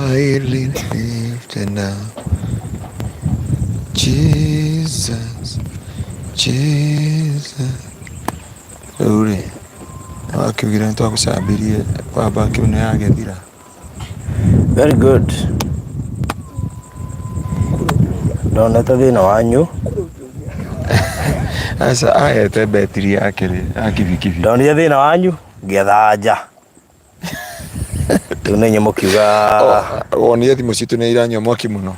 Highly lifted up. Jesus, Jesus. Rĩu rĩ, wakiugire nĩ twagũcambirie baba kĩu nĩ yagĩthira. Very good. Ndonete thĩna wanyu. Aca ahete betiri yake rĩ, ya kibikibi. Ndonire thĩna wanyu ngĩetha anja. Rĩu nĩ inyuĩ mũkiuga Wonire thimũ citũ nĩ iranyua mwaki mũno.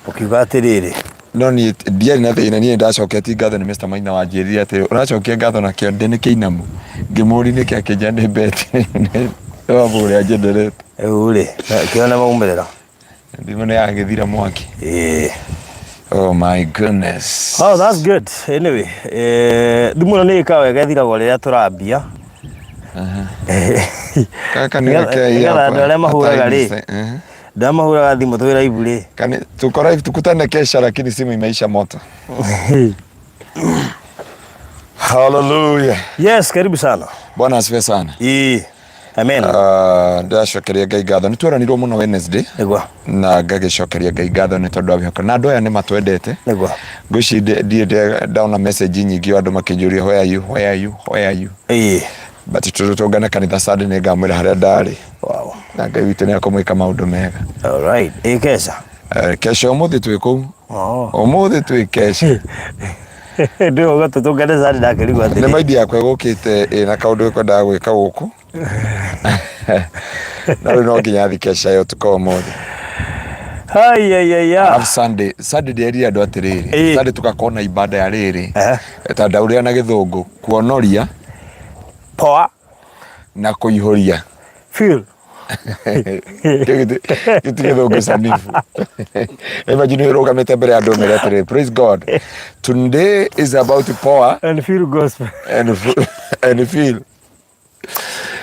Mũkiuga atĩrĩrĩ. No niĩ ndiarĩ na thĩna, niĩ nĩndacoketie ngatho nĩ Mr Maina wanjĩrire atĩ ũracokia ngatho na kĩonde nĩ kĩinamu. Ngĩmũria nĩkĩ akĩnjĩra nĩ betiri nĩ wambu ũrĩa njenderete. Rĩu rĩ, kĩona maumĩrĩra. Thimũ nĩ yagĩthira mwaki. Ĩĩ. Oh my goodness. Oh, that's good. Anyway, thimũ ĩno nĩ ĩkaga wega ĩthiragwo rĩrĩa tũrambia. Gaka nĩ rekei Nĩgetha andũ arĩa mahũraga rĩ, ndamahũraga thimũ twĩ live rĩ. Kani tuko live tukutane kesha lakini simu imeisha moto. Hallelujah. Yes, karibu sana. Bwana asifiwe sana. Ĩĩ. Amen. Ndĩracokeria Ngai ngatho nĩ tweranirwo mũno Wednesday Nĩguo. na ngagĩcokeria Ngai ngatho nĩ tondũ wa wĩhoko na andũ aya nĩ matwendete. Nĩguo. Ngwĩciria ndirĩ ndona message nyingĩ o andũ makĩnjũria where are you, where are you, where are you? Ĩĩ. But tũtũngane kanitha Sunday nĩ ngamwĩra harĩa ndarĩ. Wow. Na Ngai witũ nĩ akũmwĩka maũndũ mega. All right. Ĩĩ kesha. Kesha ũmũthĩ twĩ kũu. Oh. Ũmũthĩ twĩ kesha. Ndĩrauga tũtũngane Sunday ndakĩrigwo Nĩ atĩrĩ. maindi yakwa ĩgũkĩte ĩna kaũndũ ĩkwendaga gwĩka gũkũ. Na rĩu no nginya thiĩ kesha ĩyo ũtukũ wa ũmũthĩ. Ai ai ai ai. Alafu Sunday, Sunday ndĩrerire andũ atĩrĩrĩ, Ĩĩ. Sunday tũgakorwo na ibada ya rĩrĩ. Ehe. Ta ndaũrĩra na gĩthũngũ, kuonoria Poa. na kũihũria. Feel. Kĩu gĩti gĩthũngũ sanifu. Imagine ũrũgamĩte mbere ya andũ ũmere atĩrĩrĩ, praise God. Today is about power And feel gospel. and feel.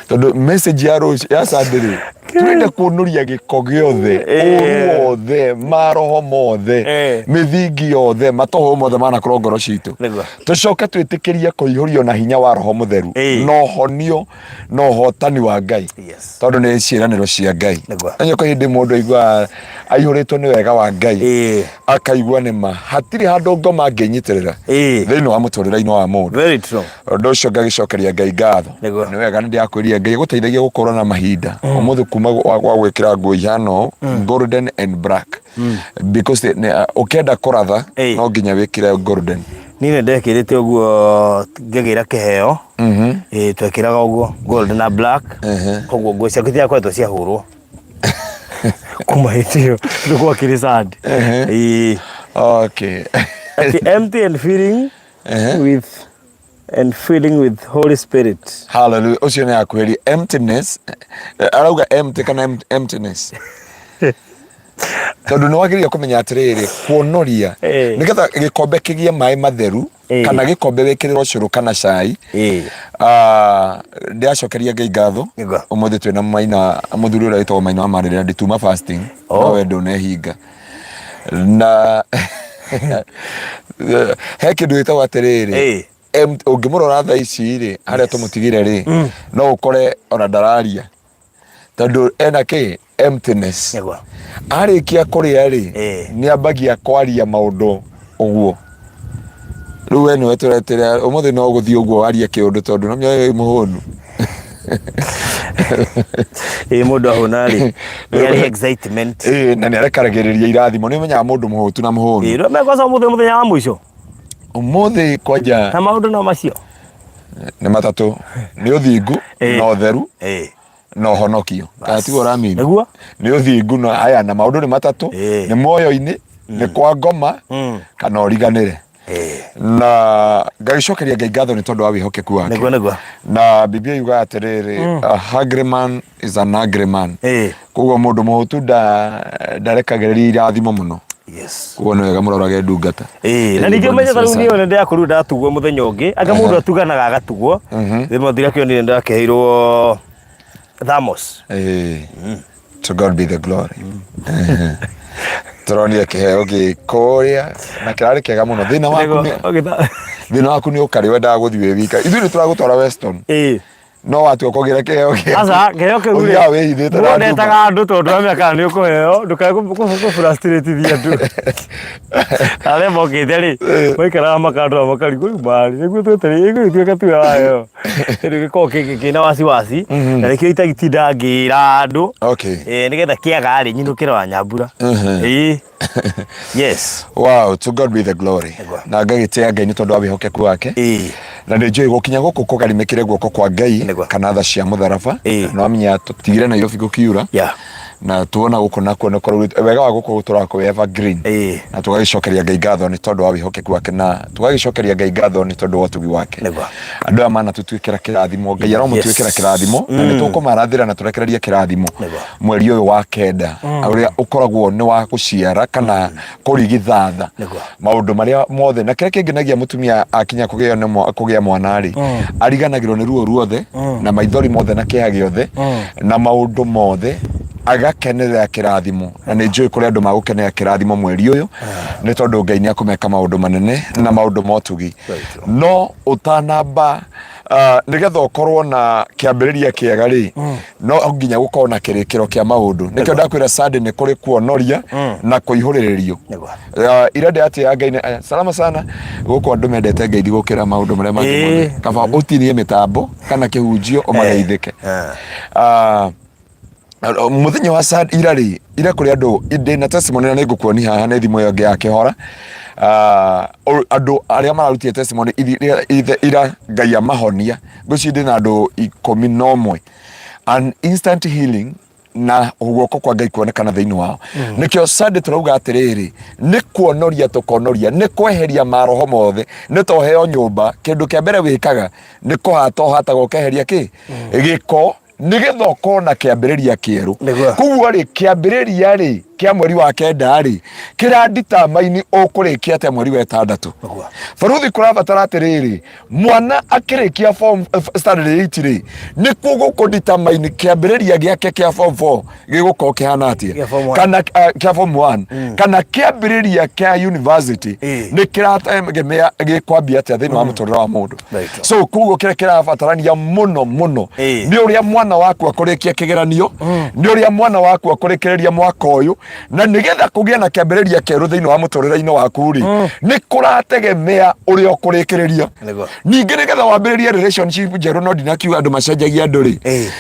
Tondũ message ya rũciũ ya Sunday rĩ, tũrenda kuonoria gĩko gĩothe, ũru wothe, maroho mothe, mĩthingi yothe, matoho mothe manakorwo ngoro citũ. Nĩguo. Tũcoke twĩtĩkĩrie kũihũrio na hinya wa Roho Mũtheru, na ũhonio na ũhotani wa Ngai. Yes. Tondũ nĩ ciĩranĩro cia Ngai. Nĩguo. Na kwĩ hĩndĩ mũndũ aiguaga aihũrĩtwo nĩ wega wa Ngai. Akaigua nĩ ma hatirĩ handũ ngoma angĩnyitĩrĩra thĩinĩ wa mũtũrĩre-inĩ wa mũndũ. Very true. Ũndũ ũcio ngagĩcokeria Ngai ngatho. Nĩguo. Nĩ wega nĩ ndĩrakwĩrire Ngai agũteithagia gũkorwo na mahinda. Ũmũthĩ kuma gwa gwĩkĩra nguo ihana ũũ, golden and black. Because ũkĩenda kũratha no nginya wĩkĩre golden. Niĩ nĩ ndekĩrĩte ũguo ngĩgĩra kĩheo. Ĩĩ twekĩraga ũguo gold na black. Koguo nguo ciaku itiakoretwo ciahũrwo. Kuma hĩndĩ ĩyo nĩ gwakĩrĩ sad. Ĩĩ. Okay. Ati empty and filling with and filling with Holy Spirit. Hallelujah. Ũcio nĩ akwĩri emptiness. Arauga empty kana emptiness. Tondũ nĩ wagĩrĩire kũmenya atĩrĩrĩ, kuonoria nĩgetha gĩkombe kĩgĩe maĩ matheru kana gĩkombe wĩkĩrĩrwo cũrũ kana cai. Ndĩracokeria Ngai ngatho. Nĩguo. Ũmũthĩ twĩna maina mũthuri ũrĩa wĩtagwo Maina wa Marĩrĩra ndituma fasting. Oh. No we ndũnehinga. Na he kĩndũ gĩtagwo atĩrĩrĩ. Ũngĩmũrora thaa ici rĩ, harĩa tũmũtigire rĩ, no ũkore ona ndararia. Tondũ ena kĩ? Emptiness. Nĩguo. Arĩkia kũrĩa rĩ, nĩ ambagia kwaria maũndũ ũguo. Rĩu we nĩwe tũretĩra ũmũthĩ no gũthiĩ ũguo warie kĩũndũ tondũ no wĩ mũhũnu. Ĩĩ mũndũ ahũna rĩ, nĩ arĩ excitement. Ĩĩ na nĩ arekaragĩrĩria irathimo. Nĩ ũmenyaga mũndũ mũhũtu na mũhũnu. Ĩĩ, megwaca ũmũthĩ mũthenya wa mũico. Ũmũthĩ kwanja Na maũndũ no macio. Nĩ matatũ. Nĩ ũthingu na ũtheru na ũhonokio. Kana tiguo ũramini? Nĩguo. Nĩ ũthingu na haya na maũndũ nĩ matatũ. Nĩ muoyo-inĩ, nĩ kwa ngoma kana ũriganĩre. Na ngagĩcokeria Ngai ngatho nĩ tondũ wa wĩhokeku wake. Nĩguo nĩguo. Na Biblia yugaga atĩrĩrĩ, a hungry man is an angry man. Koguo mũndũ mũhũtu ndarekagĩrĩria irathimo mũno. Yes. Koguo nĩ wega mũrorage ndungata. Ĩĩ, na Ĩĩ, ningĩ Bwana ũmenye ta rĩu asifiwe niĩ nĩ ndĩrakũrire ndatugwo mũthenya ũngĩ anga mũndũ atuganaga agatugwo rĩmwe ndirakĩonire ndĩrakĩheirwo thamos. Ĩĩ. To God be the glory. Tũronire kĩheo gĩ kũrĩa na kĩrarĩ kĩega mũno. Thĩna waku nĩ thĩna waku nĩ ũkarĩ wendaga gũthiĩ wĩ wika. Ithuĩ nĩ tũragũtwara Weston. Ĩĩ. No watua kũgĩra kĩheo gĩaku. Aca, kĩheo kĩu rĩ, Ũthiaga wĩhithĩte na mũndũ nduma. ndetaga andũ tondũ amenya kana nĩ ũkũheo, ndũkae kũfrustrate-ithia andũ. Arĩa mokĩte rĩ, maikaraga makandora makarigwo rĩu marĩ, nĩguo twetereire ĩgũgĩtuĩka tiwe waheo. Rĩu gĩkoragwo kĩna wasiwasi, na nĩkĩo itatindaga ngĩra andũ. Nĩgetha kĩaga rĩ, nyinũkĩre wa Nyambura. Ĩĩ. Yes. Wow, to God be the glory. Nĩguo. Na ngagĩtĩa Ngai nĩ tondũ wa wĩhokeku wake. Na nĩ njũĩ gũkinya gũkũ kũgarimĩkĩre guoko kwa Ngai Nĩguo. kana tha cia mũtharaba. No amenya tũtigire Nairobi gũkiura. Na tuona gũkũ nakuo nĩ kũraurĩte. Wega wa gũkũ gũtũraga kwĩ evergreen. Na tũgagĩcokeria Ngai ngatho nĩ tondũ wa wĩhokeku wake na tũgagĩcokeria Ngai ngatho nĩ tondũ wa ũtugi wake. Andũ aya manatũtuĩkĩra kĩrathimo. Ngai aromũtuĩkĩra kĩrathimo na nĩ tũkũmarathĩra na tũrekererie kĩrathimo mweri ũyũ wa kenda ũrĩa ũkoragwo nĩ wa gũciara kana kũrigithatha maũndũ marĩa mothe na kĩrĩa kĩngenagia mũtumia akinya kũgĩa nĩ kũgĩa mwana rĩ, ariganagĩrwo nĩ ruo ruothe na maithori mothe na kĩeha gĩothe na maũndũ mothe, agakenerera kĩrathimo. Na nĩ njũĩ kũrĩ andũ magũkenera kĩrathimo mweri ũyũ nĩ tondũ Ngai nĩ akũmeka maũndũ manene na maũndũ ma ũtugi. No ũtanamba nĩgetha ũkorwo na kĩambĩrĩria kĩega rĩ, no nginya gũkorwo na kĩrĩkĩro kĩa maũndũ. Nĩkĩo ndakwĩra Sunday nĩ kũrĩ kuonoria na kũihũrĩrĩrio. Ira ndĩratĩaga Ngai salama sana gũkũ andũ mendete Ngai gũkĩra maũndũ marĩa mangĩ mothe. Kaba ũtinie mĩtambo kana kĩhunjio ũmageithĩke. Mũthenya wa Sunday ira rĩ, ira kũrĩ andũ ndĩ na testimony na nĩngũkuonia haha nĩ thimũ ĩyo ĩngĩ ya kĩhora. Andũ arĩa mararutire testimony ira Ngai amahonia, ngwĩciria ndĩ na andũ 11, an instant healing na guoko kwa Ngai kuonekana thĩinĩ wao. Nĩkĩo Sunday tũrauga atĩrĩrĩ, nĩ kuonoria tũkonoria, nĩ kweheria maroho mothe, nĩ toheo nyũmba, kĩndũ kĩa mbere wĩkaga nĩ kũhata ũhataga ũkeheria kĩ gĩko nĩgetha ũkorwo na kĩambĩrĩria kĩerũ. Koguo rĩ, kĩambĩrĩria rĩ kĩa mweri wa kenda rĩ kĩranditamaini ũkũrĩkia atĩa mweri wa ĩtandatũ. Baruthi kũrabatara atĩrĩrĩ, mwana akĩrĩkia form standard 8 rĩ, nĩkuo gũkũnditamaini kĩambĩrĩria gĩake kĩa form 4 gĩgũkorwo kĩhana atĩa, Kĩa form one. kana kĩa form 1 kana kĩambĩrĩria kĩa university nĩ kĩrategemea gĩkwambia atĩa thĩinĩ wa mũtũrĩre wa mũndũ. So koguo kĩrĩa kĩrabatarania mũno mũno nĩ ũrĩa mwana waku akũrĩkia kĩgeranio, nĩ ũrĩa mwana waku akũrĩkĩrĩria mwaka ũyũ, na nĩgetha kũgĩe na kĩambĩrĩria kĩerũ thĩinĩ wa mũtũrĩre-inĩ waku rĩ, nĩ kũrategemea ũrĩa ũkũrĩkĩrĩria. Ningĩ nĩgetha wambĩrĩrie relationship njerũ, no ndinakiuga andũ macenjagia andũ rĩ,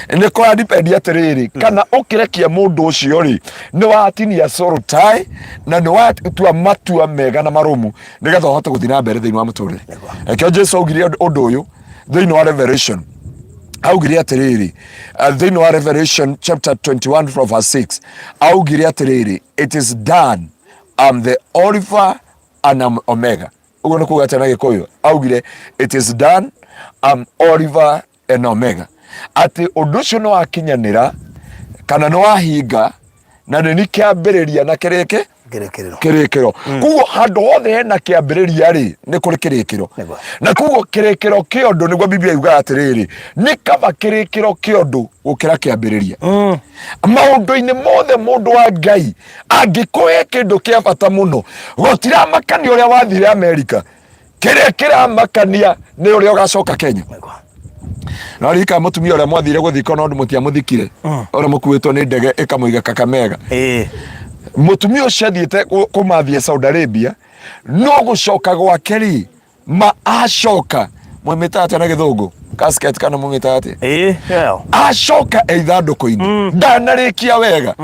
nĩ kũra depend atĩrĩrĩ, kana ũkĩrekia mũndũ ũcio rĩ, nĩ watinia soul tie na nĩ watua matua mega na marũmu nĩgetha ũhote gũthiĩ na mbere thĩinĩ wa mũtũrĩre. Nĩkĩo Jesu augire ũndũ ũyũ thĩinĩ wa Revelation, augire atĩrĩrĩ, thĩinĩ wa Revelation chapter 21 from verse 6, augire atĩrĩrĩ, it is done, I'm the Alpha and I'm Omega. Ũguo nĩ kuga atĩa na Gĩkũyũ? Augire it is done, I'm Alpha and Omega, atĩ ũndũ ũcio nĩ wakinyanĩra kana nĩ wahinga na nĩ ni kĩambĩrĩria na kĩrĩkĩ Kĩrĩkĩrĩro. Kĩrĩkĩro. Koguo handũ hothe hena kĩambĩrĩria rĩ, nĩ kũrĩ kĩrĩkĩro. Na koguo kĩrĩkĩro kĩa ũndũ, nĩguo Biblia yugaga atĩrĩrĩ, nĩ kaba kĩrĩkĩro kĩa ũndũ gũkĩra kĩambĩrĩria. Maũndũ-inĩ mothe mũndũ wa Ngai angĩkũhe kĩndũ kĩa bata mũno, gũtiramakania ũrĩa wathire Amerika, kĩrĩa kĩramakania nĩ ũrĩa ũgacoka Kenya. No ririkana mũtumia ũrĩa mwathire gũthika no mũtiamũthikire, ũrĩa mũkuĩtwo nĩ ndege ĩkamũiga Kakamega. Mũtumia ũcio athiĩte kũmathia Saudi Arabia, no gũcoka gwake rĩ, ma acoka mwĩmĩta atĩa na gĩthũngũ, casket kana mũmĩta atĩa? Ĩĩ, ĩyo. Acoka e ithandũkũ-inĩ, ndanarĩkia wega.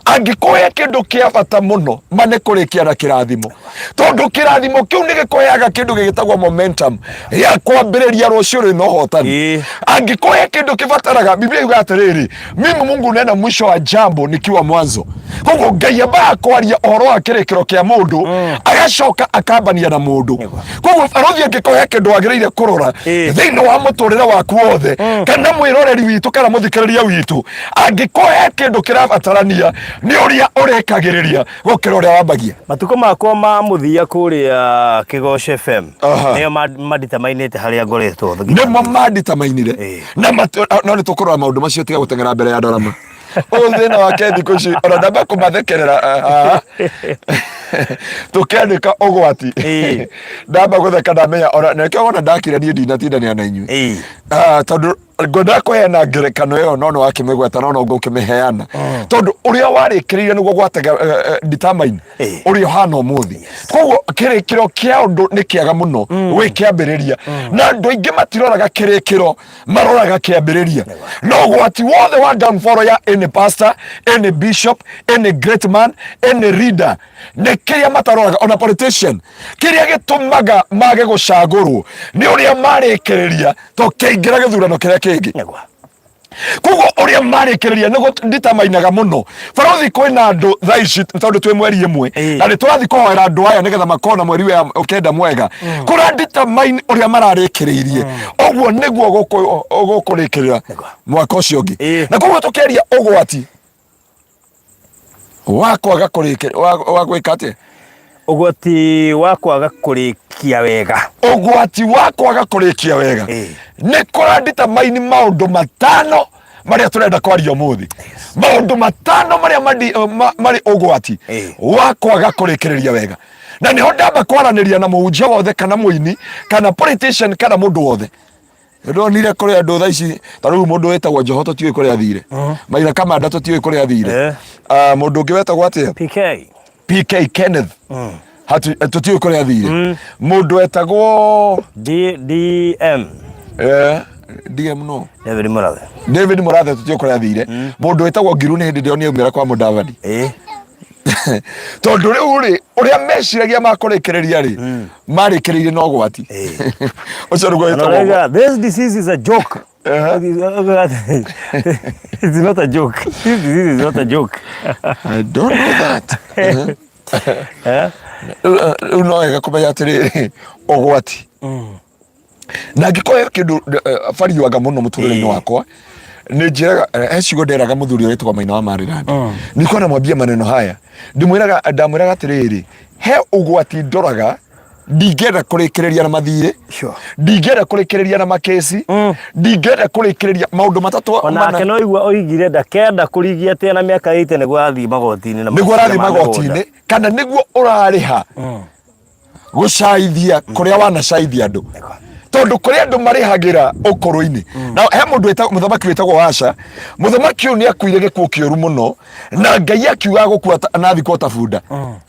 Angĩkũhe kĩndũ kĩa bata mũno, ma nĩ kũrĩkia na kĩrathimo, tondũ kĩrathimo kĩu nĩ gĩkũheaga kĩndũ gĩgĩtagwo momentum ya kwambĩrĩria rũciũ rwĩna ũhotani. Angĩkũhe kĩndũ kĩbataraga, Biblia yugaga atĩrĩrĩ, mimi Mungu nena mwisho wa jambo nikiwa mwanzo. Koguo Ngai ambaga kwaria ũhoro wa kĩrĩkĩro kĩa mũndũ, agacoka akambania na mũndũ. Koguo barothi angĩkũhe kĩndũ wagĩrĩire kũrora thĩinĩ wa mũtũrĩre waku wothe, kana mwĩroreri witũ kana mũthikĩrĩria witũ, angĩkũhe kĩndũ kĩrabatarania nĩ ũrĩa ũrĩkagĩrĩria gũkĩra ũrĩa wambagia. Matukũ makwa ma mũthia kũrĩa Kĩgoco FM nĩo manditamainĩte harĩa ngoretwo. Nĩmo manditamainire. Na no nĩ tũkũrora maũndũ macio, tiga gũteng'era mbere ya ndarama. Ũyũ thĩna wake thikũ ici ona ndamba kũmathekerera haha tũkĩanĩka ũgwati, ndamba gũtheka ndamenya ona nĩkĩo wona ndakira niĩ ndinatindania na inyuĩ. Tondũ Ngwendaga kũheana ngerekano ĩyo no nĩ wakĩmĩgweta no no ngũkĩmĩheana tondũ ũrĩa warĩkĩrĩire nĩguo gwatega determine ũrĩa ũhana ũmũthĩ. Koguo kĩrĩkĩro kĩa ũndũ nĩ kĩega mũno wĩ kĩambĩrĩria, na andũ aingĩ matiroraga kĩrĩkĩro, maroraga kĩambĩrĩria. No ũgwati wothe wa downfall ya any pastor, any bishop, any great man, any leader, nĩ kĩrĩa mataroraga, ona politician, kĩrĩa gĩtũmaga mage gũcagũrwo nĩ ũrĩa marĩkĩrĩria tũkĩingĩra gĩthurano kĩrĩa kĩngĩ. Nĩguo. Koguo ũrĩa marĩkĩrĩria nĩ nditamainaga mũno barothi. Kwĩna andũ thaa ici, tondũ twĩ mweri ĩmwe na nĩ tũrathiĩ kũhoera andũ aya nĩgetha makorwo na mweri wa kenda mwega, kũra determine ũrĩa mararĩkĩrĩirie, ũguo nĩguo gũkũrĩkĩrĩra mwaka ũcio ũngĩ. Na koguo tũkĩaria ũgwati wa kwaga kũrĩkĩ wa gwĩka atĩa? Ũgwati wa kwaga kũrĩkia wega. Ũgwati wa kwaga kũrĩkia wega nĩ kũra-determine maũndũ matano marĩa tũrenda kwaria ũmũthĩ, maũndũ matano marĩa marĩ ũgwati wa kwaga kũrĩkĩrĩria wega. Na nĩho ndamba kwaranĩria na mũhunjia wothe kana mũini kana politician kana mũndũ wothe. Ndonire kũrĩ andũ thaa ici, ta rĩu mũndũ wĩtagwo Njoho tũtiũĩ kũrĩa athire, Maina Kamanda tũtiũĩ kũrĩa athire. Ah, mũndũ ũngĩ wetagwo atĩa? PK. PK Kenneth. Tũtiũĩ kũrĩa athire. Mũndũ wetagwo D DM. DM no. David Murathe. David Murathe tũtiũĩ kũrĩa athire. Mũndũ wĩtagwo Ngiru nĩ hĩndĩ ndĩronire aumĩra kwa Mũdavadi. Tondũ rĩu rĩ, ũrĩa meciragia makũrĩkĩrĩria rĩ, marĩkĩrĩirie na ũgwati ũcio nĩguo And wĩtagwo Orega, this disease is a joke. It's not a joke. This disease is not a joke. I don't know that. Eh? Rĩu no wega kũmenya atĩrĩrĩ, ũgwati na angĩkorwo he kĩndũ bariwaga mũno mũtũrĩre-inĩ wakwa, nĩ njĩraga he ciugo nderaga mũthuri ũrĩa wĩtagwo Maina wa Maryland. Nilikuwa namwambia maneno haya, ndimwĩraga, ndamwĩraga atĩrĩrĩ, he ũgwati ndoraga ndingĩenda kũrĩkĩrĩria na mathirĩ, ndingĩenda kũrĩkĩrĩria na makĩci, ndingĩenda kũrĩkĩrĩria maũndũ matatũ. Onake no igua oigire ndakenda kũrigia atĩ na mĩaka 80 nĩguo arathiĩ magoti-inĩ na nĩguo arathiĩ maciira ma mĩgũnda. Magoti-inĩ kana nĩguo ũrarĩha gũcaithia kũrĩa wanacaithia andũ, tondũ kũrĩ andũ marĩhagĩra ũkũrũ-inĩ. Na he mũndũ mũthamaki wĩtagwo Asha. Mũthamaki ũyũ nĩ akuire gĩkuũ kĩũru mũno, na Ngai akiuga gũkua na thikwo ta bunda.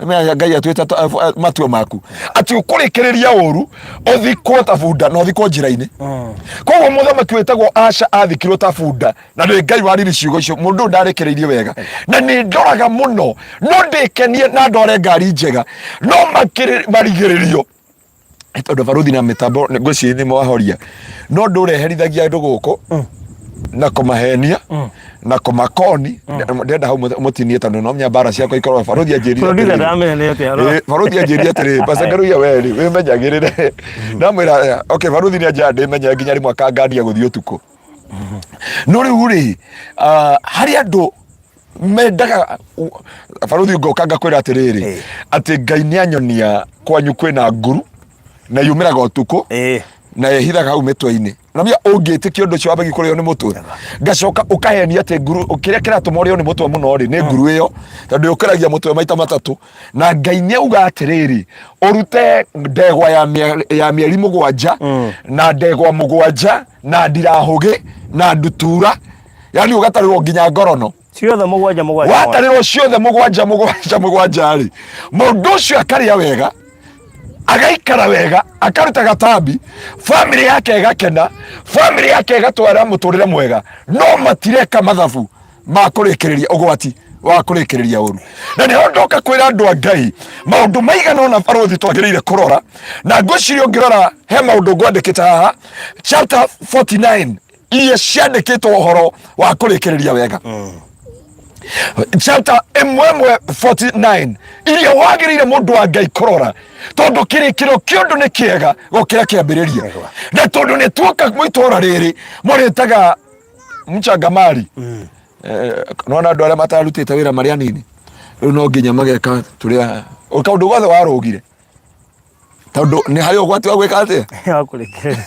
Menya Ngai atuĩte matua maku atĩ ũkũrĩkĩrĩria ũru, ũthikwo ta bunda na ũthikwo njĩra-inĩ. Koguo mũthamaki wĩtagwo Asha athikirwo ta bunda, na nĩ Ngai wariri ciugo icio. Mũndũ ũyũ ndarĩkĩrĩirie wega, na nĩ ndoraga mũno no ndĩkenie na ndware ngari njega, no marigĩrĩrio tondũ baruthi na mĩtambo ngwĩciria nĩ mwahoria, no ndũreherithagia andũ gũkũ na kũmahenia na kũmakoni. Ndenda hau mũtinie tondũ no menya mbara ciakwa ikorwo baruthi anjĩrire Producer atĩrĩrĩ. ndamenye atĩa ro. Baruthi anjĩrire atĩrĩrĩ, Pastor Ngaruiya, we rĩ wĩmenyagĩrĩre. Ndamwĩra, okay, baruthi nĩ anjĩra ndĩmenye nginya rĩmwe akangandia gũthiĩ ũtukũ. No rĩu rĩ, harĩ andũ mendaga baruthi ngoka ngakwĩra atĩrĩrĩ, atĩ Ngai nĩ anyonia kwanyu kwĩna nguru na yumĩraga ũtukũ na ĩhithaga hau mĩtwe-inĩ, na mia ũngĩtĩkia ũndũ ũcio wambagia kũrĩo nĩ mũtwe. Ngacoka ũkahenia atĩ nguru, kĩrĩa kĩratũma ũrĩo nĩ mũtwe mũno rĩ, nĩ nguru ĩyo, tondũ yũkĩragia mũtwe maita matatũ. Na Ngai nĩ auga atĩrĩrĩ, ũrute ndegwa ya mĩeri 7 na ndegwa 7 na ndirahũgĩ na ndutura, yani ũgatarĩrwo nginya ngorono. Ciothe mũgwanja mũgwanja. Watarĩrwo ciothe mũgwanja mũgwanja mũgwanja rĩ, mũndũ ũcio akarĩa wega, agaikara wega, akaruta gatambi, famĩlĩ yake ĩgakena, famĩlĩ yake ĩgatwara mũtũrĩre mwega, no matireka mathabu ma kũrĩkĩrĩria ũgwati wa kũrĩkĩrĩria ũru. Na nĩho ndoka kwĩra andũ a Ngai maũndũ maigana ũna barũthi twagĩrĩire kũrora, na ngwĩciria ũngĩrora he maũndũ ngwandĩkĩte haha, chapter 49 iria ciandĩkĩtwo ũhoro wa kũrĩkĩrĩria wega, chapter ĩmwe ĩmwe 49 iria wagĩrĩire mũndũ wa Ngai kũrora, tondũ kĩrĩkĩro kĩa ũndũ nĩ kĩega gũkĩra kĩambĩrĩria. Na tondũ nĩ tuoka mũitũra rĩrĩ mũrĩtaga mchangamari, nona andũ arĩa matarutĩte wĩra marĩ anini rĩu no nginya mageka tũrĩa kaũndũ gothe warũgire, tondũ nĩ harĩ ũgwati wa gwĩka atĩa? Wa kũrĩkĩrĩria.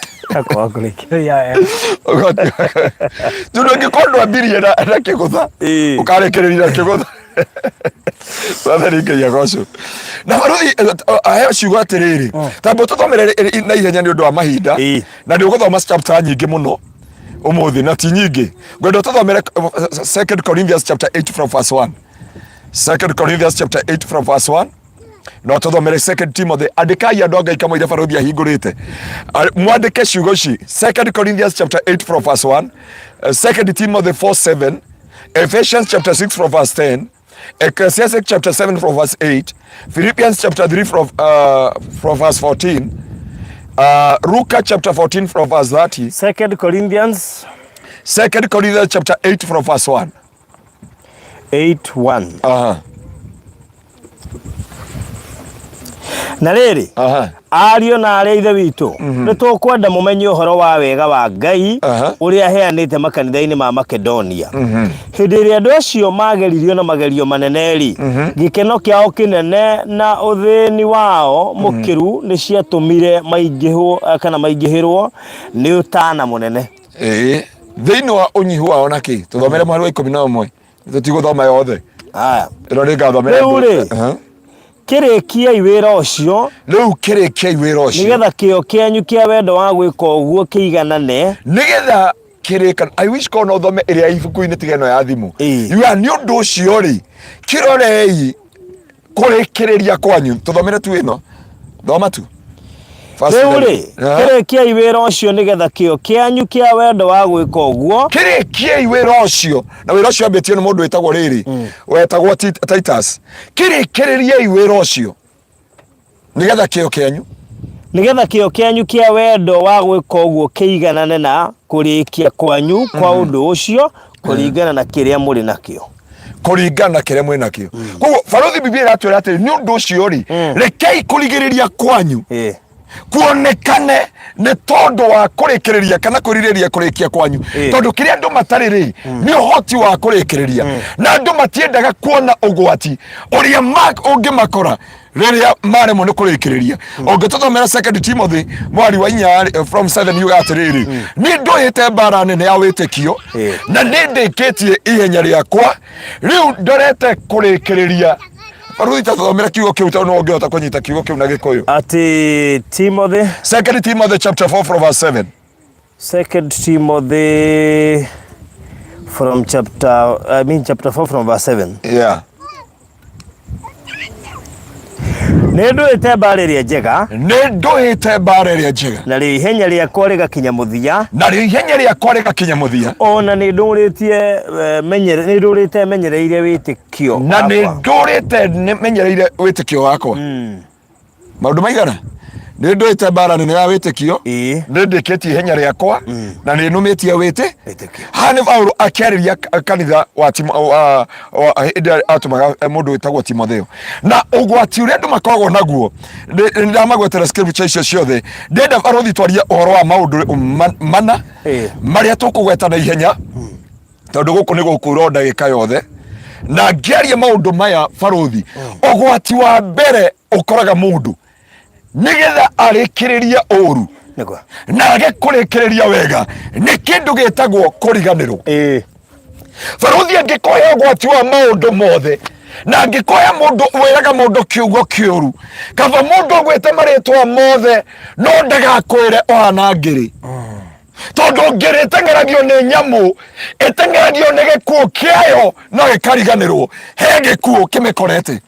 Wa kũrĩkĩrĩria wega. Ũgwati tondũ angĩkorwo ndwambirie na kĩgũtha, ũkarĩkĩrĩria na kĩgũtha. Mwathani Ngai agocwo. Na baruthi aheo ciugo atĩrĩrĩ, tamba tũthomere na ihenya nĩ ũndũ wa mahinda, na nĩ ũgũthoma chapter nyingĩ mũno. Ũmũthĩ na ti nyingĩ. Ngwenda tũthomere Second Corinthians chapter 8 from verse 1. Second Corinthians chapter 8 from verse 1. No tũthomere Second Timothy. Andĩkai andũ a Ngai kamũira barũthi ahingũrĩte. Mwandĩke ciugo ici. Second Corinthians chapter 8 from verse 1. Second Timothy 4:7. Ephesians chapter 6 from verse 10. Ecclesiastes chapter 7 from verse 8, Philippians chapter 3 from verse 14, Luka chapter 14 from verse 30, Second Corinthians Second Corinthians chapter 8 from verse 1. 8 1. Aha. Na rĩrĩ, Aha. ariũ na aarĩ a ithe witũ, nĩ tũkwenda mũmenye ũhoro wa wega wa Ngai ũrĩa aheanĩte makanitha-inĩ ma Makedonia. Hĩndĩ ĩrĩa andũ acio mageririo na magerio manene-rĩ, gĩkeno kĩao kĩnene na ũthĩni wao mũkĩru nĩ ciatũmire maingĩhwo kana maingĩhĩrwo nĩ ũtana mũnene. Ĩĩ, thĩinĩ wa ũnyihu wao na kĩ tũthomere mweri wa 11, tũtigũthoma yothe. Haya. Ĩno nĩ ngathomera. Rĩu rĩ, kĩrĩkiai wĩra ũcio. Rĩu kĩrĩkiai wĩra ũcio. Nĩgetha kĩyo kĩanyu kĩa wendo wa gwĩka ũguo kĩiganane. Nĩgetha kĩrĩka I wish korwo no ũthome ĩrĩa ibuku-inĩ tiga ĩno ya thimũ. Yuga nĩ ũndũ ũcio rĩ, kĩrorei kũrĩkĩrĩria kwanyu. Tũthomere tu ĩno, thoma tu. Rĩu rĩ, kĩrĩkiai wĩra ũcio nĩgetha kĩyo kĩanyu kĩa wendo wa gwĩka ũguo. Kĩrĩkiai wĩra ũcio, na wĩra ũcio wambĩtio nĩ mũndũ wĩtagwo rĩrĩ, wetagwo Titus. Kĩrĩkĩrĩriai wĩra ũcio nĩgetha kĩyo kĩanyu, nĩgetha kĩyo kĩanyu kĩa wendo wa gwĩka ũguo kĩiganane na kũrĩkia kwanyu kwa ũndũ ũcio kũringana na kĩrĩa mũrĩ nakĩo. Kũringana na kĩrĩa mwĩ nakĩo. Koguo barũthi Biblia ĩratwĩra atĩrĩ, nĩ ũndũ ũcio rĩ, rekei kũrigĩrĩria kwanyu kuonekane nĩ tondũ wa kũrĩkĩrĩria kana kwĩrirĩria kũrĩkia kwanyu. Tondũ kĩrĩa andũ matarĩ rĩ, nĩ ũhoti wa kũrĩkĩrĩria, na andũ matiendaga kuona ũgwati ũrĩa ũngĩmakora rĩrĩa maremwo nĩ kũrĩkĩrĩria. Ũngĩtũthomera Second Timothy mwari wa 4 from 7, yuga atĩrĩrĩ, niĩ ndũĩte mbara nene ya wĩtĩkio, na nĩ ndĩkĩtie ihenya rĩakwa, rĩu ndorete kũrĩkĩrĩria. Ruth, tũthomera kiugo kĩu tondũ no ũngĩhota kũnyita kiugo kĩu na Gĩkũyũ. Atĩ Timothy. Second Timothy chapter 4 from verse 7. Second Timothy from chapter, I mean chapter 4 from verse 7. Yeah. Nĩ ndũĩte mbaara ĩrĩa njega. Nĩ ndũĩte mbaara ĩrĩa njega. Narĩo ihenya rĩakwa rĩgakinya mũthia. Narĩo ihenya rĩakwa rĩgakinya mũthia. Ona nĩ ndũrĩtie menyere nĩ ndũrĩte menyereire wĩtĩkio. Na nĩ ndũrĩte menyereire wĩtĩkio wakwa. Maũndũ maigana? Nĩ ndũĩte mbara nene ya wĩtĩkio, nĩ ndĩkĩtie ihenya rĩakwa, na nĩ nũmĩtie wĩtĩ. Wĩtĩkio. Haha nĩ Paulo akĩarĩria kanitha wa hĩndĩ ĩrĩa atũmaga mũndũ wĩtagwo Timotheo, na ũgwati ũrĩa andũ makoragwo naguo. Nĩ ndamagwetera scripture icio ciothe. Ndĩrenda barũthi twarie ũhoro wa maũndũ mana marĩa tũkũgweta na ihenya, tondũ gũkũ nĩ gũkũrwo ndagĩka yothe na ngĩaria maũndũ maya. Barũthi, ũgwati wa mbere ũkoraga mũndũ nĩgetha arĩkĩrĩrie ũru Nĩguo. na age kũrĩkĩrĩria wega nĩ kĩndũ gĩtagwo kũriganĩrwo. Barũthi, angĩkoya ũgwati wa maũndũ mothe na angĩkoya mũndũ wĩraga mũndũ kiugo kĩũru, kaba mũndũ agwĩte marĩtwa mothe no ndagakwĩre ũhana ngĩrĩ, tondũ ngĩrĩ ĩteng'eragio nĩ nyamũ, ĩteng'eragio nĩ gĩkuũ kĩayo no ĩkariganĩrwo he gĩkuũ kĩmĩkorete,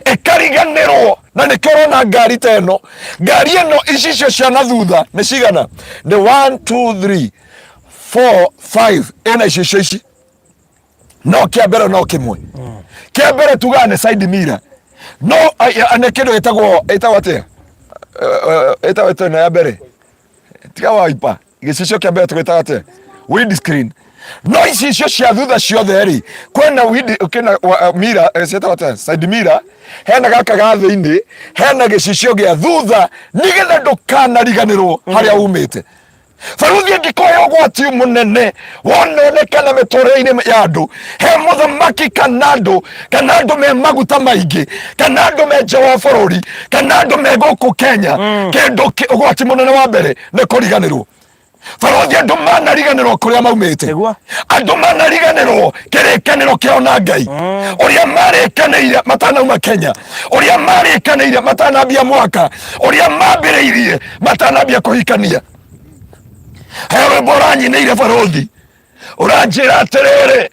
ĩkariganĩrwo. Na nĩkĩo ũrona ngari ta ĩno, ngari ĩno icicio cia na thutha nĩ cigana? Nĩ 1 2 3 4 5. Ĩna icicio ici, no kĩa mbere no kĩmwe. Kĩa mbere tugaga nĩ side mirror, no nĩ kĩndũ gĩtagwo, ĩtagwo atĩa? Ĩtagwo ĩtagwo ĩno ya mbere, tiga waipa. Gĩcicio kĩa mbere tũgĩtaga atĩa? Windscreen. No icicio cia thutha ciothe rĩ, kwĩna wind, kwĩna mirror, ciĩtagwo atĩa? Side mirror. Hena gaka ga thĩinĩ, hena gĩcicio gĩa thutha, nĩgetha ndũkanariganĩrwo harĩa umĩte. Barũthi, angĩkoya ũgwati mũnene wononekana mĩtũrĩre-inĩ ya andũ, he mũthamaki kana andũ, kana andũ me maguta maingĩ, kana andũ me nja wa bũrũri, kana andũ me gũkũ Kenya, kĩndũ ũgwati mũnene wa mbere nĩ kũriganĩrwo. Barũthi, andũ manariganĩrwo kũrĩa maumĩte. Nĩguo. Andũ manariganĩrwo kĩrĩkanĩro kĩao na Ngai, ũrĩa marĩkanĩire matanauma Kenya, ũrĩa marĩkanĩire matanambia mwaka, ũrĩa mambĩrĩirie matanambia kũhikania. He rwĩmbo ũranyinĩire barũthi, ũranjĩra atĩrĩrĩ,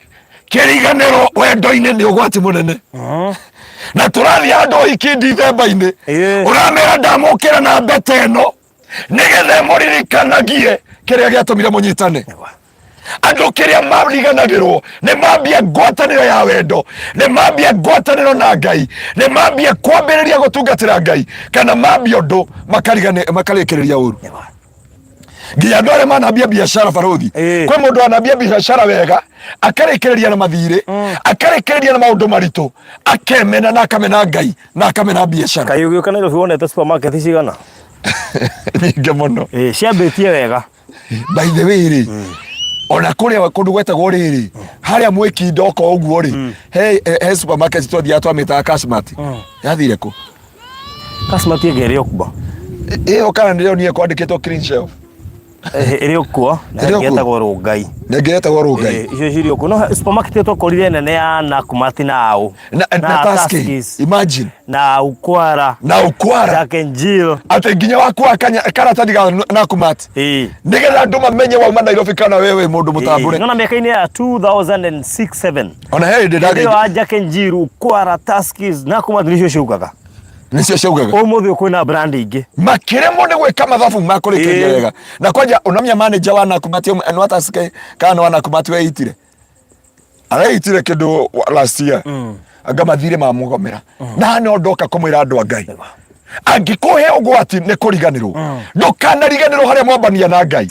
kĩriganĩro wendo-inĩ nĩ ũgwati mũnene. Na tũrathiĩ handũ ũhiki Ndithemba-inĩ, ũramera ndamũkĩra na mbete ĩno nĩgetha mũririkanagie kĩrĩa gĩatũmire mũnyitane. Andũ kĩrĩa mariganagĩrwo nĩ mambia ngwatanĩro ya wendo, nĩ mambia ngwatanĩro na Ngai, nĩ mambia kwambĩrĩria gũtungatĩra Ngai, kana mambia ũndũ makarĩkĩrĩria ũru. Nginya andũ arĩa manambia biacara barũthi, kwĩ mũndũ anambia biacara wega akarĩkĩrĩria na mathirĩ, akarĩkĩrĩria na maũndũ maritũ, akemena na akamena Ngai na akamena biacara. Kaĩ ũgĩũka Nairobi wonete supermarket cigana? Nyingĩ mũno. Ciambĩtie wega. By the way rĩ, ona kũrĩa kũndũ gwetagwo rĩrĩ harĩa mwĩkinda oko ũguo rĩ, he supermarket twathiaga twamĩtaga Cashmart. Yathire kũ? Cashmart ĩngĩ ĩrĩ o kuo. Ĩyo kana nĩrĩonire kwandĩkĩtwo clean shelf? Ĩrĩ o kuo na Ĩrĩ o ĩngĩ kuo? ĩtagwo Rũngai. Na ĩngĩ ĩtagwo Rũngai. Icio cirĩ o kuo, no supermarket ĩyo twakorire nene ya Nakumatt na au Na Tuskys. Imagine. Na Ukwara. Na Ukwara. Jack and Jill. Atĩ nginya wakua karatathi ga Nakumatt. Nĩgetha andũ mamenye wauma Nairobi kana wewe mũndũ mũtambũre. No na mĩaka-inĩ ya 2006 7. Ona he hĩndĩ ndagĩ. Wa Jack and Jill, Ukwara, Tuskys, Nakumatt nĩcio ciaugaga. Nĩcio ciaugaga. Ũmũthĩ kwĩna brand ingĩ. Makĩremwo nĩ gwĩka mathabu ma kũrĩkĩrĩria wega. Na kwanja ũnamenya manager wa Nakumatt nĩ wa Tuskys kana nĩ wa Nakumatt weitire. Areitire kĩndũ last year. Anga mathirĩ mamũgomera. Na no ndoka kũmwĩra andũ a Ngai. Angĩkũhe ũgwati nĩ kũriganĩrwo. Ndũkanariganĩrwo harĩa mwambania na Ngai.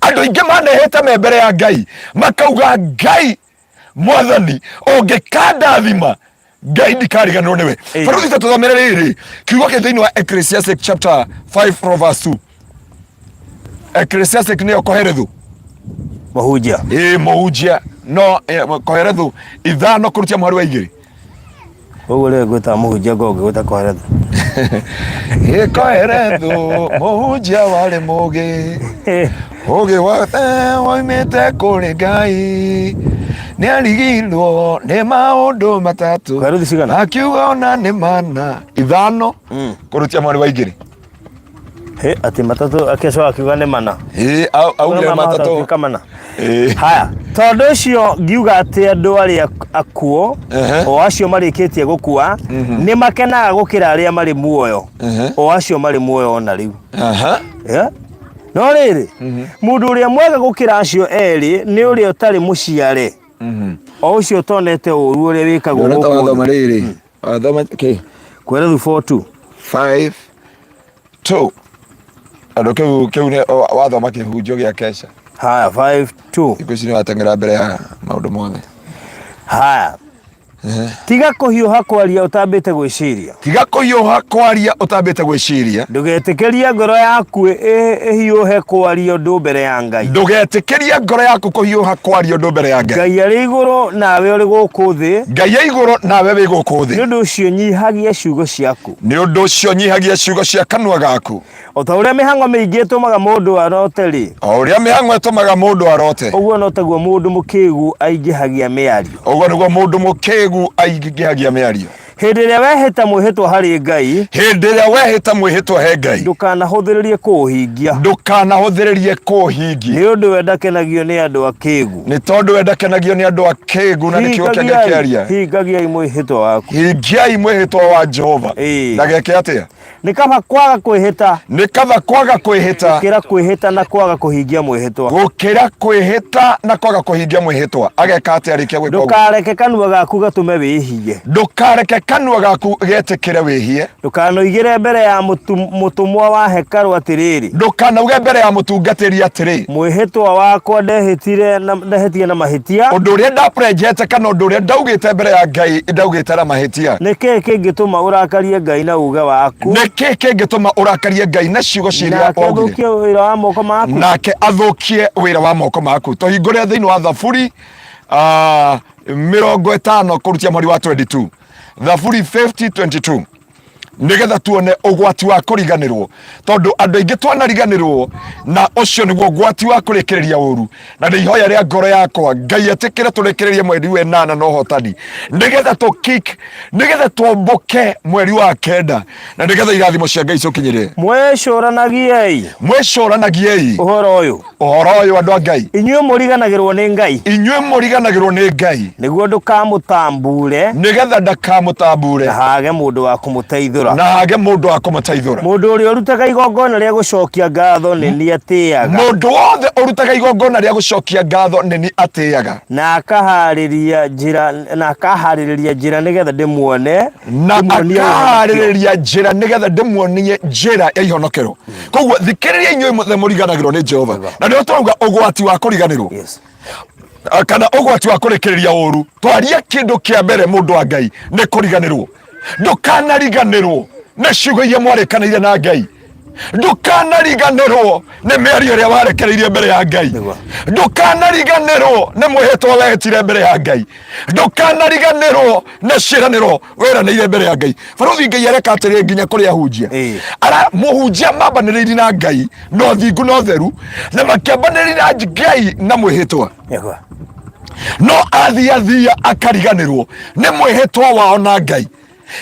Andũ aingĩ manehete me mbere ya Ngai makauga Ngai mwathani ũngĩkandathima Ngai ndikariganĩrwo nĩwe. Barũthi ta tũthomere rĩrĩ kiugo kĩ thĩinĩ wa Ecclesiastic chapter 5 from verse 2. Ecclesiastic nĩyo Koherethu. Mũhunjia. Ĩĩ mũhunjia no Koherethu 5 kũrutia mũhari wa 2. Ũguo rĩu ngwĩta mũhunjia ngorwo ngĩgwĩta Koherethu. Ĩ Koherethu mũhunjia warĩ mũgĩ. Ũgĩ wothe woimĩte kũrĩ Ngai. Nĩarigirwo nĩ maũndũ matatũ. Koherethu cigana? Akiuga ona nĩ mana. 5 kũrutia mũhari wa 2. He, atĩ matatũ akĩcoka akiuga nĩ mana. Ĩ, augire Mahota matatũ. gũtuĩka mana. Ĩ. Haya, tondũ ũcio ngiuga atĩ andũ arĩa akuũ o acio marĩkĩtie gũkua nĩ makenaga gũkĩra arĩa marĩ muoyo o acio marĩ muoyo ona rĩu. Yeah? No rĩrĩ, mũndũ ũrĩa mwega gũkĩra acio erĩ nĩ ũrĩa ũtarĩ mũciare, o ũcio ũtonete ũũru ũrĩa wĩkagwo Ndona ta gũkũ wathoma thĩ. rĩrĩ. Wathoma kĩ? Kohelethu 4:2. 5 2. Andũ kĩu nĩ wathoma kĩhunjio gĩa kesha. Haya, 5 2. Thikũ ici nĩ wateng'era mbere ya maũndũ mothe. Haya. Tiga kũhiũha kwaria ũtambĩte gwĩciria. Tiga kũhiũha kwaria ũtambĩte gwĩciria. Ndũgetĩkĩrie ngoro yaku ĩhiũhe kwaria ũndũ mbere ya Ngai. Ndũgetĩkĩrie ngoro yaku kũhiũha kwaria ũndũ mbere ya Ngai. Ngai arĩ igũrũ nawe ũrĩ gũkũ thĩ. Ngai e igũrũ nawe wĩ gũkũ thĩ. Nĩ ũndũ ũcio nyihagia ciugo ciaku. Nĩ ũndũ ũcio nyihagia ciugo cia kanua gaku. O ta ũrĩa mĩhang'o mĩingĩ ĩtũmaga mũndũ arote-rĩ, O ũrĩa mĩhang'o ĩtũmaga mũndũ arote, ũguo no taguo mũndũ mũkĩgu aingĩhagia mĩario. Ũguo nĩguo mũndũ mũkĩgu aingĩhagia mĩario. Hĩndĩ ĩrĩa wehĩta mwĩhĩtwa harĩ Ngai, Hĩndĩ ĩrĩa wehĩta mwĩhĩtwa he Ngai, ndũkanahũthĩrĩrie kũũhingia, ndũkanahũthĩrĩrie kũũhingia, nĩ ũndũ we ndakenagio nĩ andũ akĩgu. Nĩ tondũ we ndakenagio nĩ andũ akĩgu, na nĩkĩo kĩo Hingagiai kĩaria. Hingagiai mwĩhĩtwa waku. Hingiai mwĩhĩtwa wa Jehova. Ndageke atĩa? Nĩ kaba kwaga kwĩhĩta. Nĩ kaba kwaga kwĩhĩta. Gũkĩra kwĩhĩta na kwaga kũhingia mwĩhĩtwa. Gũkĩra kwĩhĩta na kwaga kũhingia mwĩhĩtwa. Ageka atĩa arĩkia gwĩka ũguo? Ndũkareke kanua gaku gatũme wĩhie. Ndũkareke kanua gaku getĩkĩre wĩhie. Ndũkanoigĩre mbere ya mũtũmwo wa hekarũ atĩrĩrĩ. Ndũkanauge mbere ya mũtungatĩri atĩrĩ. Mwĩhĩtwa wakwa ndehĩtire na ndehĩtire na mahĩtia. Ũndũ ũrĩa ndaprenjete kana ũndũ ũrĩa ndaugĩte mbere ya Ngai ndaugĩte na mahĩtia. Nĩ kĩĩ kĩngĩtũma ũrakarie Ngai na uuge waku? Nĩ kĩĩ kĩngĩtũma ũrakarie Ngai na ciugo ciria Nake waugire? athũkie wĩra wa moko maku? Nake athũkie wĩra wa moko maku. Tũhingũre thĩinĩ wa Thaburi 50 kũrutia mweri wa 22. Thaburi 50:22. Nĩgetha tuone ũgwati wa kũriganĩrwo, tondũ andũ aingĩ twanariganĩrwo, na ũcio nĩguo ũgwati wa kũrĩkĩrĩria ũru. Na nĩ ihoya rĩa ngoro yakwa Ngai etĩkĩre tũrĩkĩrĩrie mweri wa ĩnana na ũhotani, nĩgetha tũ kick, nĩgetha twambũke mweri wa kenda, na nĩgetha irathimo cia Ngai cũkinyĩre. Mwĩcũranagiei Mwĩcũranagiei ũhoro ũyũ, ũhoro ũyũ, andũ a Ngai, inyuĩ mũriganagĩrwo nĩ Ngai, inyuĩ mũriganagĩrwo nĩ Ngai, nĩguo ndũkamũtambure, nĩgetha ndakamũtambure, na hage mũndũ wa kũmũteithũra. Na hage mũndũ wa kũmũteithũra. Mũndũ ũrĩa ũrutaga igongona rĩa gũcokia ngatho nĩ niĩ atĩaga, Mũndũ wothe ũrutaga igongona rĩa gũcokia ngatho nĩ niĩ atĩaga, na akaharĩrĩria njĩra nĩgetha ndĩmuone, na ndĩmuonie ũhonokio. Akaharĩrĩria njĩra nĩgetha ndĩmuonie njĩra ya ihonokero. Koguo thikĩrĩria, inyuĩ mũthe mũriganagĩrwo nĩ Jehova, na nĩo twauga ũgwati wa kũriganĩrwo kana ũgwati wa kũrĩkĩrĩria ũru. Twaria kĩndũ kĩa mbere, mũndũ wa Ngai, nĩ kũriganĩrwo. Ndũkanariganĩrwo nĩ ciugo iria mwarĩkanĩire na Ngai. Ndũkanariganĩrwo nĩ mĩario ĩrĩa warekereirie mbere ya Ngai. Ndũkanariganĩrwo nĩ mwĩhĩtwa wehĩtire mbere ya Ngai. Ndũkanariganĩrwo nĩ ciĩranĩro weranĩire mbere ya Ngai. Barothi, Ngai areka atĩrĩ nginya kũrĩ ahunjia. Ara mũhunjia mambanĩrĩiri na Ngai na ũthingu na ũtheru, na makĩambanĩrĩri na Ngai na mwĩhĩtwa, no athiathia akariganĩrwo nĩ mwĩhĩtwa wao na Ngai.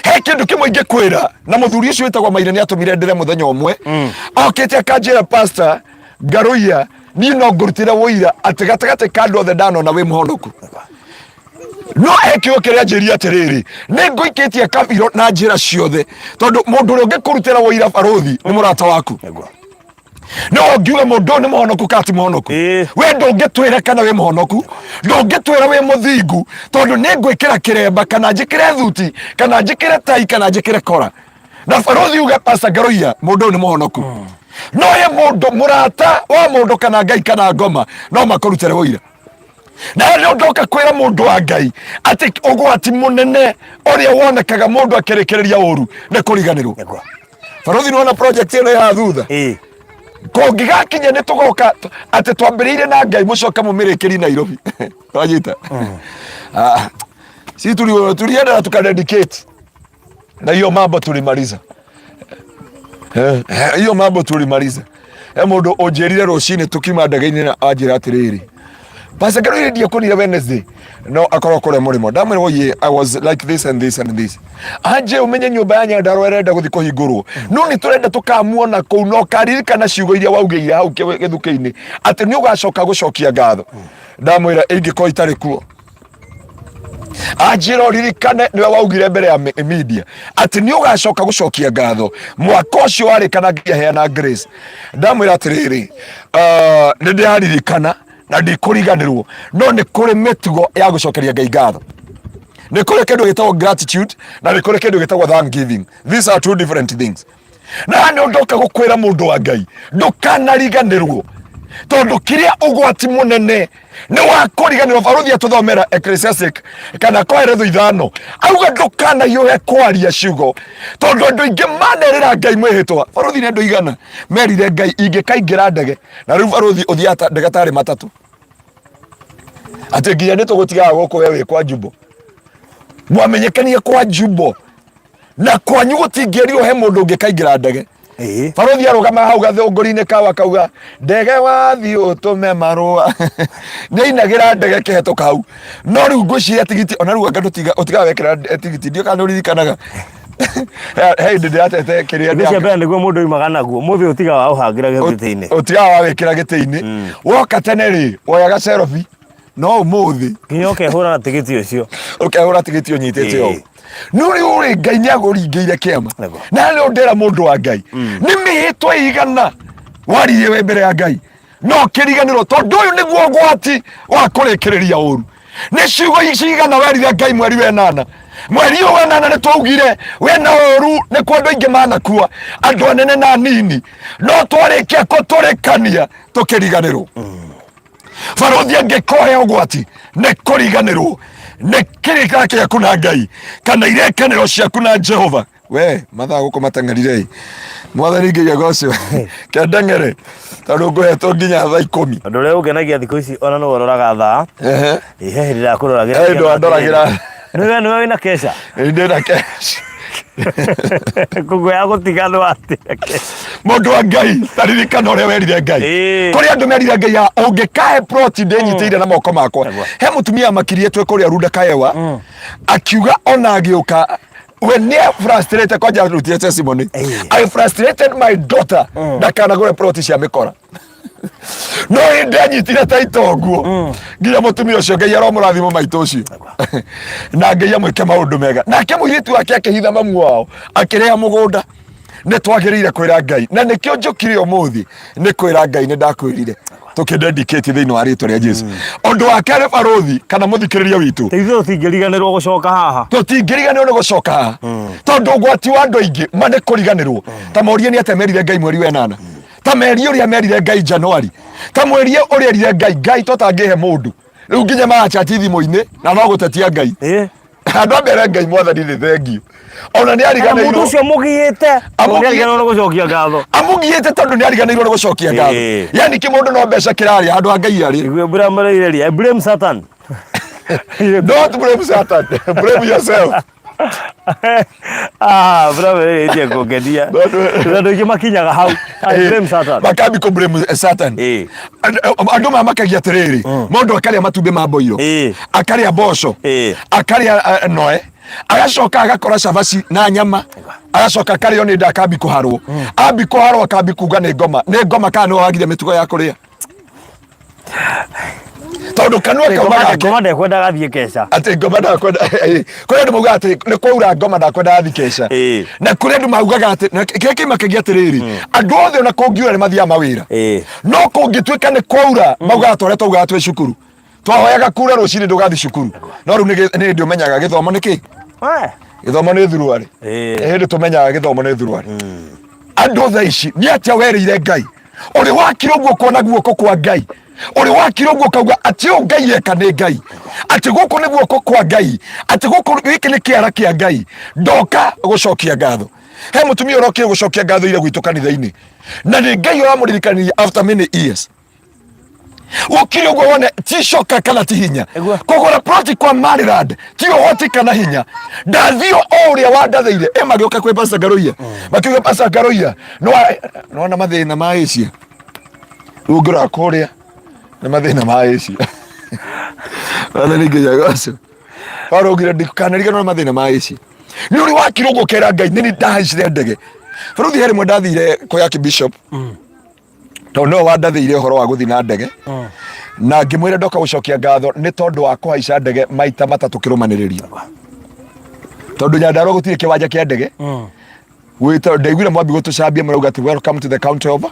He kĩndũ kĩmwe ingĩkwĩra, na mũthuri ũcio wĩtagwo Maire nĩ atũmire ndĩre mũthenya ũmwe. Okĩte akanjĩra, "Pastor Ngaruiya, niĩ no ngũrutĩre ũira atĩ gatagatĩ ka andũ othe ndanona wĩ mũhonoku." No he kiugo kĩrĩa anjĩria atĩrĩrĩ, nĩ ngũikĩtie kabiro na njĩra ciothe, tondũ mũndũ ũrĩa ũngĩkũrutĩra ũira, barũthi, nĩ mũrata waku. No ũngiuga mũndũ ũyũ nĩ mũhonoku kana ti mũhonoku? We ndũngĩtwĩra kana wĩ mũhonoku, ndũngĩtwĩra wĩ mũthingu, tondũ nĩ ngwĩkĩra kĩremba kana njĩkĩre thuti kana njĩkĩre tai kana njĩkĩre kora, na barũthi uge, "Pastor Ngaruiya, mũndũ ũyũ nĩ mũhonoku." No ye mũndũ mũrata wa mũndũ kana Ngai kana ngoma no makũrutĩre ũira. Na nĩ ndoka kwĩra mũndũ wa Ngai atĩ ũgwati mũnene ũrĩa wonekaga mũndũ akĩrĩkĩrĩria ũru nĩ kũriganĩrwo. Barũthi, nĩwona project ĩno ya thutha kũngĩgakinya nĩ tũgoka atĩ twambĩrĩire na Ngai, mũcoke mũmĩrĩkĩrie Nairobi. Wanyita? Ah, si tulienda na tukadedicate, na hiyo mambo tulimaliza. Hiyo mambo tulimaliza. Mũndũ ũnjĩrire rũcinĩ tũkiuma ndege-inĩ na anjĩra atĩrĩrĩ, "Pastor Ngaruiya, ndiakuonire Wednesday, no akorwo kũrĩa mũrĩmo." Ndamwĩra, "Oye, I was like this and this and this." Anje ũmenye nyũmba ya Nyandarua ĩrenda gũthiĩ kũhingũrwo, no nĩ tũrenda tũkamuona kũu, no karirikana ciugo iria waugĩire hau gĩthukĩ-inĩ atĩ nĩ ũgacoka gũcokia ngatho. Ndamwĩra, "Ingĩkorwo itarĩ kuo." Anjĩra, "Ũririkane nĩwe waugire mbere ya media atĩ nĩ ũgacoka gũcokia ngatho mwaka ũcio warĩ kana nginya heana grace." Ndamwĩra atĩrĩrĩ, nĩ ndĩraririkana na ndikũriganĩrwo, no nĩ kũrĩ mĩtugo ya gũcokeria Ngai ngatho. Nĩ kũrĩ kĩndũ gĩtagwo gratitude na nĩ kũrĩ kĩndũ gĩtagwo thanksgiving. These are two different things. Na nĩ ndoka gũkwĩra, mũndũ wa Ngai, ndũkanariganĩrwo, tondũ kĩrĩa ũgwati mũnene nĩ wa kũriganĩrwo. Barũthi atũthomera Ecclesiastic kana Koheretho 5, auga ndũkanahiũhe kwaria ciugo, tondũ andũ aingĩ manerĩra Ngai mwĩhĩtwa. Barũthi, nĩ andũ igana merire Ngai, "Ingĩkaingĩra ndege?" Na rĩu, barũthi, ũthiaga ndege tarĩ matatũ, atĩ nginya nĩ tũgũtigaga gũkũ, we wĩ kwa Jumbo, mwamenyekanie kwa Jumbo na kwanyu gũtingĩerirwo he mũndũ ũngĩkaingĩra ndege. Barũthi arũgama hau gathũngũri-inĩ kau akauga, "Ndege wathiĩ ũtũme marũa." Nĩ ainagĩra ndege kĩhetũka hau. No rĩu ngwĩciria tigiti ona rĩu anga ũtigaga wekĩra tigiti, ndiũ kana ũririkanaga he hĩndĩ ndĩratete kĩrĩa. Ngwĩciria mbere nĩguo mũndũ oimaga naguo, mũthĩ ũtigaga waũhangĩra gĩtĩ-inĩ. Ũtigaga wawĩkĩra gĩtĩ-inĩ. Woka tene rĩ, woyaga cerobi, no ũmũthĩ nginya ũkehũra na tigiti ũcio. Ũkehũra tigiti ũnyitĩte ũũ. No rĩu rĩ, Ngai nĩ agũringĩire kĩama. Na nĩ ndĩra mũndũ wa Ngai, nĩ mĩhĩtwa igana waririe we mbere ya Ngai no kĩriganĩrwo, tondũ ũyũ nĩguo ũgwati wa kũrĩkĩrĩria ũru. Nĩ ciugo cigana werire Ngai mweri wenana? Mweri ũyũ wenana nĩ twaugire wena ũru, nĩ kwa andũ aingĩ manakua, andũ anene na anini, no twarĩkia kũtũrĩkania tũkĩriganĩrwo. Barũthi, angĩkohe ũgwati nĩ kũriganĩrwo nĩ kĩrĩka kĩaku na Ngai kana irekanĩro ciaku na Jehova. We mathaa gũkũ mateng'erire, Mwathani Ngai agocwo. Kendeng'ere tondũ ngũhetwo nginya thaa 10. Ũndũ ũrĩa ũngenagia thikũ ici, ona nĩwe ũroraga thaa. Ĩ, he hĩndĩ ndakũroragĩra. He hĩndĩ wandoragĩra. Nĩwe wĩna kesha. Ndĩna cash. Koguo ya gũtiganwo atĩa? Mũndũ wa Ngai, taririkana ũrĩa werire Ngai. Kũrĩ andũ merire Ngai ya ũngĩkahe ploti ndĩnyitĩire na moko makwa. He mũtumia makirie twĩ kũrĩa Runda Kaewa, akiuga ona agĩũka we nĩ frustrated kwanja arutire testimony, "I frustrated my daughter ndakanagũre ploti cia mĩkora, no hĩndĩ anyitire taito ũguo nginya mũtumia ũcio, Ngai aromũrathimo maitũ ũcio na Ngai amwĩke maũndũ mega." Nake mũirĩtu wake akĩhitha mamu wao akĩrĩha mũgũnda. Nĩ twagĩrĩire kwĩra Ngai, na nĩkĩo njũkire ũmũthĩ nĩ kwĩra Ngai nĩ ndakwĩrire tũkĩdedicate thĩinĩ wa rĩtwa rĩa Jesu. Ũndũ wa kerĩ, barũthi kana mũthikĩrĩria witũ, Ithuĩ tũtingĩriganĩrwo gũcoka haha. Tũtingĩriganĩrwo nĩ gũcoka haha, tondũ ũgwati wa andũ aingĩ ma nĩ kũriganĩrwo. Ta morie nĩ atĩa merire Ngai mweri wa ĩnana, ta merie ũrĩa merire Ngai Januari, ta mwerie ũrĩa erire Ngai. Ngai tũtangĩhe mũndũ rĩu nginya marachati thimũ-inĩ na no gũtetia Ngai. Andũ a mbere, Ngai mwathani nĩ thengiũ ona nĩ Kana mũndũ ariganĩirwo. Ũcio mũgiĩte. Amũgiĩte. Nĩ nĩ gũcokia ngatho. Amũgiĩte tondũ nĩ ariganĩirwo nĩ gũcokia ngatho. Yani kĩmũndũ no mbeca kĩrarĩa handũ ha Ngai arĩ. Iguo mbura mareire. I blame Satan. Don't blame Satan, blame yourself. Ah, mbura mareire kũngenia. Tondũ aingĩ makinyaga hau. I blame Satan. Makambi kũ blame Satan. Andũ mamakagia atĩrĩrĩ, mũndũ akarĩa matumbĩ ma mboiro, akarĩa mboco, akarĩa noe, agacoka agakora cabaci na nyama, agacoka akarĩo nĩ nda, akambi kũharwo, ambi kũharwo, akambi kuga nĩ ngoma, nĩ ngoma, kana nĩ wagire mĩtugo ya kũrĩa, tondũ kanua kauma gake. Ngoma ndekwendaga thiĩ keca. Atĩ ngoma ndakwenda. Kũrĩ andũ maugaga atĩ nĩ kwaura ngoma ndakwenda thiĩ keca. Na kũrĩ andũ maugaga atĩ na kĩrĩa kĩmakagia atĩrĩrĩ, andũ othe ona kũngiura nĩ mathiaga mawĩra, no kũngĩtuĩka nĩ kwaura maugaga ta ũrĩa twaugaga twĩ cukuru, twahoyaga kura rũcinĩ ndũgathiĩ cukuru, no rĩu nĩ hĩndĩ ũmenyaga gĩthomo nĩ kĩ. Gĩthomo nĩ thuruarĩ. Nĩ hĩndĩ tũmenyaga gĩthomo nĩ thuruarĩ. Andũ thaa ici nĩ atĩa werĩire Ngai? Ũrĩ wakira ũguo kuona guoko kwa Ngai? Ũrĩ wakira ũguo ũkauga atĩ ũũ Ngai eka nĩ Ngai, atĩ gũkũ nĩ guoko kwa Ngai, atĩ gũkũ gĩkĩ nĩ kĩara kĩa Ngai, ndoka gũcokia ngatho? He mũtumia ũrokire gũcokia ngatho ire gwitũ kanitha-inĩ, na nĩ Ngai ũramũririkanirie after many years. Gũkire ũguo wone ti coka kana ti hinya. Kũgũra ploti kwa Maryland ti ũhoti kana hinya, ndathio o ũrĩa wandathĩire. Ĩ magĩũka kwĩ Pastor Ngaruiya, makiuga, "Pastor Ngaruiya, nĩwona mathĩna ma Asia rĩu ngĩrora kũrĩa nĩ mathĩna ma Asia." Wathani nginya goco warũngire ndikanariganĩrwo nĩ mathĩna ma Asia. Nĩ ũrĩ wakira ũguo ũkera Ngai nĩ ndahaicire ndege? Baruthi, he rĩmwe ndathire kwĩ Archbishop, tondũ nĩwe wandathĩire ũhoro wa gũthiĩ na ndege, na ngĩmwĩra ndoka gũcokia ngatho nĩ tondũ wa kũhaica ndege maita matatũ kĩrũmanĩrĩrio, tondũ Nyandarua gũtirĩ kĩwanja kĩa ndege. Gwĩta ndaiguire mwambi gũtũcambia mũrauga atĩ, "Welcome to the county of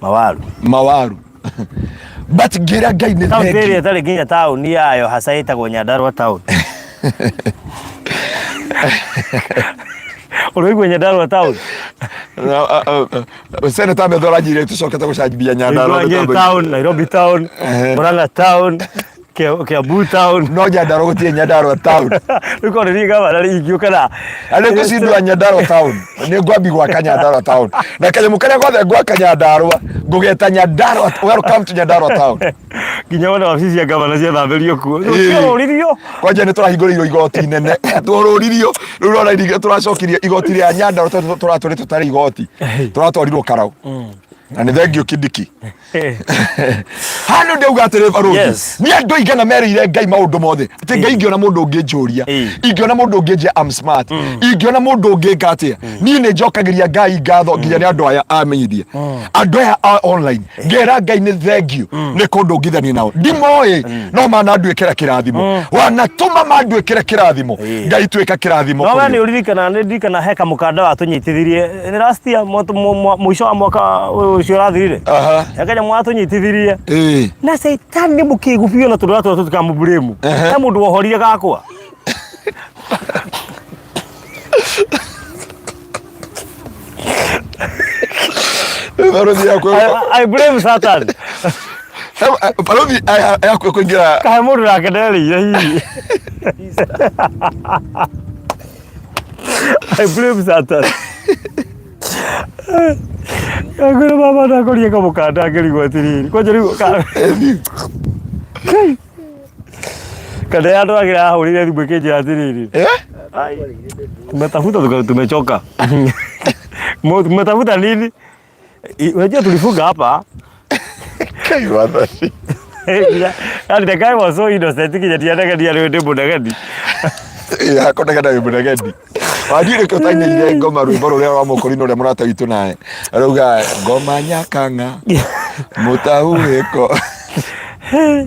Mawaru." Mawaru. But ngĩra Ngai nĩ Kaunti ĩrĩa thengiũ. ĩtarĩ nginya taũni yayo haca ĩtagwo Nyandarua town. Ũraigua Nyandarua town? Seneta Methu aranjĩrire tũcokete gũcambia Nyandarua. Ũraigua Nyeri town, Nairobi town, Murang'a town, Kiambu town. No Nyandarua gũtirĩ Nyandarua town. Rĩu korwo nĩ niĩ gavana rĩ ingĩũka na Arĩ ngũcindũra Nyandarua town, nĩ ngwambi gwaka Nyandarua town, na kanyamũ karĩa gothe ngwaka Nyandarua ngũgeta Nyandarua, "Welcome to Nyandarua town." Nginya wona wabici cia gavana ciathambĩrio kuo. Ciorũririo. Kwanja nĩ tũrahingũrĩirwo igoti inene, tũrũririo rĩu rora tũracokirie igoti rĩa Nyandarua tondũ tũratũrĩ tũtarĩ igoti, tũratwarirwo Karau, na nĩ thengiũ Kindiki. Handũ ndauga atĩrĩ, barũthi, nĩ andũ aigana merĩire Ngai maũndũ mothe atĩ Ngai, ingĩona mũndũ ũngĩnjũria, ingĩona mũndũ ũngĩnjia I'm smart, ingĩona mũndũ ũngĩka atĩa, niĩ nĩ njokagĩria Ngai ngatho nginya nĩ andũ aya a media, andũ aya a online, ngera Ngai nĩ thengiũ nĩ kũndũngithania nao, ndimoĩ no mananduĩkĩra kĩrathimo, wanatũma manduĩkĩre kĩrathimo. Ngai tuĩka kĩrathimo No we kũrĩ nĩ ũririkana, nĩ ndirikana he kamũkanda watũnyitithirie nĩ last year mũico wa mwaka ũyũ ũcio ũrathirire. He kanyamũ watũnyitithirie na caitani nĩ mũkĩgu biũ, na tondũ ratũra tũtikamũburĩmu, he mũndũ wohorire gakwa. Baruthi yakwe. I blame Satan. Baruthi yakwe kũingĩra. Kahe mũndũ nake nderĩire hihi. I blame Satan. Ngwĩra baba ndakoria kamũkanda ngĩrigwo atĩrĩrĩ kwanja rĩu Kana ya andũ agĩra ahũrĩre thimũ ĩkĩnjĩra atĩrĩrĩ. Eh? Ai, Tumetafuta tumechoka. Tumetafuta nini? Unajua tulifunga hapa. Kai wathani. And the guy was so innocent kinya tianegenia rĩu ndĩ mũnegeni. Akonegena wĩ mũnegeni. Wanjui nĩkĩo tainĩire ngoma rwĩmbo rũrĩa rwa mũkũrinũ ũrĩa mũrata witũ nawe. Arauga ngoma nyakang'a mũtahuhĩko.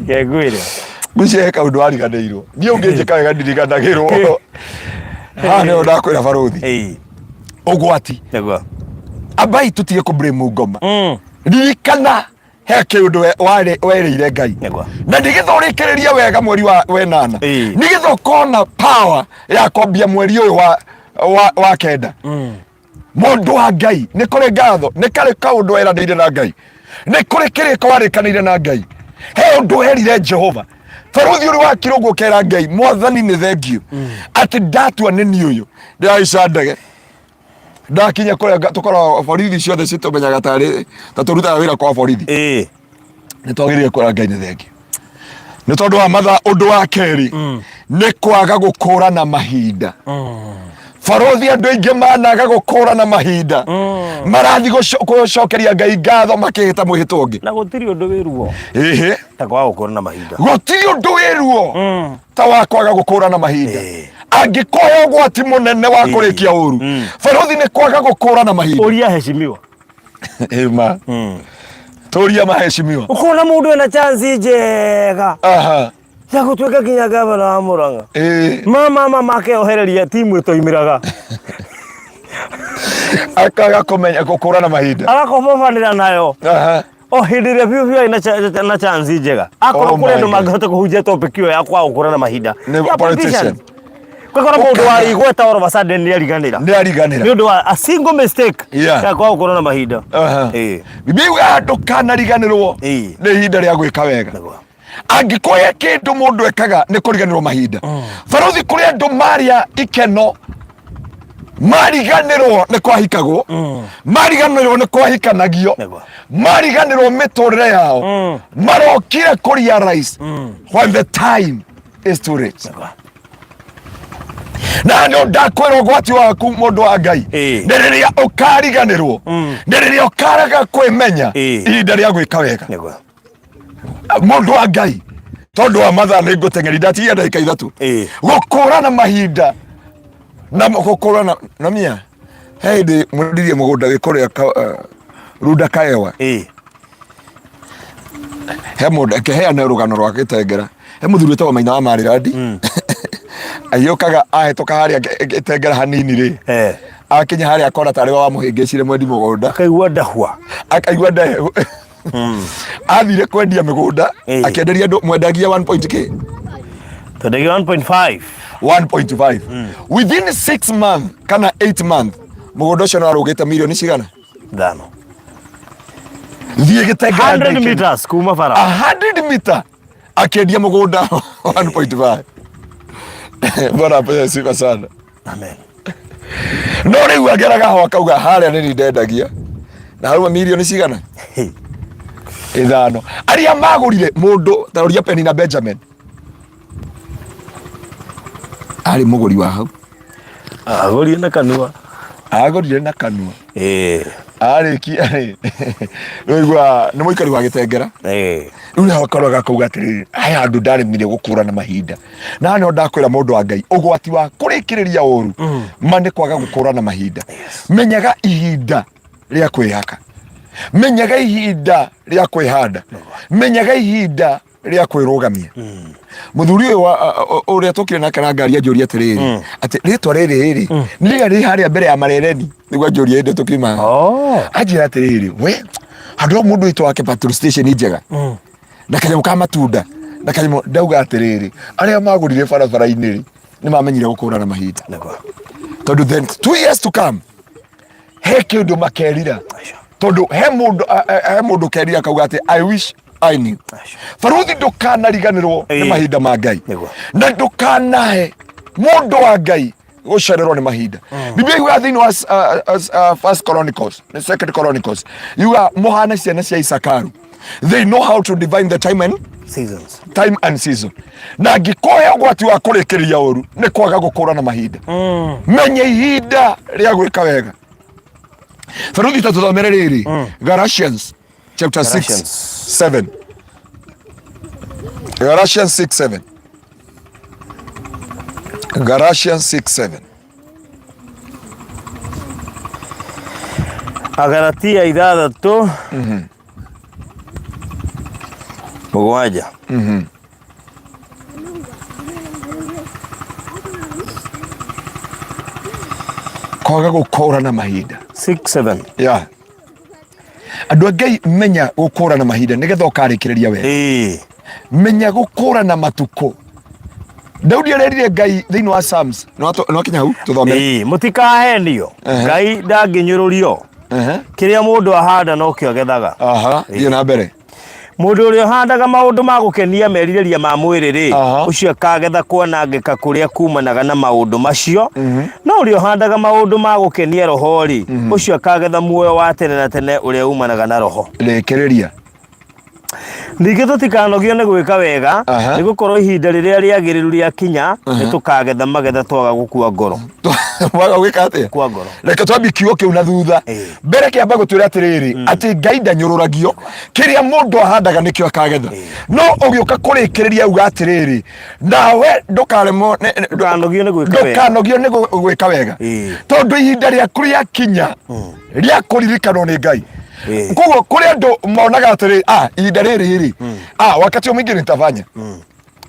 Kengwĩre. Ngwĩciria he kaũndũ wariganĩirwo. Niĩ ũngĩnjĩka wega ndiriganagĩrwo. Haha nĩho ndakwĩra barũthi. Ĩĩ. Ũgwati. Nĩguo. Ambai tũtige kũ blame ngoma. Ririkana he kĩũndũ werĩire Ngai. Nĩguo. Na nĩgetha ũrĩkĩrĩrie wega mweri wa wenana. Ĩĩ. Nĩgetha ũkona power ya kwambia mweri ũyũ wa kenda. Mũndũ wa Ngai nĩ kũrĩ ngatho, nĩ karĩ kaũndũ weranĩire na Ngai, nĩ kũrĩ kĩrĩko warĩkanĩire na Ngai, he ũndũ werire Jehova. Barũthi ũrĩ wakira ũguo ũkera Ngai, Mwathani nĩ thengiũ atĩ ndatua nĩ niĩ ũyũ ndĩrahaica ndege ndakinya kũrĩa tũkoragwo borithi ciothe citũmenyaga tarĩ ta tũrutaga wĩra kwa borithi. Ĩĩ. Nĩ twagĩrĩire kwĩra Ngai nĩ thengiũ nĩ tondũ wa mathaa. Ũndũ wa kerĩ nĩ kwaga gũkũrana mahinda. Barũthi, andũ aingĩ managa gũkũrana mahinda, marathiĩ gũcokeria Ngai ngatho makĩhĩta mwĩhĩtwa ũngĩ. Na gũtirĩ ũndũ wĩ ruo Ĩhĩ. ta kwaga gũkũrana mahinda. Gũtirĩ ũndũ wĩ ruo ta wa kwaga gũkũrana mahinda. Angĩkorwo ũgwati mũnene wa kũrĩkia ũru, barũthi, nĩ kwaga gũkũrana mahinda. Ũria heshimiwa. Ĩma tũria maheshimiwa. Ũkona mũndũ ena chance njega ya gũtuĩka nginya gavana wa Murang'a. Mama mama akeohereria timu ĩtoimĩraga. Akaga kũmenya gũkũrana mahinda. Agakobobanĩra nayo. O hĩndĩ ĩrĩa biũ biũ arĩ na chance njega. Akorwo Oh kũrĩ my andũ God. mangĩhota kũhunjia topic ĩyo ya kwaga gũkũrana mahinda. Nĩ Ya politician. politicians. Kwekora mũndũ warĩ igweta all of a sudden nĩ ariganĩra. Nĩ ariganĩra. Nĩ ũndũ wa a single mistake ya kwaga gũkũrana mahinda. Bibilia yugaga ndũkanariganĩrwo nĩ ihinda rĩa gwĩka wega. Nĩguo. Angĩkorwo he kĩndũ mũndũ ekaga nĩ kũriganĩrwo mahinda. Barũthi, kũrĩ andũ marĩa ikeno mariganĩrwo nĩ kwahikagwo, mariganĩrwo nĩ kwahikanagio, Nĩguo. mariganĩrwo mĩtũrĩre yao, marokire kũ realize when the time is too late. Nĩguo. Na nĩ ndakwĩra ũgwati waku, mũndũ wa Ngai, nĩ rĩrĩa ũkariganĩrwo, nĩ rĩrĩa ũkaraga kwĩmenya ihinda rĩa gwĩka wega. Nĩguo. Mũndũ wa Ngai, tondũ wa mathaa nĩ ngũteng'eri, ndatigia ndagĩka 3. Gũkũrana mahinda na gũkũrana na mia, he hĩndĩ mwendirie mũgũnda wĩ kũrĩa runda kaewa. He mũndũ akĩheana rũgano rwa gĩtengera, he mũthuri wĩtagwo Maina wa Marirandi, agĩũkaga ahĩtũka harĩa gĩtengera hanini rĩ, akinya harĩa akona tarĩ we wamũhĩngĩcire mwendi mũgũnda. Akaigua ndahua. Akaigua ndehu. Athire kwendia mĩgũnda, akĩenderia andũ mwendagia 1 point k. Twendagia 1.5. 1.5. Within 6 months kana 8 months mũgũnda ũcio nĩ warũgĩte mirioni cigana? 5. Thiĩ gĩtengera 100 meters kuma bara. 100 meter akĩendia mũgũnda 1.5. Bwana apewe sifa sana. Amen. No rĩu ageraga ho akauga harĩa nĩ ndendagia na haruma mirioni cigana? 5. Arĩa magũrire mũndũ taroria Penina na Benjamin arĩ mũgũri wa hau. Agũrire na kanua. Agũrire na kanua. Arĩkia rĩ, rĩu nĩ mũikari wa gĩtengera. Rĩu nĩho akorwo akauga atĩrĩrĩ, aya andũ ndaremire gũkũrana mahinda. Na nĩho ndakwĩra, mũndũ wa Ngai, ũgwati wa kũrĩkĩrĩria ũru ma nĩ kwaga gũkũrana mahinda. Menyaga ihinda rĩa kwĩhaka, menyaga ihinda rĩa kwĩhanda, menyaga ihinda rĩa kwĩrũgamia. Mũthuri ũyũ ũrĩa tũkire nake na ngari anjũria atĩrĩrĩ, atĩ rĩtwa rĩrĩ rĩ nĩ rĩrĩa rĩ harĩa mbere ya Marereni, nĩguo anjũria hĩndĩ tũkiuma. Anjĩra atĩrĩrĩ, we handũ hau mũndũ witũ wake petrol station njega na kanyamũ ka matunda na kanyamũ. Ndauga atĩrĩrĩ, arĩa magũrire barabara-inĩ rĩ, nĩ mamenyire gũkũrana mahinda, tondũ then 2 years to come he kĩndũ makerira, tondũ he mũndũ kerira akauga atĩ, "I wish I knew." Baruthi, ndũkanariganĩrwo nĩ mahinda ma Ngai. Na ndũkanahe, mũndũ wa Ngai, gũcererwo nĩ mahinda. Biblia yugaga thĩinĩ wa First Chronicles, Second Chronicles, yuga mũhane ciana cia Isakaru, they know how to divine the time and Seasons. Time and season. Na angĩkũhe ũgwati wa kũrĩkĩrĩria ũru nĩ kwaga gũkũrana mahinda. Menya ihinda rĩa gwĩka wega. Baruthi ta tũthomere rĩrĩ, Galatians chapter 6 Galatians. 7. Galatians 6 7. Galatians 6 7. Agalatia 6 7. Kwaga gũkũrana mahinda. 6 7. Yeah. Andũ a Ngai, menya gũkũrana mahinda nĩgetha ũkarĩkĩrĩria wega. Menya gũkũrana matukũ. Daudi arerire Ngai thĩinĩ wa Psalms. Nĩwakinya hau tũthomere. Ĩĩ, mũtikahenio. Ngai ndangĩnyũrũrio. Kĩrĩa mũndũ ahanda nokĩo agethaga. Aha, thiĩ na mbere. Mũndũ ũrĩa ũhandaga maũndũ ma gũkenia merirĩria ma mwĩrĩ rĩ, ũcio akagetha kwanangĩka kũrĩa kumanaga na maũndũ macio. No ũrĩa ũhandaga maũndũ ma gũkenia roho rĩ, ũcio akagetha muoyo wa tene na tene ũrĩa umanaga na roho. Rĩkĩrĩria. Ningĩ tũtikanogio nĩ gwĩka wega, nĩ gũkorwo ihinda rĩrĩa rĩagĩrĩru rĩakinya, nĩ tũkagetha magetha twaga gũkua ngoro. Waga gwĩka atĩa? Gũkua ngoro. Reke twambie kiugo kĩu na thutha. Mbere kĩamba gũtwĩra atĩrĩrĩ, atĩ Ngai ndanyũrũragio, kĩrĩa mũndũ ahandaga nĩkĩo akagetha. No ũgĩũka kũrĩkĩrĩria uga atĩrĩrĩ, nawe ndũkaremwo Ndũkanogio nĩ gwĩka wega. Ndũkanogio nĩ gwĩka wega. Tondũ ihinda rĩaku rĩakinya rĩa kũririkanwo nĩ Ngai. Koguo kũrĩ andũ monaga atĩrĩ, ah, ihinda rĩrĩ rĩ, ah, wakati mwingĩ nitafanya,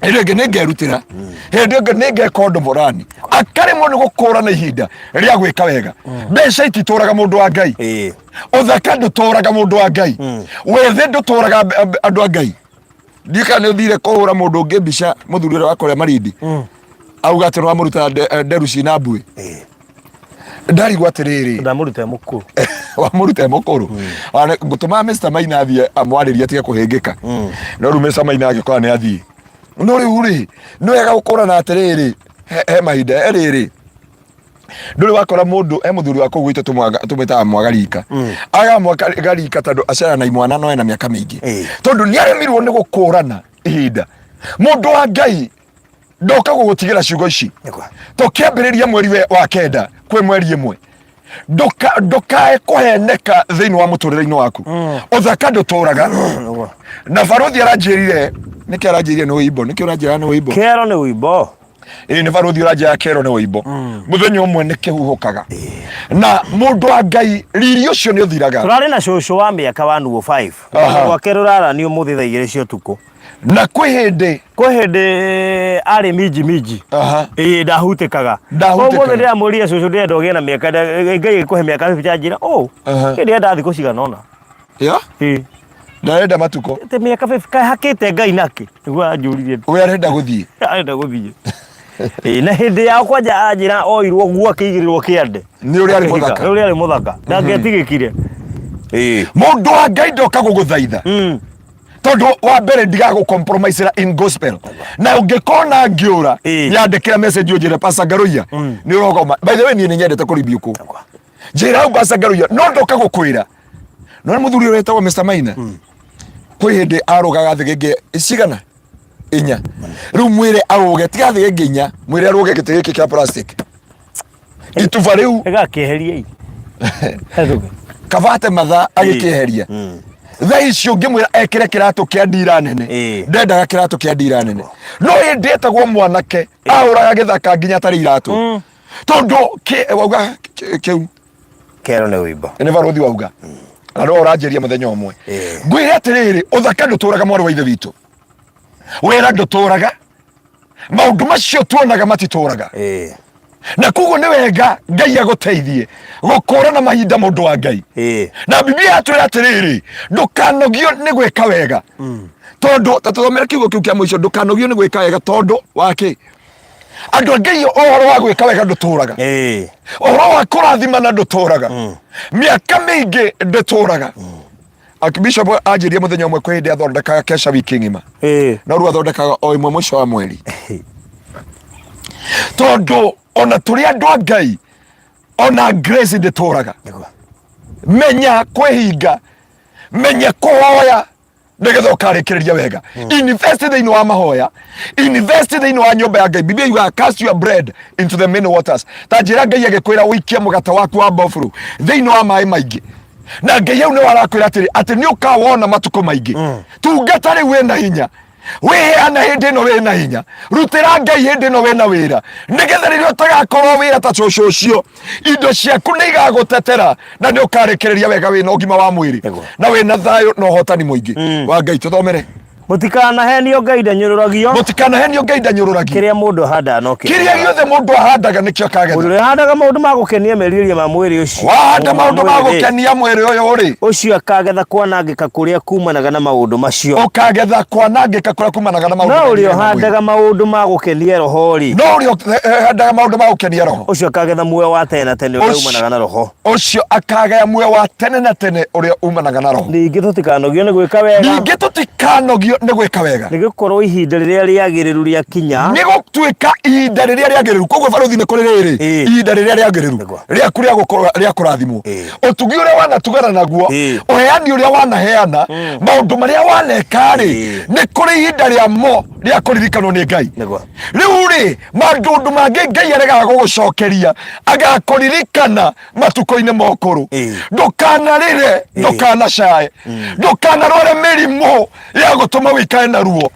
hĩndĩ ĩngĩ nĩ ngerutĩra, hĩndĩ ĩngĩ nĩ ngeka ũndũ mũrani. Akaremwo nĩ gũkũrana ihinda rĩa gwĩka wega. Mbeca ititũraga, mũndũ wa Ngai. Ũthaka ndũtũraga, mũndũ wa Ngai. Wĩthĩ ndũtũraga, andũ a Ngai. Ndiũ kana nĩ ũthire kũhũra mũndũ ũngĩ mbica, mũthuri ũrĩa wa kũrĩa Marindi, auga atĩ nĩwamũruta nderu cina mbuĩ. Ndarigwo atĩrĩrĩ, Ndamũruta mũkũrũ. Wamũruta e mũkũrũ. Ona ngũtũma Mr Maina athiĩ amwarĩrie atige kũhĩngĩka, no rĩu Mr Maina angĩkorwo nĩ athiĩ. No rĩu rĩ, nĩ wega gũkũrana atĩrĩrĩ, he mahinda he rĩrĩ. Ndũrĩ wakora mũndũ he mũthuri wa kũu gwitũ tũmwĩtaga mwagarika, aga mwagarika tondũ aciara na imwana no ena mĩaka mĩingĩ, tondũ nĩ aremirwo nĩ gũkũrana ihinda. Mũndũ wa Ngai, ndoka gũgũtigĩra ciugo ici. Tũkĩambĩrĩria mweri wa 9 kwĩ mweri 1, ndũkae kũheneka thĩinĩ wa mũtũrĩre-inĩ waku. Ũthaka ndũtũraga. Na barothi aranjĩrire, nĩkĩ aranjĩrire nĩ ũimbo? Nĩkĩ ũranjĩra nĩ ũimbo? Kero nĩ ũimbo. Ĩĩ, nĩ barothi ũranjĩra kero nĩ ũimbo. Mũthenya ũmwe nĩ kĩhuhũkaga. Na mũndũ wa Ngai, riri ũcio nĩ ũthiraga. Tũrarĩ na cũcũ wa mĩaka 105. Gwake rũraranio mũthĩ thaa 2 cia ũtukũ. Na kwĩ hĩndĩ Kwĩ hĩndĩ arĩ minji minji. Ĩĩ, ndahutĩkaga. Ndahutĩkaga. Ũmũthĩ ndĩramũria, cũcũ, ndĩrenda ũgĩe na mĩaka, Ngai ĩkũhe mĩaka 50. Anjĩra, oh, ĩ ndĩrenda thikũ cigana ũna. Ya? Ĩĩ. Ndarenda matukũ. Atĩ mĩaka 50 kaĩ hakĩte Ngai nakĩ? Nĩguo anjũririe. We arenda gũthiĩ. Arenda gũthiĩ. Ĩĩ, na hĩndĩ yao kwanja anjĩra oirwo guo akĩigĩrĩrwo kĩande. Nĩ ũrĩa arĩ mũthaka. Nĩ ũrĩa arĩ mũthaka. Ndangĩatigĩkire. Ĩĩ. Mũndũ wa Ngai, ndoka gũgũthaitha, tondũ wa mbere ndigaga compromise in gospel, na ũngĩkona ngĩũra, nyandĩkĩra message ũnjĩre, "Pastor Ngaruiya, nĩ ũrogoma." By the way, niĩ nĩ nyendete kũribiũkũ. Njĩra hau, "Pastor Ngaruiya," no ndoka gũkwĩra no nĩ mũthuri ũrĩa wĩtagwo Mr Maina, kwĩ hĩndĩ arũgaga thĩgĩngĩ cigana 4. Rĩu mwĩre arũge, tiga thĩgĩngĩ 4, mwĩre arũge gĩtĩ gĩkĩ kĩa plastic, ituba rĩu. Ĩgakĩeheria i. Hetũke. Kabate mathaa agĩkĩeheria. Thaa icio ũngĩmwĩra ekĩre kĩratũ kĩa ndira nene, ndendaga kĩratũ kĩa ndira nene. No hĩndĩ etagwo mwanake ahũraga gĩthaka nginya atarĩ iratũ, tondũ wauga kĩu. Kero nĩ ũimbo. Nĩ barothi wauga na no ũranjĩria mũthenya ũmwe. Ngwĩre atĩrĩrĩ, ũthaka ndũtũraga, mwarĩ wa ithe witũ, wĩra ndũtũraga, maũndũ macio tuonaga matitũraga. Na koguo nĩ wega Ngai agũteithie gũkũrana mahinda, mũndũ wa Ngai. Na Biblia yatwĩra atĩrĩrĩ, ndũkanogio nĩ gwĩka wega, tondũ ta tũthomere kiugo kĩu kĩa mũico, ndũkanogio nĩ gwĩka wega tondũ wakĩ? Andũ a Ngai, ũhoro wa gwĩka wega ndũtũraga. Ũhoro wa kũrathimana ndũtũraga. Mĩaka mĩingĩ ndĩtũraga. Archbishop anjĩrie mũthenya ũmwe kwĩ hĩndĩ athondekaga kesha wiki ng'ima, no rĩu athondekaga o ĩmwe mũico wa mweri, tondũ ona tũrĩ andũ a Ngai, ona grace ndĩtũraga. Menya kwĩhinga, menya kũhoya. Nĩgetha ũkarĩkĩrĩria wega, invest thĩinĩ wa mahoya, invest thĩinĩ wa nyũmba ya Ngai. Biblia yugaga, "Cast your bread into the many waters." Ta njĩra, Ngai agĩkwĩra ũikie mũgate waku wa mbofuru thĩinĩ wa maĩ maingĩ, na Ngai hau nĩwe arakwĩra atĩrĩ atĩ nĩ ũkawona matukũ maingĩ. Tungata rĩu wĩna hinya, wĩheana hĩndĩ ĩno wĩna hinya, rutĩra Ngai hĩndĩ ĩno wĩna wĩra, nĩgetha rĩrĩa ũtagakorwo wĩra ta cũcũ ũcio, indo ciaku nĩ igagũtetera na nĩ ũkarĩkĩrĩria wega wĩna ũgima wa mwĩrĩ na wĩna thayũ na ũhotani mũingĩ wa Ngai. Tũthomere. Mũtikanahenio, Ngai ndanyũrũragio. Mũtikanahenio, Ngai ndanyũrũragio. Kĩrĩa mũndũ ahandaga no kĩo Kĩrĩa gĩothe mũndũ ahandaga nĩkĩo Mũndũ akagetha. ũrĩa ahandaga maũndũ ma gũkenia merirĩria ma mwĩrĩ ũcio, Wahanda maũndũ ma mwĩrĩ, gũkenia mwĩrĩ ũyũ rĩ, ũcio akagetha kwanangĩka kũrĩa kumanaga na maũndũ macio. Ũkagetha kwanangĩka kũrĩa kumanaga na maũndũ No ma ũrĩa merirĩria ma mwĩrĩ. ũhandaga maũndũ ma gũkenia roho rĩ, No ũrĩa ũhandaga maũndũ ma gũkenia roho, ũcio akagetha muoyo wa tene na tene ũrĩa Ũcio- umanaga na roho. Ũcio akagaya muoyo wa tene na tene ũrĩa umanaga na roho. Ningĩ tũtikanogio nĩ gwĩka wega, Ningĩ tũtikanogio nĩ gwĩka wega, nĩ gũkorwo ihinda rĩrĩa rĩagĩrĩru rĩakinya, nĩ gũtuĩka ihinda rĩrĩa rĩagĩrĩru. Koguo barũthi, nĩ kũrĩ rĩrĩ ihinda rĩrĩa rĩagĩrĩru rĩaku rĩa gũkorwo rĩa kũrathimwo. Ũtugi ũrĩa wanatugana naguo, ũheani ũrĩa wanaheana, maũndũ marĩa waneka-rĩ, nĩ kũrĩ ihinda rĩamo rĩa kũririkanwo nĩ Ngai. Rĩu rĩ, maũndũ mangĩ Ngai aregaga gũgũcokeria agakũririkana matukũ-inĩ ma ũkũrũ. Ndũkanarĩre, ndũkanacae, ndũkanarware mĩrimũ ya gũtũma wĩikare na ruo.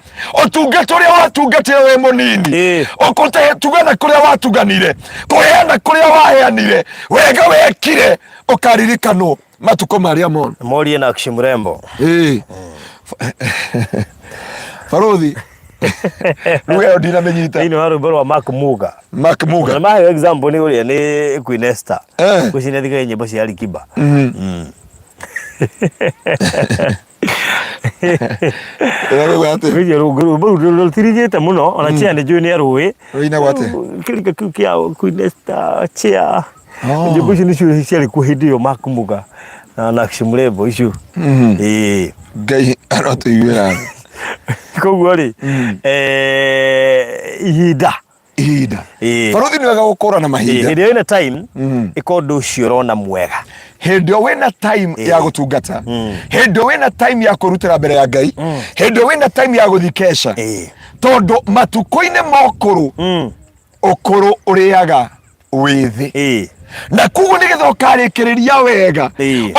Ũtungata ũrĩa watungatire wĩ mũnini, ũkũtugana kũrĩa watuganire, kũheana kũrĩa waheanire, wega wekire, ũkaririkanwo matukũ marĩa mona. Morie na Mrembo. Ĩĩ. Barũthi, ruga ĩyo ndinamĩnyita. Thĩinĩ wa rwĩmbo rwa Mark Muga. Mark Muga. Na mahe example nĩ ũrĩa nĩ Queen Esther. Ngwĩciria thikagia nyĩmbo cia Alikiba. Ĩrauga atĩ Ngwĩciria rwĩmbo rũu rũtirigĩte mũno ona chia nĩ njũĩ nĩ arũĩ. Rũinagwo atĩa? Kĩrika kĩu kĩa Queen Esther chia. Oh. Nyĩmbo icio nĩcio ciarĩ kuo hĩndĩ ĩyo Mark Muga na Nakshi Mrembo icio. Ĩĩ. Ngai arotũiguĩra tha. Koguo rĩ, ihinda. Ihinda. Ĩĩ. Barũthi, nĩ wega gũkũrana mahinda. Hĩndĩ ĩyo ĩna time, ĩka ũndũ ũcio ũrona mwega. Hĩndĩ ĩyo wĩna time ya gũtungata, hĩndĩ ĩyo wĩna time ya kwĩrutĩra mbere ya Ngai, hĩndĩ ĩyo wĩna time ya gũthiĩ kesha, tondũ matukũ-inĩ ma ũkũrũ, ũkũrũ ũrĩaga wĩthĩ. Na koguo nĩgetha ũkarĩkĩrĩria wega,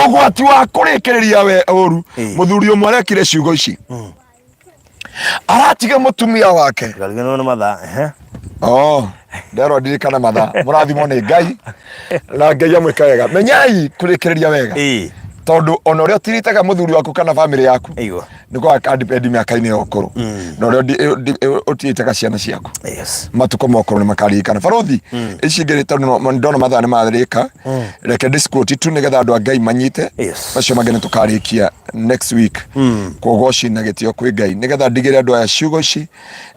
ũgwati wa kũrĩkĩrĩria we ũru. Mũthuri ũmwe arekire ciugo ici, aratiga mũtumia wake. Ndũkariganĩrwo nĩ mathaa. Ehe. Oh, nderwo ndirikana mathaa. Mũrathimwo nĩ Ngai na Ngai amwĩka wega. Menyai kũrĩkĩrĩria wega, tondũ ona ũrĩa ũtiritaga mũthuri waku kana bamĩrĩ yaku, nĩ gwakadipendi mĩaka-inĩ ya ũkũrũ, na ũrĩa ũtiritaga ciana ciaku, matukũ ma ũkũrũ nĩ makaririkana. Barũthi, ici ingĩ tondũ ndona mathaa nĩ marĩka, reke ndĩciquote tu nĩgetha andũ a Ngai manyite. Macio mangĩ nĩ tũkarĩkia next week. Kwogoci na gĩtĩo kwĩ Ngai, nĩgetha ndigĩre andũ aya ciugo ici,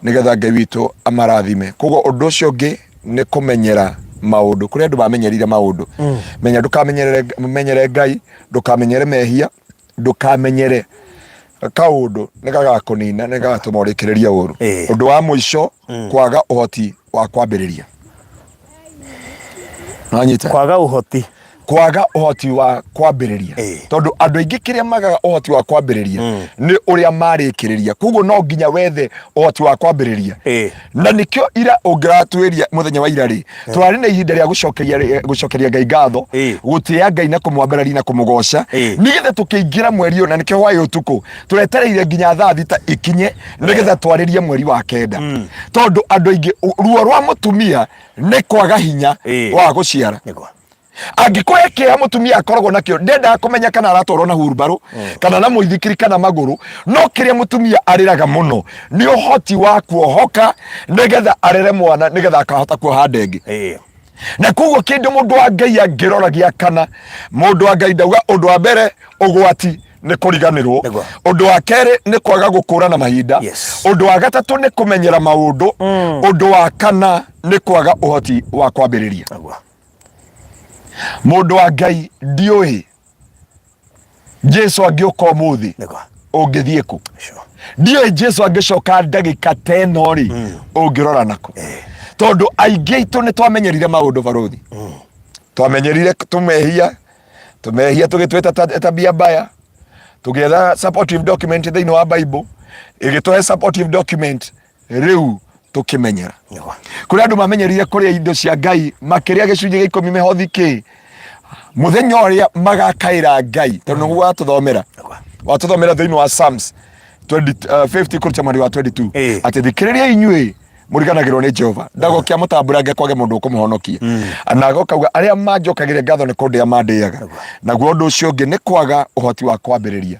nĩgetha Ngai witũ amarathime. Koguo ũndũ ũcio ũngĩ nĩ kũmenyera maũndũ. Kũrĩ andũ mamenyerire maũndũ. Menya ndũkamenyerere, menyere Ngai, ndũkamenyere mehia, ndũkamenyere kaũndũ nĩ gagakũnina, nĩ gagatũma ũrĩkĩrĩrie ũru. Ũndũ wa mũico, kwaga ũhoti wa kwambĩrĩria. Nanyita? Kwaga ũhoti. Kwaga ũhoti wa kwambĩrĩria. Tondũ andũ aingĩ kĩrĩa magaga ũhoti wa kwambĩrĩria nĩ ũrĩa marĩkĩrĩria. Koguo no nginya wethe ũhoti wa kwambĩrĩria. Na nĩkĩo ira ũngĩratuĩria mũthenya wa ira rĩ, twarĩ na ihinda rĩa gũcokeria Ngai ngatho, gũtĩĩa Ngai na kũmwambararia na kũmũgoca, nĩgetha tũkĩingĩra mweri ũyũ. Na nĩkĩo hwaĩ ũtukũ tũretereire nginya thaa 6 ikinye, nĩgetha twarĩrie mweri wa 9, tondũ andũ aingĩ ruo rwa mũtumia nĩ kwaga hinya wa gũciara. Angĩkorwo he kĩeha mũtumia akoragwo nakĩo, ndendaga kũmenya kana aratwarwo na hurumbarũ kana na mũithikiri kana magũrũ, no kĩrĩa mũtumia arĩraga mũno nĩ ũhoti wa kuohoka nĩgetha arere mwana, nĩgetha akahota kuoha nda ĩngĩ. Na koguo kĩndũ mũndũ wa Ngai angĩrora gĩa kana, mũndũ wa Ngai, ndauga ũndũ wa mbere ũgwati nĩ kũriganĩrwo. Ũndũ wa kerĩ nĩ kwaga gũkũrana mahinda. Ũndũ wa gatatũ nĩ kũmenyera maũndũ. Ũndũ wa kana nĩ kwaga ũhoti wa kwambĩrĩria. Mũndũ wa Ngai, ndiũĩ Jesu angĩũka ũmũthĩ, ũngĩthiĩ kũ? Ndiũĩ Jesu angĩcoka ndagĩka ta ĩno rĩ, ũngĩrora nakũ? Tondũ aingĩ aitũ nĩ twamenyerire maũndũ, barũthi. Twamenyerire tũmehia, tũmehia tũgĩtwĩta tabia mbaya. Tũgĩetha supportive document thĩinĩ wa Bible, ĩgĩtũhe supportive document. Rĩu tũkĩmenyera kũrĩ andũ mamenyerire kũrĩa indo cia Ngai, makĩrĩa gĩcunjĩ gĩa ikũmi, mĩhothi, kĩ mũthenya ũrĩa magakaĩra Ngai, tondũ nĩguo watũthomera, watũthomera thĩinĩ wa Psalms 20, 50 kũruta mweri wa 22, atĩ thikĩrĩria inyuĩ mũriganagĩrwo nĩ Jehova, ndagokia mũtamburange kwage mũndũ ũkũmũhonokia, na gokauga arĩa manjokagĩria ngatho nĩ kũndĩa mandĩaga. Naguo ũndũ ũcio ũngĩ nĩ kwaga ũhoti wa kwambĩrĩria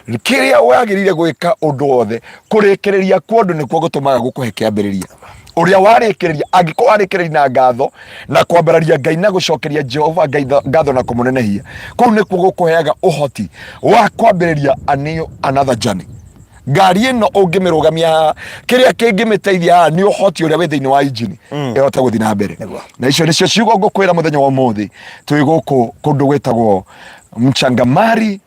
kĩrĩa wagĩrĩire gwĩka. Ũndũ wothe kũrĩkĩrĩria kwa ũndũ nĩkuo gũtũmaga gũkũhe kĩambĩrĩria. Ũrĩa warĩkĩrĩria, angĩkorwo warĩkĩrĩria na ngatho na kwambararia Ngai na gũcokeria Jehova Ngai ngatho na kũmũnenehia, kũu nĩkuo gũkũheaga ũhoti wa kwambĩrĩria a new another journey. Ngari ĩno ũngĩmĩrũgamia haha, kĩrĩa kĩngĩmĩteithia haha nĩ ũhoti ũrĩa wĩ thĩinĩ wa injini ĩhote gũthiĩ na mbere. Na icio nĩcio ciugo ngũkwĩra mũthenya wa ũmũthĩ twĩ gũkũ kũndũ gwĩtagwo Mchangamari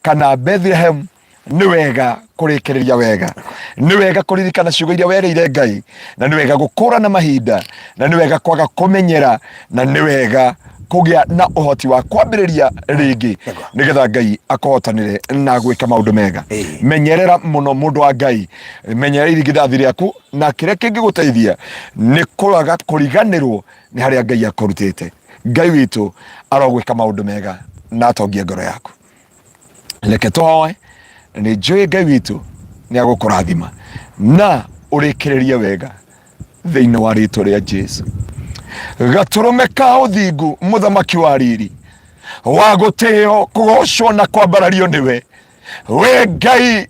kana Bethlehem. Nĩ wega kũrĩkĩrĩria wega, nĩ wega kũririkana ciugo iria werĩire Ngai, na nĩ wega gũkũra na mahinda, na nĩ wega kwaga kũmenyera, na nĩ wega kũgĩa na ũhoti wa kwambĩrĩria rĩngĩ nĩgetha Ngai akũhotanĩre na gwĩka maũndũ mega. Menyerera mũno, mũndũ wa Ngai, menyerera irigithathi rĩaku, na kĩrĩa kĩngĩgũteithia nĩ kũraga kũriganĩrwo nĩ harĩa Ngai akũrutĩte. Ngai witũ arogwĩka maũndũ mega na atongie ngoro yaku. Reke tũhoe. Nĩ njũĩ Ngai witũ nĩ agũkũrathima na ũrĩkĩrĩrie wega thĩinĩ wa rĩtwa rĩa Jesu. Gatũrũme ka ũthingu, mũthamaki wa riri, wa gũtĩo, kũgocwo na kwambarario nĩwe we Ngai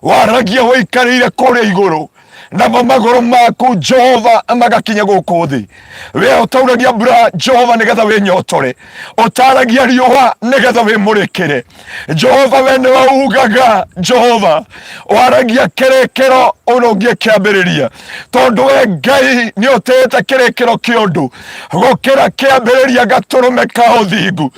waragia ũikarĩire kũrĩa igũrũ, namo magũrũ maku Jehova magakinya gũkũ thĩ. We ũtauragia mbura, Jehova, nĩgetha wĩnyotore, ũtaragia riũa nĩgetha wĩmũrĩkĩre. Jehova, we nĩwe ugaga. Jehova, waragia kĩrĩkĩro ũrũngie kĩambĩrĩria, tondũ we Ngai nĩ ũtĩĩte kĩrĩkĩro kĩa ũndũ gũkĩra kĩambĩrĩria. Gatũrũme ka ũthingu,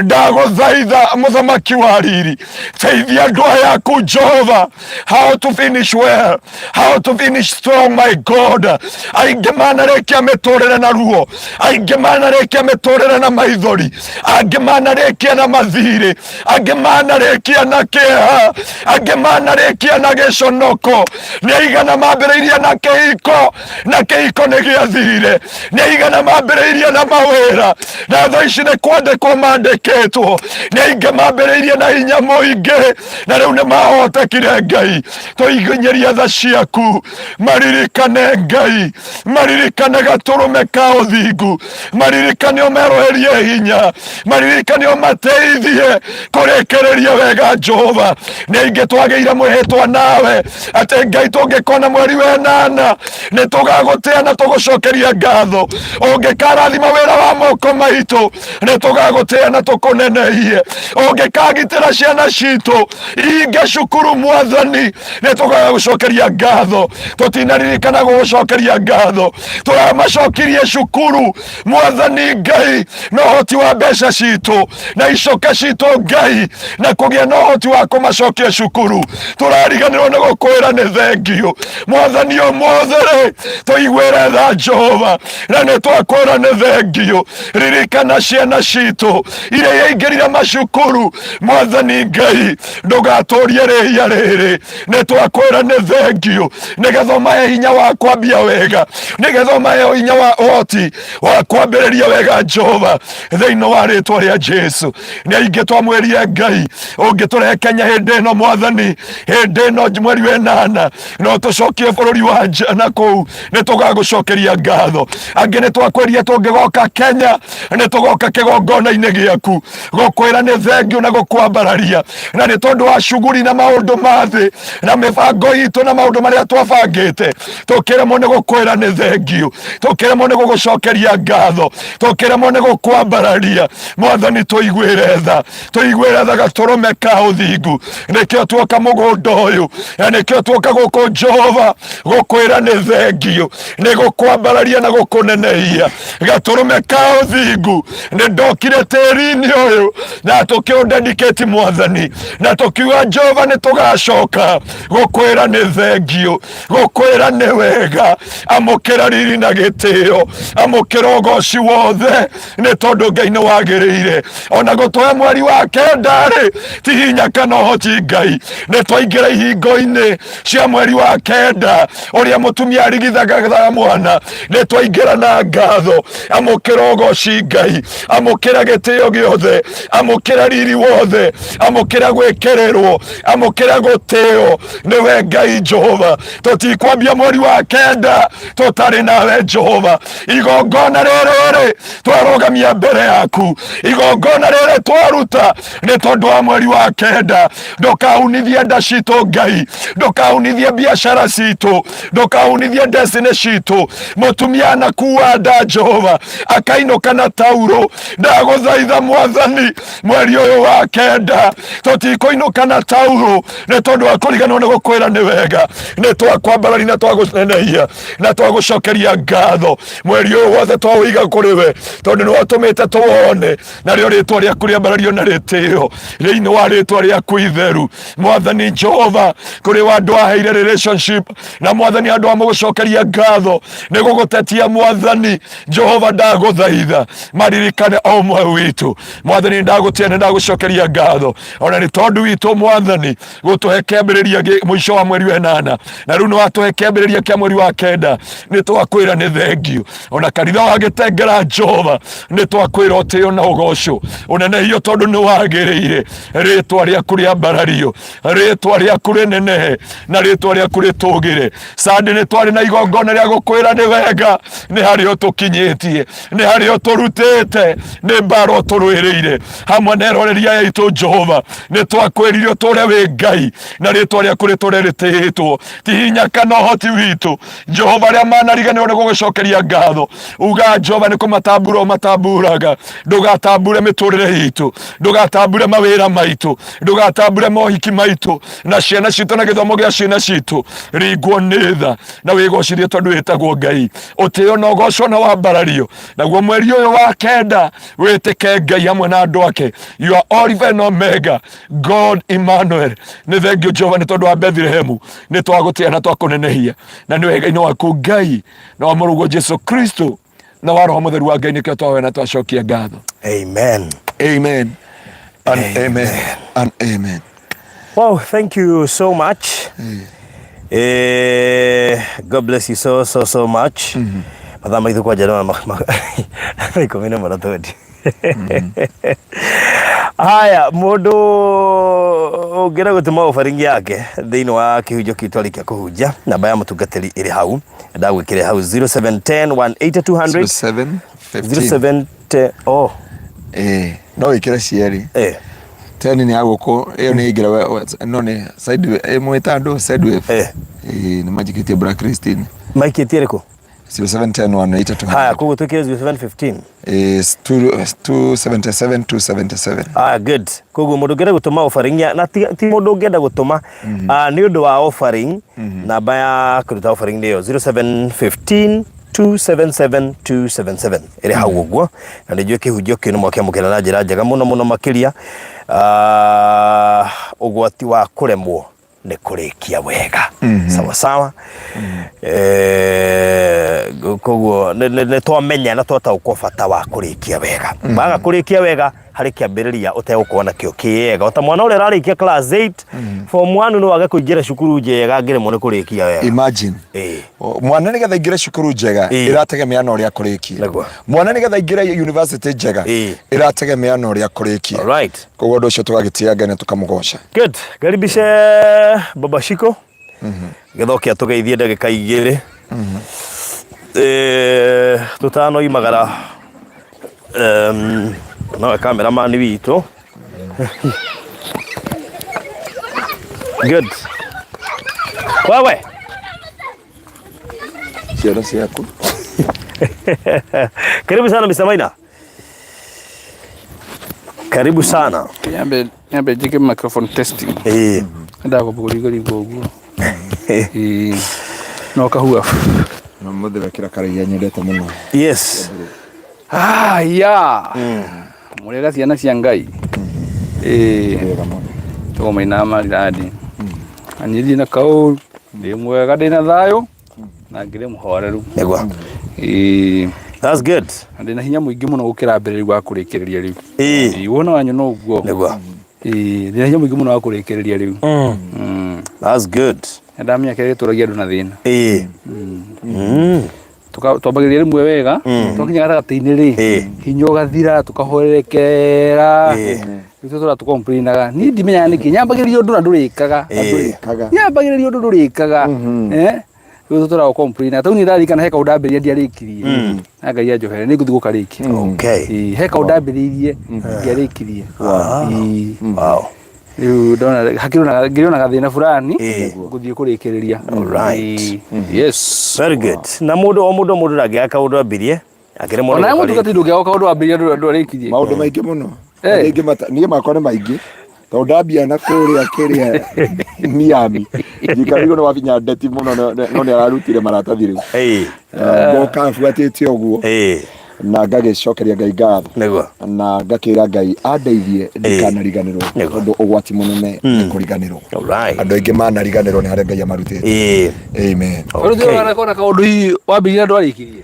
ndagũthaitha, mũthamaki wa riri, teithia andũ aya aku, Jehova, how to finish well, how to finish strong, my God. Aingĩ manarĩkia mĩtũrĩre na ruo, aingĩ manarĩkia mĩtũrĩre na maithori, angĩ manarĩkia na mathirĩ, angĩ manarĩkia na kĩeha, angĩ manarĩkia na gĩconoko. Nĩ aigana mambĩrĩirie na kĩhiko na kĩhiko nĩ gĩathirire? Nĩ aigana mambĩrĩirie na mawĩra na thaa ici nĩ kwandĩkwo mandĩkĩtwo? Nĩ aingĩ mambĩrĩirie na hinya mũingĩ na rĩu nĩ mahotekire. Ngai, tũiginyeria tha ciaku, maririkane Ngai, maririkane gatũrũme ka ũthingu, maririkane ũmeroherie hinya, maririkane ũmateithie kũrĩkĩrĩria wega. Jehova, nĩ aingĩ twagĩire mwĩhĩtwa nawe atĩ Ngai, tũngĩkona mweri wenana nĩ tũgagũtĩa na tũgũcokeria ngatho, ũngĩkarathima wĩra wa moko maitũ nĩ tũgagũtĩa na tũkũnenehie, ũngĩkagitĩra ciana citũ inge cukuru, Mwathani, nĩ tũgagũcokeria ngatho. Tũtinaririkana gũgũcokeria ngatho. Tũramacokirie cukuru, Mwathani Ngai, na ũhoti wa mbeca citũ na icoka citũ, Ngai, na kũgĩa na ũhoti wa kũmacokia cukuru, tũrariganĩrwo nĩ gũkwĩra nĩ thengiũ. Mwathani, ũmũthĩ rĩ, tũiguĩre tha, Jehova, na nĩ twakwĩra nĩ thengiũ. Ririkana ciana citũ iria yaingĩrire macukuru. Mwathani Ngai, ndũgatũrie rĩhia rĩrĩ. Nĩ twakwĩra nĩ thengiũ, nĩgetha ũmahe hinya wa kwambia wega, nĩgetha ũmahe hinya wa ũhoti wa kwambĩrĩria wega, Jehova, thĩinĩ wa rĩtwa rĩa Jesu. Nĩ aingĩ twamwĩrire, Ngai, ũngĩtũrehe Kenya hĩndĩ ĩno, Mwathani, hĩndĩ ĩno mweri wa ĩnana, no tũcokie bũrũri wa nja na kũu nĩ tũgagũcokeria ngatho. Angĩ nĩ twakwĩrire tũngĩgoka Kenya nĩ tũgoka kĩgongona-inĩ gĩaku gũkwĩra nĩ thengiũ na gũkwambararia, na nĩ tondũ wa cuguri na maũndũ ma thĩ na mĩbango itũ na maũndũ marĩa twabangĩte, tũkĩremwo nĩ gũkwĩra nĩ thengiũ, tũkĩremwo nĩ gũgũcokeria ngatho, tũkĩremwo nĩ gũkwambararia. Mwathani, tũiguĩre tha, tũiguĩre tha, gatũrũme ka ũthingu. Nĩkĩo tuoka mũgũnda ũyũ na nĩkĩo tuoka gũkũ. Thengiũ Jehova, gũkwĩra nĩ thengiũ, nĩ gũkwambararia na gũkũnenehia. Gatũrũme ka ũthingu, nĩ ndokire tĩri-inĩ ũyũ na tũkĩũndedicate Mwathani, na tũkiuga Jehova nĩ tũgacoka gũkwĩra nĩ thengiũ, gũkwĩra nĩ wega. Amũkĩra riri na gĩtĩo, amũkĩra ũgoci wothe, nĩ tondũ Ngai nĩ wagĩrĩire. Ona gũtũhe mweri wa kenda rĩ, ti hinya kana ũhoti Ngai, nĩ twaingĩra ihingo-inĩ cia mweri wa kenda ũrĩa mũtumia arigithaga mwana, nĩ twaingĩra na ngatho. Amũkĩra ũgoci Ngai, amũkĩra gĩtĩo gĩothe, amũkĩra riri wothe, amũkĩra gwĩkĩrĩrwo, amũkĩra gũtĩo. Nĩwe Ngai Jehova. Tũtikwambia mweri wa kenda tũtarĩ nawe Jehova. Igongona rĩrĩ twarũgamia mbere yaku, igongona rĩrĩ twaruta nĩ tondũ wa mweri wa kenda. Ndũkaunithie nda citũ Ngai, ndũkaunithie biacara citũ, ndũkaunithie destiny citũ. Mũtumia anakuua nda Jehova, akainũka na taurũ. Ndagũthaitha Mwathani, mweri ũyũ wa kenda tũtikũinũka na taurũ nĩ tondũ wa kũriganĩrwo nĩ gũkwĩra nĩ wega. Nĩ twakwambarari na twagũnenehia na twagũcokeria ngatho. Mweri ũyũ wothe twaũiga kũrĩ we, tondũ nĩ watũmĩte tũwone, narĩo rĩtwa rĩaku rĩambarario na rĩtĩo thĩinĩ wa rĩtwa rĩaku itheru. Mwathani Jehova, kũrĩ wa andũ aheire relationship na Mwathani, andũ amũgũcokeria ngatho nĩ gũgũtetia. Mwathani Jehova, ndagũthaitha maririkane o ũmwe witũ. Mwathani, ndagũtĩa, nĩ ndagũcokeria ngatho ona nĩ tondũ witũ Mwathani gũtũhe kĩambĩrĩria mũico wa mweri wa ĩnana, na rĩu nĩ watũhe kĩambĩrĩria kĩa mweri wa kenda. Nĩ twakwĩra nĩ thengiũ. Ona kanitha wa Gĩtengera Jehova, nĩ twakwĩra ũtĩo na ũgoco ũnenehio, tondũ nĩ wagĩrĩire. Rĩtwa rĩaku rĩambarario, rĩtwa rĩaku rĩnenehe, na rĩtwa rĩaku rĩtũgĩre. Sande nĩ twarĩ na igongona rĩa gũkwĩra nĩ wega, nĩ harĩa ũtũkinyĩtie, nĩ harĩa ũtũrutĩte, nĩ mbara ũtũrũĩrĩire hamwe na eroreria aitũ. Jehova, nĩ twakwĩrire ũtũre wĩ Ngai na rĩtwa rĩaku rĩtũre rĩtĩĩtwo, ti hinya kana ũhoti witũ. Jehova, arĩa manariganĩrwo nĩ gũgũcokeria ngatho, uga Jehova nĩ kũmatambura ũmatamburaga. Ndũgatambure mĩtũrĩre itũ, ndũgatambure mawĩra maitũ, ndũgatambure mohiki maitũ na ciana citũ na gĩthomo gĩa ciana citũ. Ringwo nĩ tha na wĩgocithie, tondũ wĩtagwo Ngai. Ũtĩo na ũgocwo na wambarario. Naguo mweri ũyũ wa kenda wĩtĩke Ngai hamwe na andũ ake. You are Alpha and Omega, God Emmanuel. Nĩ thengio Jehova nĩ tondũ wa Bethlehemu. Nĩ twagũtĩa na twakũnenehia, na nĩ wega-inĩ waku Ngai na wa mũrũguo Jesu Kristo na wa Roho Mũtheru wa Ngai nĩkĩo twahoya na twacokia ngatho. Amen. Amen and amen and amen. Wow, thank you so much. God bless you so so so much. Mathaa maitũ kwanja nĩ thaa 11 na 20. Haya, mũndũ ũngĩenda gũtũma offering yake thĩinĩ wa kĩhunjio kĩu twarĩkia kũhunjia, namba ya mũtungatĩri ĩrĩ hau, ndagwĩkĩre hau 0710 180 200. 07 15. 0710, oh. No wĩkĩre cierĩ. 10 nĩ ya gũkũ, ĩyo nĩ ĩingĩra no nĩ side ĩmwe ĩtandũ side wave. Nĩ manjikĩtie blacklist-inĩ. Maikĩtie ĩrĩkũ? 0710 180 200. Haya, koguo twĩkĩre 0715. 277 277. Ah, good. Koguo mũndũ ũngĩenda gũtũma offering na ti mũndũ ũngĩenda gũtũma, nĩ ũndũ wa offering, namba ya kũruta offering nĩyo 0715 277 277 ĩrĩ hau ũguo, na nĩ njũĩ kĩhunjio kĩu nĩ mwakĩamũkĩra na njĩra njega mũno mũno makĩria. Ũgwati wa kũremwo nĩ kũrĩkia wega. Sawa sawa. Koguo nĩ twamenya na twataũkwo bata wa kũrĩkia wega. Waga kũrĩkia wega harĩ kĩambĩrĩria ũtegũkorwo nakĩo kĩega, ota mwana ũrĩa ũrarĩkia class 8, form 1, no wage kũingĩra cukuru njega angĩremwo nĩ kũrĩkia wega. Imagine. Mwana nĩgetha aingĩre cukuru njega ĩrategemea na ũrĩa akũrĩkia. Mwana nĩgetha aingĩre university njega ĩrategemea na ũrĩa akũrĩkia. Koguo ũndũ ũcio tũgagĩtĩa Ngai na tũkamũgoca. Good. Karibishe Baba Shiko. Gĩthokia tũgeithie ndagĩka 2. Tũtanoimagara, nowe cameraman witũ. Good. Wewe. Ciana ciaku. Karibu sana Mr. Maina. Karibu sana. Nyambe njĩke microphone testing. Ndagũbũrigũrigwo ũguo. Ĩĩ. No kahua. Na mũthĩ wekĩra karaia nyendete mũno. Yes. Ah, ya. Mũrĩega ciana cia Ngai. Ĩĩ. Wega mũno. Tũgo maina mariradi. Na niĩ ndirĩ na kaũru. Ndĩ mwega ndĩ na thayũ na ngĩrĩ mũhoreru. Nĩguo. Ĩĩ. That's good. Na ndĩ na hinya mũingĩ mũno gũkĩra mbere rĩu wa kũrĩkĩrĩria rĩu. Ĩĩ. Ĩĩ, wona wanyu no ũguo. Nĩguo. Ĩĩ, ndĩ na hinya mũingĩ mũno wa kũrĩkĩrĩria rĩu. That's good. Nĩ ndamenya kĩrĩa gĩtũragia andũ na thĩna. Ĩĩ. Twambagĩrĩria rĩmwe wega, twakinya gatagatĩ-inĩ rĩ, hinya ũgathira, tũkahorerekera. Rĩu tũtũra tũkomplainaga. Niĩ ndimenyaga nĩkĩ, nyambagĩrĩria ũndũ na ndũrĩkaga. Ndũrĩkaga. Nyambagĩrĩria ũndũ ndũrĩkaga. Eh? Rĩu tũtũra gũkomplainaga. Tondũ niĩ ndaririkana he kaũndũ ndambĩrĩria ndiarĩkirie. Na Ngai anjohere, nĩ ngũthiĩ gũkarĩkia. Okay. Ĩĩ, he kaũndũ ndambĩrĩirie ndiarĩkirie. Ĩĩ. Wow. Rĩu ndona hakĩrĩ ngĩrĩ ona gathĩna fulani Ĩĩ. ngũthiĩ kũrĩkĩrĩria. Alright. Ĩĩ. Yes. Very good. Na mũndũ o mũndũ o mũndũ ndangĩaga kaũndũ ambirie. Akĩrĩ mũndũ. Ona mũtungati ndũngĩaga kaũndũ wambĩrĩria ndwarĩkirie. Maũndũ maingĩ mũno. Eh. Rĩngĩ mata niĩ makwa nĩ maingĩ. Tondũ ndambia na kũrĩa kĩrĩa Miami. Njikarĩirwo nĩ wabinya ndeti mũno no nĩ ararutire maratathi rĩu. Ĩĩ. Ngoka buatĩte ũguo Ĩĩ. na ngagĩcokeria Ngai ngatho Nĩguo. na ngakĩra Ngai andeithie ndikanariganĩrwo Nĩguo. tondũ ũgwati mũnene nĩ kũriganĩrwo. Alright. Andũ aingĩ manariganĩrwo nĩ harĩa Ngai amarutĩte. Ĩĩ. Amen. Rĩu ndĩrona kona kaũndũ hihi wambĩrĩria ndwarĩkirie.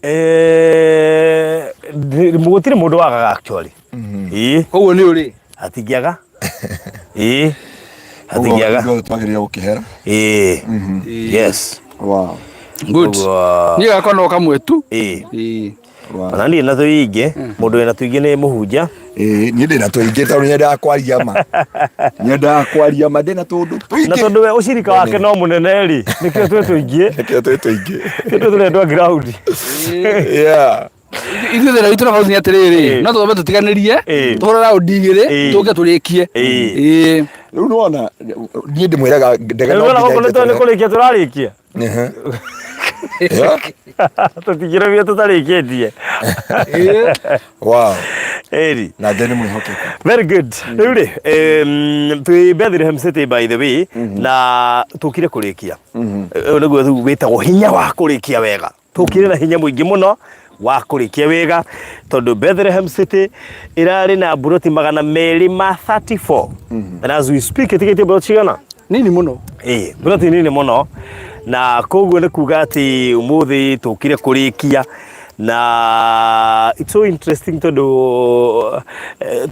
Eh, gũtirĩ mũndũ wagaga actually. Ĩĩ. Koguo nĩ ũrĩ. Hatingĩaga. Ĩĩ. Hatingĩaga. Ũguo twagĩrĩire gũkĩhera. Ĩĩ. Yes. Wow. Good. Ũguo. Niĩ gakwa no kamwe tu. Ĩĩ. Ĩĩ. Wow. Ona niĩ na tũingĩ, mũndũ wĩna tũingĩ nĩ mũhunjia. Ĩĩ, niĩ ndĩna tũingĩ tondũ nyendaga kwaria ma. Nyendaga kwaria ma ndĩna tũndũ Na tũingĩ. tondũ we ũcirika wake no mũnene rĩ, nĩkĩo twĩ tũingĩ. Nĩkĩo twĩ tũingĩ. Nĩkĩo tũrendwa ground. Yeah. Ithuĩ thĩna witũ na bauthi nĩ atĩrĩrĩ, no tũthome tũtiganĩrie, Ĩĩ. tũhũre raundi igĩrĩ, Ĩĩ. tũke tũrĩkie. Ĩĩ. Ĩĩ. Rĩu nĩwona niĩ ndĩmwĩraga ndege Rĩu no ona nginya gũkũ nĩ njeterere. kũrĩkia tũrarĩkia. Ehe. Yeah. Tũtingĩremia tũtarĩkĩtie. Ĩĩ. Wow. Ĩri. Na Ngai nĩ mwĩhokeku. Very good. Rĩu rĩ, twĩ Bethlehem City by the way, na tũkire kũrĩkia. Ũyũ nĩguo rĩu wĩtagwo hinya wa kũrĩkia wega. Tũkire na hinya mũingĩ mũno wa kũrĩkia wega tondũ Bethlehem City ĩrarĩ na mburoti 234. And as we speak ĩtigĩtie mburoti cigana? Nini mũno. Ĩĩ, mburoti nini mũno na koguo nĩ kuga atĩ ũmũthĩ tũkire kũrĩkia na it's so interesting tondũ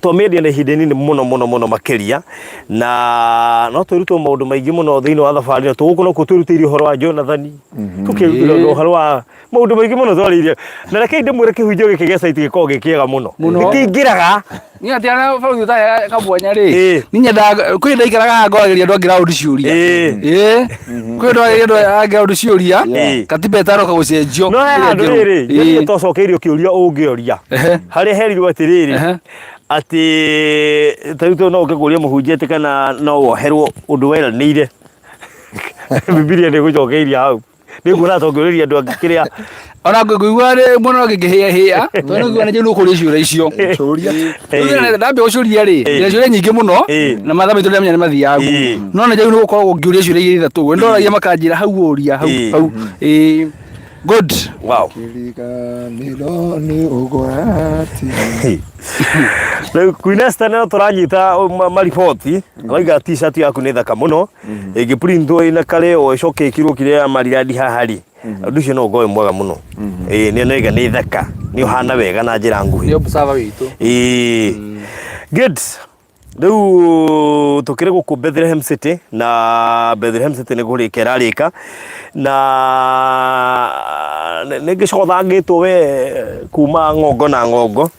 twamĩendia na ihinda inini mũno mũno mũno makĩria na no twĩrutwo maũndũ maingĩ mũno thĩinĩ wa thabarĩ ĩno tũgũkũ nokuo twĩrutĩire ũhoro wa Jonathani tũkĩrutĩra ũhoro wa maũndũ maingĩ mũno twarĩirie na rekei ndĩmwĩre kĩhunjio gĩkĩ gĩa site gĩkoragwo gĩ kĩega mũno Mũno. nĩkĩingĩraga Niĩ atĩ arĩa bauthi ũtarĩ kamwanya rĩ. Ĩĩ. Niĩ nyendaga kwĩ ndaikaraga haha ngoragĩria andũ angĩ raundi ciũria. Ĩĩ. Ĩĩ. Kwĩ ndwaragĩria andũ angĩ raundi ciũria. Ĩĩ. Katiba ĩtaroka gũcenjio. no he handũ Ĩrĩa rĩrĩ njerũ. nĩ twacokeirio kĩũria ũngĩoria Ehe. harĩa herirwo atĩrĩrĩ Ehe. atĩ ta rĩu no ũke kũria mũhunjia atĩ kana no woherwo ũndũ weranĩire Bibilia nĩ ĩgũcokeirie hau nĩ nguona tongĩũrĩria andũ angĩ kĩrĩa Ona ngũigua rĩ mũno ngĩhĩa hĩa tondũ nĩ ngũigua nĩ njũĩ nĩũkũria ciũria icio. Ciũria. Rĩu ndambia gũciũria rĩ, ndĩna ciũria nyingĩ mũno Ĩĩ. na mathaa maitũ ndĩramenya nĩ mathiangu. Ĩĩ. No nĩ njũĩ nĩ gũkoragwo ngĩũria ciũria igĩrĩ ithatũ ũguo. Nĩndoragia makanjĩra hau ũria hau Ĩĩ. hau. Ĩĩ. Good. Wow. Kĩriganĩro nĩ ũgwati. Rĩu Queen Esther no tũranyita mariboti arauga t-shirt yaku nĩ thaka mũno ĩngĩprintwo ĩna kare o ĩcoke ĩkirwo kĩrĩa ya mariradi haha rĩ ũndũ ũcio no ũkorwo wĩ mwega mũno ĩĩ nĩ nĩga nĩ thaka nĩ ũhana wega na njĩra nguhĩ Nĩ observer witũ. Ĩĩ. Good. Rĩu tũkĩrĩ gũkũ Bethlehem City na Bethlehem City nĩ kũrĩka ĩrarĩka na nĩ ngĩcothangĩtwo we kuma ng'ongo na ng'ongo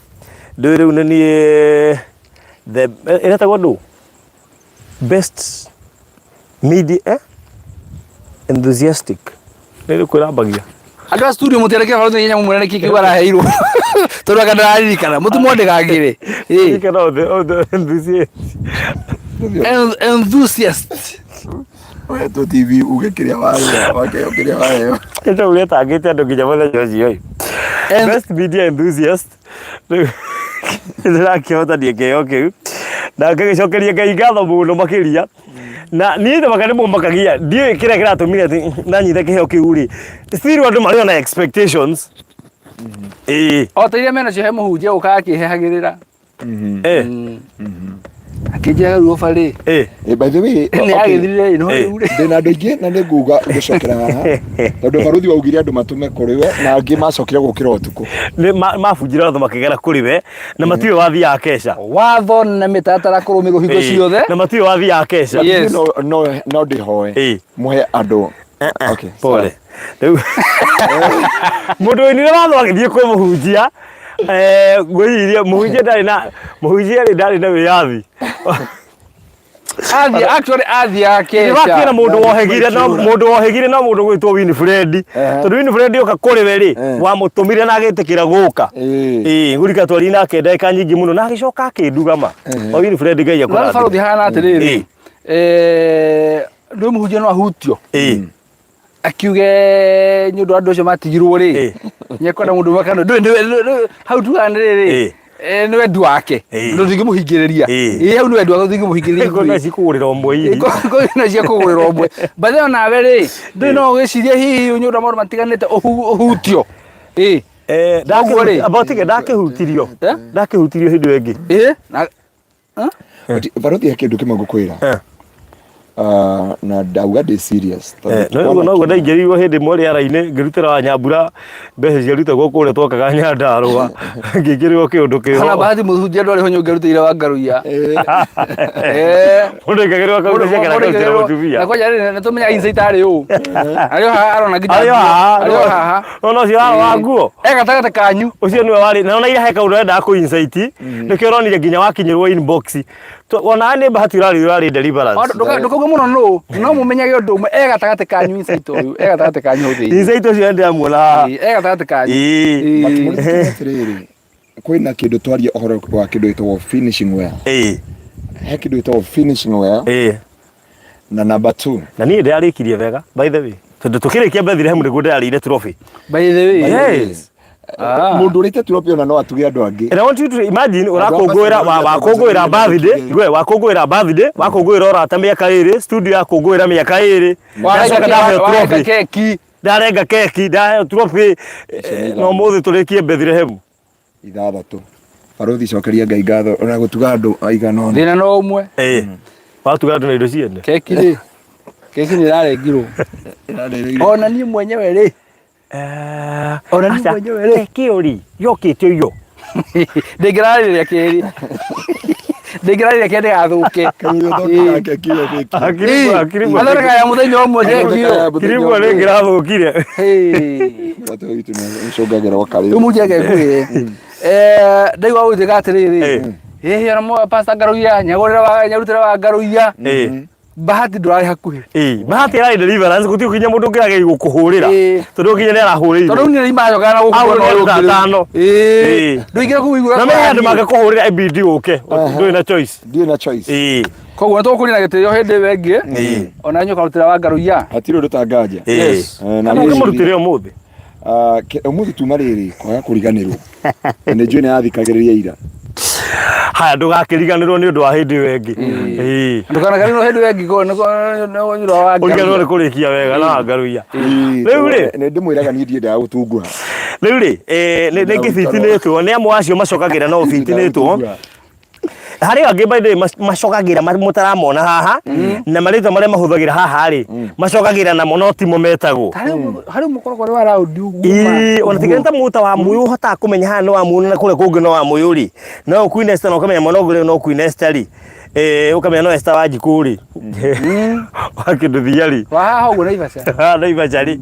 ndũĩ rĩu nĩ niĩ the ĩretagwo ndũ best media eh? enthusiastic nĩ rĩkũ ĩrambagia Andũ a studio mũtiandĩkĩra barũthi nĩ nyamũ mwĩre nĩkĩ kĩu araheirwo. Tondũ anga ndararirikana. Mũtimwandĩkagĩre. Ĩĩ. Ririkana enthusiast Enthusiast. Ũhetwo TV uge kĩrĩa waheo, wakĩheo kĩrĩa waheo. Nĩ ũrĩa tangĩte andũ nginya mũthenya ũcio ĩ. Best media enthusiast. Rĩu nĩndĩrakĩhotania kĩheo kĩu na ngagĩcokeria Ngai ngatho mũno makĩria. Na niĩ thamaka nĩ mũmakagia, ndiũĩ kĩrĩa kĩratũmire atĩ ndanyita kĩheo kĩu rĩ, still andũ marĩ ona expectations. Ĩĩ. O ta iria menacio he mũhunjia ũkaga akĩhehagĩrĩra. Akĩnjĩra ruoba rĩ. By the way, Nĩ okay, agĩthirire ĩno Eh. rĩu rĩ. ndĩna andũ aingĩ na nĩ nguga ngũcokera haha tondũ baruthi waugire andũ matũme kũrĩ we na angĩ macokire gũkĩra ũtukũ. Nĩ mabunjire watho makĩgera kũrĩ we na matiũĩ wathiaga keca. Watho na mĩtaratara kũrũmĩrĩrwo hingo ciothe. Na matiũĩ wathiaga keca. Yes. No, no, no ndĩhoe mũhe andũ. Okay, Pole. Rĩu mũndũ wainire watho agĩthiĩ kwĩ mũhunjia, ngwĩciria mũhunjia ndarĩ na, mũhunjia rĩ ndarĩ na wĩyathi. Athiĩ actually athiaga Nĩ wakĩra keca. mũndũ wohĩgire no mũndũ wohĩgire no mũndũ gwĩtwo Winifred. Tondũ Winifred oka kũrĩ we rĩ, wamũtũmire na agĩtĩkĩra gũka. Ĩĩ, ngũrika twaririe nake ndagĩka nyingĩ mũno na agĩcoka akĩndugama. O Winifred Ngai No akũrathime. baruthi hana atĩrĩrĩ. Nĩ mũhunjia no ahutio. Akiuge nĩ ũndũ wa andũ acio matigirwo rĩ, nĩekwenda mũndũ ũmwe kana ndũĩ hau tugaga nĩ rĩrĩ, nĩ wendi wake, ndũngĩmũhingĩrĩria. Ĩĩ hau nĩ wendi wake ndũngĩmũhingĩrĩria. Ngona cikũgũrĩra ũmwe irio. Ngona cia kũgũrĩra ũmwe. But then onawe rĩ, ndũĩ no ũgĩcirie hihi nĩ ũndũ wa maũndũ matiganĩte ũhutio. Ĩĩ. Ũguo rĩ. Amba ũtige ndakĩhutirio. Ndakĩhutirio hĩndĩ ĩyo ĩngĩ. Ĩĩ. Na But baruthi he kĩndũ kĩmwe ngũkwĩra. Ah, na ndauga ndĩ serious. Tondũ No ũguo noguo ndaingĩrirwo hĩndĩ ĩmwe rĩera-inĩ ngĩrutĩra wa Nyambura mbeca ciarutagwo kũrĩa twakaga Nyandarũa, ngĩingĩrĩrwo kĩũndũ Hana kĩho. bahati mũhunjia ndwarĩ ho nyũngĩrutĩire wa ngaruiya. Mũndũ aingagĩrĩrwo akaruta ciake na akarutĩra mũtumia. Na kwanja rĩ nĩtũmenyaga insight arĩ ũ. Arĩ o haha arona nginya Arĩ o haha. Arĩ o haha. Nona ũcio wa nguo. E gatagatĩ kanyu. Ũcio nĩwe warĩ na ona ira he kaũndũ arendaga kũ insight nĩkĩo ũronire nginya wakinyĩrwo inbox. Ona nĩ bahati ũrarĩ ũrarĩ deliverance. Ndũkauge mũno nũ no mũmenyage ũndũ ũmwe e gatagatĩ kanyu insight ũyũ e gatagatĩ kanyu hau thĩinĩ. Insight ũcio ndĩramuona haha. E gatagatĩ kanyu. Ĩĩ. But mũrutani atĩrĩrĩ, kwĩna kĩndũ twaria ũhoro wa kĩndũ gĩtagwo finishing well. Ĩĩ. He kĩndũ gĩtagwo finishing well. Ĩĩ. Na number 2. Na niĩ ndĩrarĩkirie wega by the way. Tondũ tũkĩrĩkia Bethlehem nĩguo ndĩrarĩire trophy. By the way. Yes. Mũndũ ũrĩte trophy ona no atuge andũ angĩ. And I want you to imagine ũrakũngũĩra wakũngũĩra birthday, gwe wakũngũĩra birthday, wakũngũĩra ũrata mĩaka ĩrĩ, studio yakũngũĩra mĩaka ĩrĩ. Ndacoka ndaheo Warenga trophy. keki. Ndarenga keki, ndaheo trophy. No mũthĩ tũrĩkie Bethlehem. Ithathatũ. Baruthi cokeria Ngai ngatho ona gũtuga andũ aigana ũna. Thĩna no ũmwe. Watuga andũ na indo ciene. Keki rĩ. Keki nĩ ĩrarengirwo. Ona niĩ mwenyewe rĩ. Ona niĩ mwenyewe rĩ. Keki ĩyo rĩ, yokĩte ũiywo. Ndĩngĩrarĩrĩria kerĩ. Ndĩngĩrarĩrĩria kerĩ ndĩgathũke. Athondekaga ya mũthenya ũmwe keki ĩyo. Kiribwa rĩ ngĩrathũkire. Rĩu mũnjia reke ngwĩre. Ndaigua gũgĩtuĩka atĩrĩrĩ. Ĩĩ ona pastor Ngaruiya nyagũrĩra wa nyarutĩra wa Ngaruiya. Bahati ndũrarĩ hakuhĩ. Bahati yarĩ deliverance gũtirĩ kinya mũndũ ũngĩrageria gũkũhũrĩra. Tondũ nginya nĩ arahũrĩirwo. Tondũ nĩ imacokaga na gũkũ. Au nĩ andũ atano. Ndũingĩre kũu igũrũ. Na me andũ mangĩkũhũrĩra ibidi ũke. Ndũrĩ na choice. Ndirĩ na choice. Koguo nĩ tũgũkũria na gĩtĩo hĩndĩ ĩyo ĩngĩ. Ona inyuĩ ũkarutĩra wa Ngaruiya. Hatirĩ ũndũ ta nganja. Yes. Na Kana ũkĩmũrutĩre ũmũthĩ. Ũmũthĩ tuma rĩrĩ kwaga kũriganĩrwo. Na nĩ njũĩ nĩ arathikagĩrĩria ira. Haya ndũgakĩriganĩrwo nĩ ũndũ wa hĩndĩ ĩyo ĩngĩ. Ndũkanaganĩrwo hĩndĩ ĩyo ĩngĩ nĩ ũndũ wa Ũriganĩrwo nĩ kũrĩkia wega na wa Ngaruiya. Rĩu rĩ nĩ ndĩmwĩraga niĩ ndiendaga gũtunguha. Rĩu rĩ nĩ ngĩbitinĩtwo nĩ amwe acio macokagĩra no ũbitinĩtwo. Harĩ angĩ by the way macokagĩra mũtaramona haha na marĩtwa marĩa mahũthagĩra haha rĩ macokagĩra namo no timo metagwo. Harĩ mũkoroko wa raundi ũguo. Ĩĩ ona tiga ta mũta wa mũyũ ũhotaga kũmenya haha nĩ wa mũyũ na kũrĩa kũngĩ no wa mũyũ rĩ no Queen Esther na ũkamenya mwana ũngĩ no Queen Esther rĩ ũkamenya no Esther Wanjikũ rĩ wa Kĩndũthia rĩ Wa haha ũguo Naivasha. Naivasha rĩ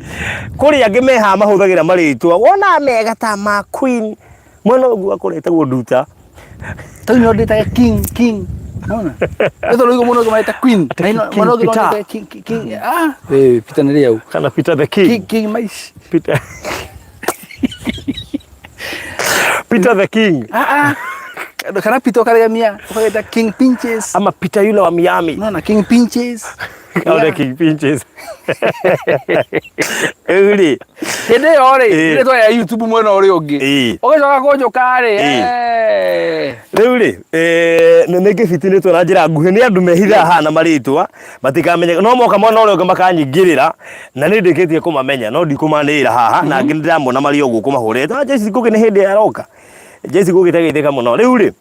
kũrĩ angĩ me haha mahũthagĩra marĩtwa wona mega ta ma Queen mwena ũguo akoretagwo Nduta. Tau nĩ ndĩtage king king. Nona. Nĩ tondũ ũguo mũno ũngĩ mareta queen. Na ino King mũno ũngĩ Peter. mareta king king. Ah, eh Peter nĩ rĩau. Kana Peter the King. King king mais. Peter. Peter the King. Ah ah. Kana Peter ũkaregemia ũkageta King Pinches. Ama Peter yule wa Miami. Nona King Pinches. Kaone King Pinches. Rĩu rĩ, Hĩndĩ ĩyo rĩ, Ĩĩ. rĩtwa ya YouTube mwena ũrĩa ũngĩ. Ĩĩ. Ũgĩcoka kũnjũka rĩ. Ĩĩ. eh. Rĩu rĩ, eh, nĩ ngĩbitinĩtwo na njĩra nguhĩ nĩ andũ mehithaga haha na marĩtwa matikamenyeke no moka mwena ũrĩa ũngĩ makanyingĩrĩra na nĩ ndĩkĩtie kũmamenya no ndikũmanĩrĩra haha na angĩ nĩndĩramona marĩ o gũkũ mahũrĩte Ah, Jesse Ngugi nĩ hĩndĩ aroka Jesse Ngugi tageithĩka mũno rĩu rĩ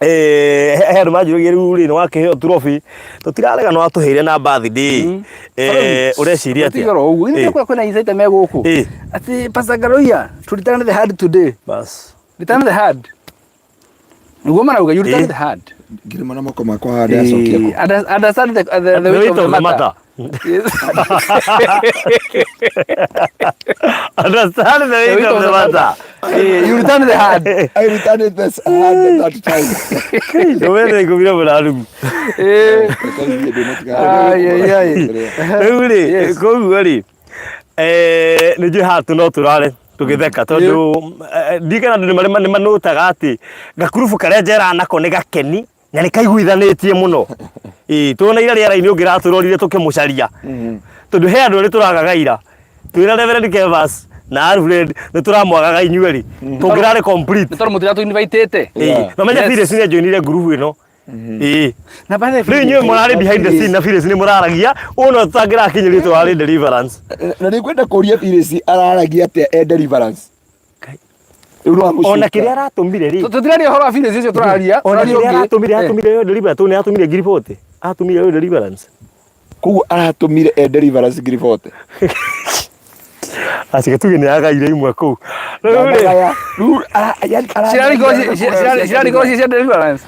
eh, he he andũ manjũragia rĩu rĩ nĩ wakĩheo trophy tũtirarega nĩ watũheire na birthday eh, ũreciria atĩa Tigoro ũguo. Ĩĩ. Ithuĩ kwĩna insight me gũkũ. Ĩĩ. Atĩ Pastor Ngaroia, to return the hand today. Bas. Return the hand. Nĩguo marauga you return Ĩĩ. the hand. Ngirima na moko makwa haha ndacokia kũ. Understand the weight of the matter. Yes. Understand the weight of the matter. Eh, you return the hand. I returned this hand at that time. Ndũwende ikũmi na mũnanu. Eh. Reke thiĩ ndĩmũtiga. Ai, ai, ai. Rĩu rĩ, Yes. koguo rĩ, eh, nĩ njũĩ haha tu no tũrare tũgĩtheka tondũ eh, ndirikana andũ nĩ marĩ- nĩ manũtaga atĩ gakurubu karĩa njeraga nako nĩ gakeni na nĩ kaiguithanĩtie mũno. Ĩĩ, tuona ira rĩera-inĩ ũngĩratũrorire tũkĩmũcaria tondũ he andũ erĩ tũragaga ira twĩna Reverend Kevas na Alfred nĩ tũramwagaga inyuerĩ tũngĩrarĩ complete Nĩ tondũ mũtiratũ invitĩte. Ĩĩ, na menya Yes. Phyllis nĩ anjoinire ngurubu ĩno Ĩĩ. Na by the way, Rĩu inyuĩ mũrarĩ behind the scene na Phyllis nĩ mũraragia ũũ no tũtangĩrakinyĩrio tũrarĩ deliverance Na nĩ ngwenda kũria Phyllis araragia atĩa e deliverance. Rĩu no amũcuka. ona kĩrĩa aratũmire rĩ Tũtiraria ũhoro wa Phyllis ũcio tũraria. ona Tũraria kĩrĩa ũngĩ. aratũmire Eh. atũmire yo deliverance tondũ nĩ atũmire 40,000 atũmire yo deliverance Koguo aratũmire e deliverance 40,000. acike tuge nĩ agaire imwe kũu rĩu rĩ Ndagaya. Rĩu ara- yani ara- Cirarĩ cia deliverance.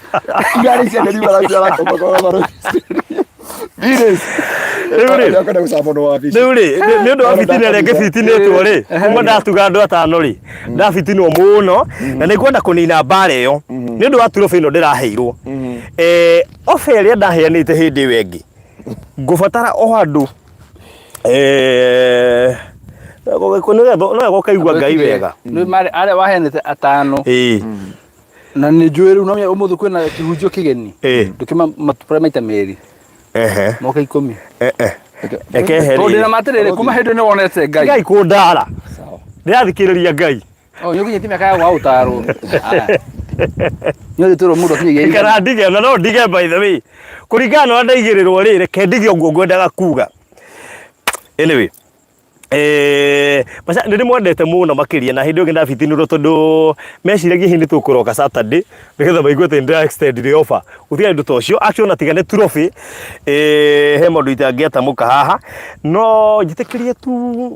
Irarĩ cia deliverance aratũma kwa baro. Phyllis. Rĩu rĩ. Ndĩrakwenda gũcabwo nĩ wabici. rĩu rĩ nĩ ũndũ wa bitina ĩrĩa ngĩbitinĩtwo rĩ kuma ndatuga andũ atano rĩ ndabitinwo mũno na nĩ ngwenda kũnina mbara ĩyo nĩ ũndũ wa trophy ĩno ndĩraheirwo Eh, ofa ĩrĩa ndaheanĩte hĩndĩ ĩyo ĩngĩ ngũbatara o andũ eh, no wega ũkaigua Ngai wega Nĩ marĩ arĩa waheanĩte atano. ĩĩ Na nĩ njũĩ rĩu no menya ũmũthĩ kwĩna kĩhunjio kĩgeni. Ĩĩ. Ndũkĩma matũra maita merĩ. ehe Moka ikũmi. eh, eh. Reke ehere Tondũ ndĩna ma atĩrĩrĩ kuma hĩndĩ nĩ wonete Ngai. Ngai kũndara Sawa. ndĩrathikĩrĩria Ngai Oh, nĩ ũkinyĩtie mĩaka ya gwa ũtarwo. Nĩ ũrĩtũrwo mũndũ akinyagia igana. kana ndige na no ndige by the way kũringana na ũrĩa ndaigĩrĩrwo rĩ reke ndige ũguo ngwendaga kuga anyway Eh, maca nĩ ndĩmwendete mũno makĩria na hĩndĩ ĩyo ndabitinirwo tondũ meciragia hihi nĩ tũkũroka Saturday nĩgetha maigue atĩ nĩ extend the offer gũtirĩ ũndũ ta ũcio actually ona tiga nĩ trophy eh, he maũndũ itangĩatamũka haha no njĩtĩkĩrie tu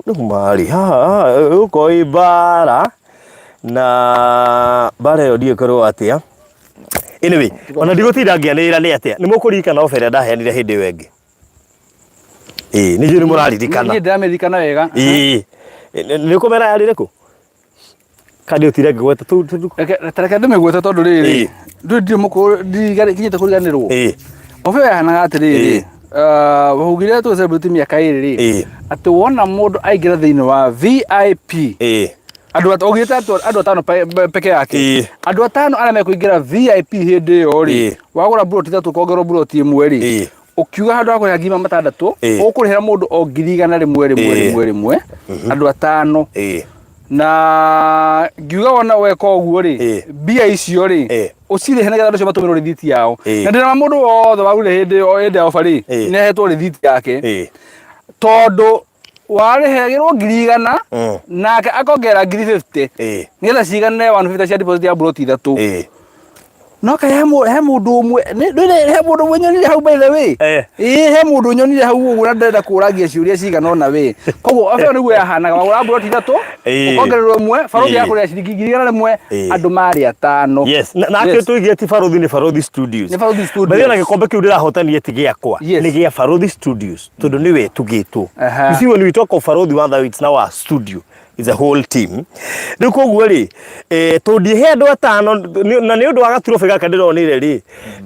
rĩu marĩ haha ĩgũkorwo ĩ mbara na mbara ĩyo ndiũĩ atĩa anyway ona ndigũtinda ngĩanĩrĩra nĩ atĩa nĩ mũkũririkana offer ĩrĩa ndaheanire hĩndĩ ĩyo ĩngĩ ĩĩ nĩ njũĩ nĩ mũraririkana Niĩ ndĩramĩririkana wega. ĩĩ nĩ ũkũmera yarĩ ĩrĩkũ kandi ũtire ngĩgweta tu tu Reke reke ndĩmĩgwete tondũ rĩrĩ Ĩĩ. ndũĩ ndirĩ mũkũrũ ndikinyĩte kũriganĩrwo. ĩĩ Obe yahanaga atĩrĩrĩ Ĩĩ. waugire tũ celebrate mĩaka ĩrĩ rĩ Ĩĩ. atĩ wona mũndũ aingĩra thĩinĩ wa VIP ĩĩ andũ augĩte atĩ andũ atano peke yake Ĩĩ. andũ atano arĩa mekũingĩra VIP hĩndĩ ĩyo rĩ Ĩĩ. wagũra mburoti ithatũ ũkongerwo mburoti ĩmwe rĩ Ĩĩ. ũkiuga handũ ha kũrĩha 600,000 Ĩĩ. ũkũrĩhĩra mũndũ o 100,000 rĩmwe rĩmwe Ĩĩ. rĩmwe rĩmwe andũ atano ĩĩ na ngiuga wona weka ũguo rĩ Ĩĩ. mbia icio rĩ Ĩĩ. ũcirĩhe nĩgetha andũ acio matũmĩrwo rĩthiti yao Ĩĩ. na ndĩna mũndũ wothe wagũrire hĩndĩ ĩyo hĩndĩ ya oba rĩ Ĩĩ. nĩ ahetwo rĩthiti yake ĩĩ tondũ warĩhagĩrwo 100,000 nake akongerera 50,000 ĩĩ nĩgetha cigane 150 cia deposit ya mburoti ithatũ ĩĩ no kaĩ he mũndũ ũmwe he mũndũ ũmwe nyonire hau by the way Eh. ĩĩ he mũndũ nyonire hau ũguo na ndĩrenda kũragia ciũria cigana ũna we koguo oba ĩyo nĩguo yahanaga wagũra mburoti ithatũ Ĩĩ. ũkongererwo ĩmwe barothi Ĩĩ. ya kũrĩha ciringi 100,000 Ĩĩ. andũ marĩ atano yes na nake Yes. tuigie ti Baruthi nĩ Baruthi Studios Nĩ Baruthi Studios. By the way, na gĩkombe kĩu ndĩrahotanire ti gĩakwa Yes. nĩ gĩa Baruthi Studios tondũ nĩwe tugĩtwo Aha. you see when we talk of Baruthi one it's now a studio is a whole team rĩu koguo rĩ eh, tũngĩhe andũ atano na nĩ ũndũ wa gaturobĩ gaka ndĩronire rĩ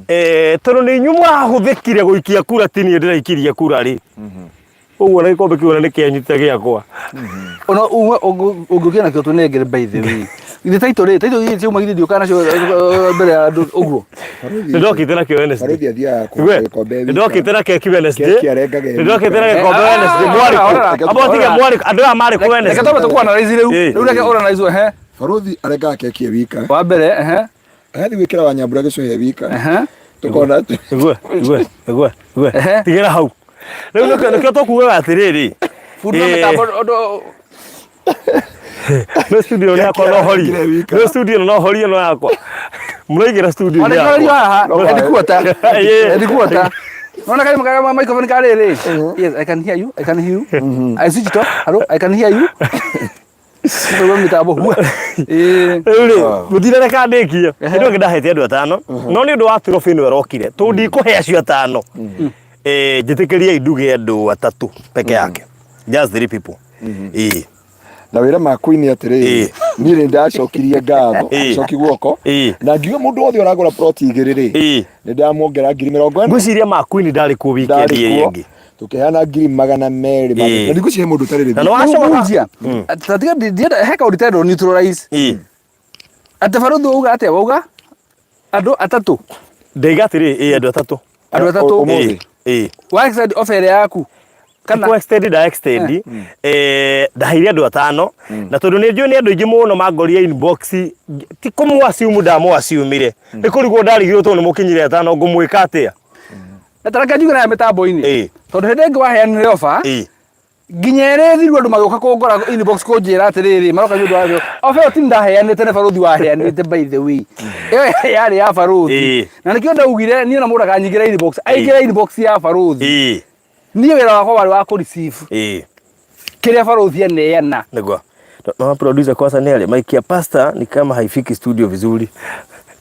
eh, tondũ nĩ inyuĩ mũrahũthĩkire gũikia kura ti niĩ ndĩraikirie kura rĩ ũguo na gĩkombe kĩu ona nĩ kĩanyu ta gĩakwa Ona ũmwe ũngĩũkĩra nakĩo tũnengere by the way. Githĩ taitũ rĩ, taitũ githĩ ciauma githĩ ndiũkaga nacio eh, mbere ya andũ ũguo. Nĩndokĩte nakĩo Wednesday. Barũthi athiaga Igue, kũgũra gĩkombe wika. nĩndokĩte na keki Wednesday. Keki arengaga ĩ Nĩndokĩte na wika. gĩkombe Eh, Wednesday. ah, Mwarĩ ora, kũ? Amba ũtige mwarĩ kũ? Andũ aya marĩ kũ Reke Wednesday? twambe tũkũ-analyze rĩu. Eh. Rĩu reke ũanalyze ehe. Barũthi arengaga keki ĩ wika. Wa mbere ehe. Agathiĩ gwĩkĩra wanyambura gĩcũhĩ wika. Ehe. Tũkona atĩ Igue, igue, igue, igue. Ehe. Tigĩra hau. Rĩu nĩkĩo nĩkĩo tũkugaga atĩrĩrĩ. Fundi wa Eh, mĩtambo ũndũ No studio nĩ yakwa no horie. Keki wika. No studio no horie no yakwa. Mũraigĩra studio Ona nĩ kĩrorio yakwa. haha, headquarter. Yeah. Headquarter. Unaona kama kama microphone kale ile. Yes, I can hear you. I can hear you. I switch it off. Hello, I can hear you. Ndio mitambo huwa. Eh. Rĩu rĩ, mũtinareka ndĩkie. Hĩndĩ ĩyo ndahete andũ atano. No nĩ ũndũ wa trophy ĩno ĩrokire, tondũ ndikũhe acio atano. Eh, njĩtĩkĩriai nduge andũ atatũ peke yake. Just three people. Ĩĩ. na wĩra ma queen atĩrĩrĩ Ĩĩ. niĩ nĩ ndacokirie ngatho Ĩĩ. coki guoko Ĩĩ. na ngiuga mũndũ wothe ũragũra ploti igĩrĩ rĩ Ĩĩ. nĩ ndamuongera ngiri mĩrongo ĩna Ngwĩciria ma queen ndarĩ kuo weekend ndarĩ ĩrĩa kuo ĩngĩ. tũkĩheana ngiri magana merĩ ma- Ĩĩ. na ndigwĩciria he mũndũ ũtarĩ Na rĩthiti nĩ wacoka Mũhunjia. Tatiga ndienda he kaũndũ itendwo neutralize. Ĩĩ. Atĩ barũthi wauga atĩa wauga? Andũ atatũ. Ndaiga atĩrĩ, ĩĩ andũ atatũ. Andũ atatũ. Ũmũthĩ. Ĩĩ. Ĩĩ. Wa extend offer ĩrĩa yaku. Kana Kũ extend nda extend eh ndaheire andũ atano na tondũ nĩ njũĩ nĩ andũ aingĩ mũno mangorire inbox ti kũmũ assume ndamũ assume nĩ kũrigwo ndarigirwo tondũ nĩ mũkinyire atano ngũmwĩka atĩa na tareke njuge nayo mĩtambo-inĩ. Ĩĩ. Tondũ hĩndĩ ĩngĩ waheanire offer Ĩĩ. nginya ĩrĩ thiru andũ magĩũka kũngora inbox kũnjĩra atĩrĩrĩ maroka nĩ ũndũ wa offer ĩyo ti ndaheanĩte nĩ barũthi waheanĩte by the way ĩyo yarĩ ya barũthi Ĩĩ. na nĩkĩo ndaugire niĩ na mũndũ akanyingĩra inbox aingĩra inbox ya barũthi Ĩĩ. niĩ wĩra wakwa warĩ wa kũ receive Ĩĩ. kĩrĩa barũthi aneana Nĩguo. No producer kwanza nĩ arĩ mic ya pastor ni kama haifiki studio vizuri.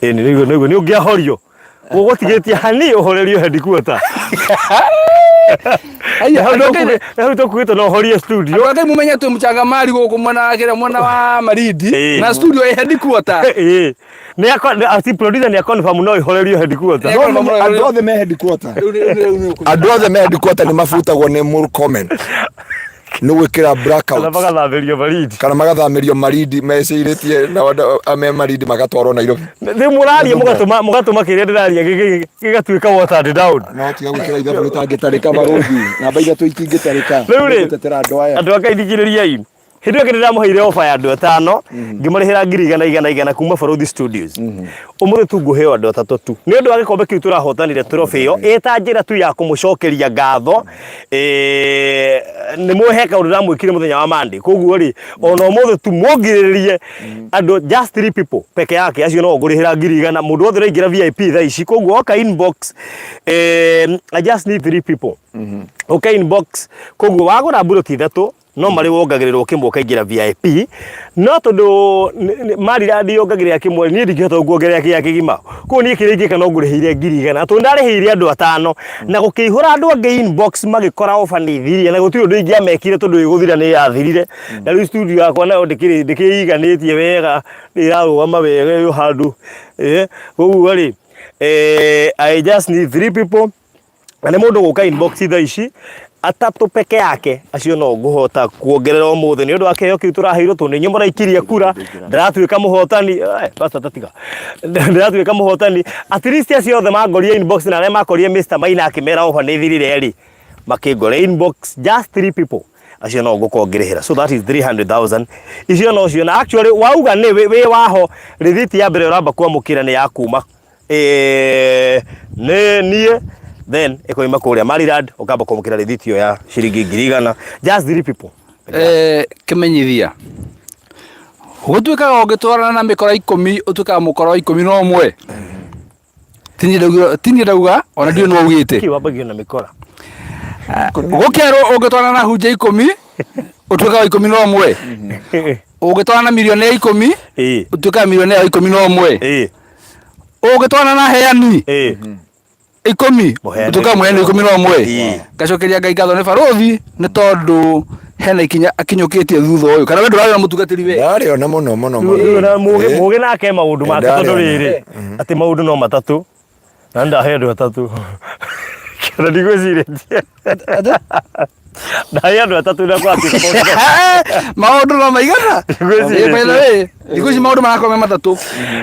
Ĩĩ nĩguo nĩguo nĩ ũngĩahorio. Ũgũtigĩtie hani ũhorerio headquarter. Aya, Hau andũ a Ngai- hau tũkuĩte no ũhorie studio. andũ a Ngai mumenye twĩ mũchangamari gũkũ mwena wa kĩrĩa mwena wa Malindi Ĩĩ. na studio ĩ headquarter Ĩĩ. Nĩ ako ati producer nĩ akonfirm no ihorerio headquarter. Ĩĩ. No menye andũ othe me headquarter Rĩu nĩ- rĩu nĩ ũkũnyita. andũ othe me headquarter nĩ mabutagwo nĩ Murkomen nĩ gwĩkĩra Kana blackout magathamĩrio Malindi. kana magathamĩrio Malindi mecirĩtie na andũ me Malindi magatwarwo Nairobi Rĩu mũraria mũgatũma mũgatũma kĩrĩa ndĩraria gĩgatuĩka watered down. no tiga gwĩkĩra ithabu rĩtangĩtarĩka barũthi namba ithatũ itingĩtarĩka Rĩu rĩ, gũtetera andũ aya andũ a Ngai thikĩrĩriai hĩndĩ ĩyo ndĩramũheire ofa ya andũ atano ngĩmarĩhĩra ngiri igana igana igana kuma Barũthi Studios ũmũthĩ tu ngũheo andũ atatũ tu nĩ ũndũ wa gĩkombe kĩu tũrahotanire trophy ĩyo ĩta njĩra tu ya kũmũcokeria ngatho eh, nĩ mũhe kaũndũ ndamwĩkire mũthenya wa Monday koguo rĩ ona ũmũthĩ tu mũngirĩrĩrie andũ just three people peke yake acio no ngũrĩhĩra ngiri igana mũndũ wothe ũraingĩra VIP thaa ici koguo oka inbox eh, I just need three people ũka inbox koguo wagũra mburoti ithatũ no marĩ wongagĩrĩrwo kĩmwe ũkaingĩra VIP no tondũ Maryland yongagĩrĩra kĩmwe niĩ ndingĩhota kuongerera kĩrĩa kĩgima koguo niĩ kĩrĩa ingĩka no ngũrĩhĩire ngiri igana tondũ ndarĩhĩire andũ atano na gũkĩihũra andũ angĩ inbox magĩkora ofa nĩ ĩthirire na gũtirĩ ũndũ ingĩamekire tondũ ĩgũthira nĩ yathirire na rĩu studio yakwa nayo ndĩkĩrĩ ndĩkĩiganĩtie wega ĩrarũgama wega ĩ handũ eh, koguo rĩ eh, I just need three people na nĩ mũndũ gũka inbox thaa ici atatũ peke yake acio no ngũhota kuongerera ũmũthĩ nĩ ũndũ wa kĩheo kĩu tũraheirwo tondũ nĩ inyuĩ mũraikirie kura ndĩratuĩka mũhotani Eh, basta tatiga ndĩratuĩka mũhotani at least acio othe mangorire inbox na arĩa makorire Mr Maina akĩmera ofa nĩ thirire rĩ makĩngora inbox just three people acio no ngũkorwo ngĩrĩhĩra so that is 300,000 icio no cio na actually wauga nĩ wĩ wĩ waho rĩthiti ya mbere ũramba kwamũkĩra nĩ ya kuma eh, nĩ niĩ then ĩkoima kũrĩa Maryland ũkamba kwamũkĩra rĩthiti ĩyo ya ciringi ngiri igana just three people Eh, kĩmenyithia gũtuĩkaga ũngĩtwarana na mĩkora ikũmi ũtuĩkaga mũkora wa ikũmi na ũmwe Ti niĩ ndaugire- ti niĩ ndauga ona ndiũĩ nĩ waugĩte kĩ wambagio na mĩkora gũkerwo ũngĩtwarana na hunjia ikũmi ũtuĩkaga wa ikũmi na ũmwe ũngĩtwarana na milionea ikũmi ĩĩ ũtuĩkaga milionea wa ikũmi na ũmwe ĩĩ ũngĩtwarana na heani ĩĩ ikũmi Mũheani ũtuĩkaga mũheani wa ikũmi na ũmwe Ĩĩ. ngacokeria ngai ngatho nĩ barũthi nĩ tondũ hena ikinya akinyũkĩtie thutha ũyũ kana we ndũrarĩ na mũtungatĩri we ndarĩona mũno mũno mũno Rĩu na mũgĩ Ĩĩ. mũgĩ nake maũndũ make tondũ Ndarĩona. rĩrĩ atĩ maũndũ no matatũ na ndahe andũ atatũ kana ndigwĩcirĩtie Ndahe andũ atatũ na kwatuĩka maũndũ no maigana. Ndigwĩcirĩtie. Ĩ, by the way, thikũ ici maũndũ marakorwo me matatũ.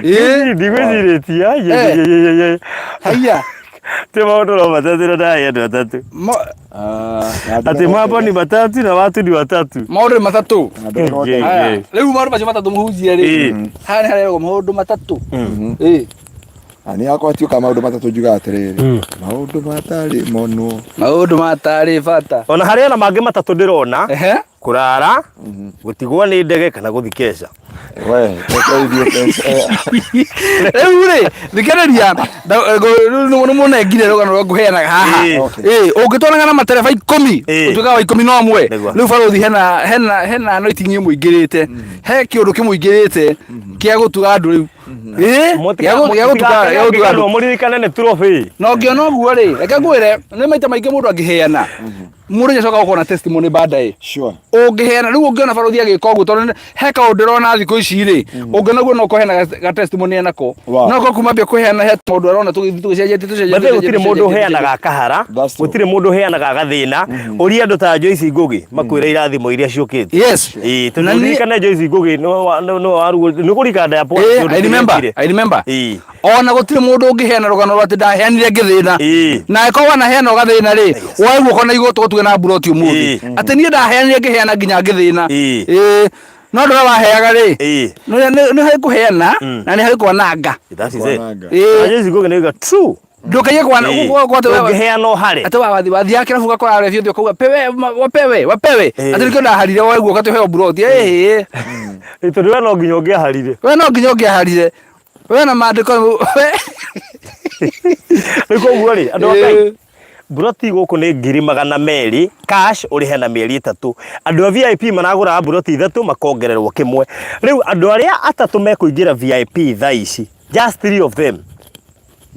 Ĩ, ndigwĩcirĩtie. Eh. Haiya. Ti maũndũ no matatũ na ndahe andũ atatũ. Atĩ mambo ni matatu na watu ni watatu. Maũndũ nĩ matatũ. Ĩ, Haya, ĩ. rĩu maũndũ macio matatũ mũhunjia rĩ Ĩ. haha nĩ hareragwo maũndũ matatũ. Ĩ. Nĩ yakwa tuĩka maũndũ matatũ njugaga atĩrĩrĩ, maũndũ matarĩ monwo. Maũndũ matarĩ bata. Ona harĩ ona mangĩ matatũ ndĩrona. Ehe. Kũrara, gũtigwo nĩ ndege kana gũthi keca. We, reke ithiĩ keca. Rĩu rĩ, thikĩrĩria, rĩu nĩ mũnengire rũgano rwa ngũheanaga haha. Ĩ. Ĩ, ũngĩtwarana na matereba 10, Ĩ. ũtuĩkaga wa 11. Nĩguo. Rĩu barũthi hena hena hena anointing ĩmũingĩrĩte. He kĩũndũ kĩmũingĩrĩte kĩa gũtuga andũ rĩu. Ĩ, gĩa gũtuga gĩa gũtuga andũ. Mũririkane nĩ trophy. Na ũngĩona ũguo rĩ, reke ngwĩre, nĩ maita maingĩ mũndũ angĩheana, mũndũ nĩacokaga gũkorwo na testimony baadaye. Sure. Ũngĩheana rĩu ũngĩona barũthi agĩka ũguo tondũ he kaũndũ ndĩrona thikũ ici rĩ, ũngĩona ũguo no kũheana ga testimony enako. Wow. No ko kuma ambia kũheana he maũndũ arona tũgĩthiĩ tũgĩcenjetie tũcenjetie. Bathe gũtirĩ mũndũ ũheanaga akahara, That's true. gũtirĩ mũndũ ũheanaga agathĩna. Ũria andũ ta Joyce Ngugi makwĩre irathimo iria ciũkĩte. Yes. Ĩĩ, tondũ Na niĩ- ũririkane Joyce Ngugi nĩwe nĩwe warugũ- nĩ kũrika ndaya Ĩĩ, I remember, I remember. Ĩĩ. Ona gũtirĩ mũndũ ũngĩheana rũgano rwa atĩ ndaheanire ngĩthĩna. Ĩĩ. Na ĩkorwo wanaheana ũgathĩna rĩ, woe guoko na igũrũ tũgũtuge na mburoti ũmũthĩ. Ĩĩ. Atĩ niĩ ndaheanire ngĩheana nginya ngĩthĩna. Ĩĩ. Ĩĩ. No ndũrĩa waheaga rĩ, Ĩĩ. nĩ harĩ kũheana na nĩ harĩ kwananga. That is it. Kwananga. Ĩĩ. Na Joyce Ngugi nĩoiga true. Ndũkaige kwana Ĩĩ. ũngĩheana Ũngĩheana ũhare. Atĩ wathi wathiaga kĩrabu ũgakora rebi ũthiĩ ũkauga pewe wapewe wapewe. Ĩĩ. Atĩ nĩkĩo ndaharire woe guoko atĩ ũheo mburoti. Ĩĩ. Ĩĩ, tondũ we no nginya ũngĩaharire. We no nginya ũngĩaharire. We na maandĩko we. Rĩu koguo rĩ, andũ a Ĩĩ. Ngai, mburoti gũkũ nĩ 200,000 cash ũrĩhe na mĩeri 3. Andũ a VIP maragũraga mburoti 3 makongererwo kĩmwe. Rĩu andũ arĩa atatũ mekũingĩra VIP thaa ici, just 3 of them,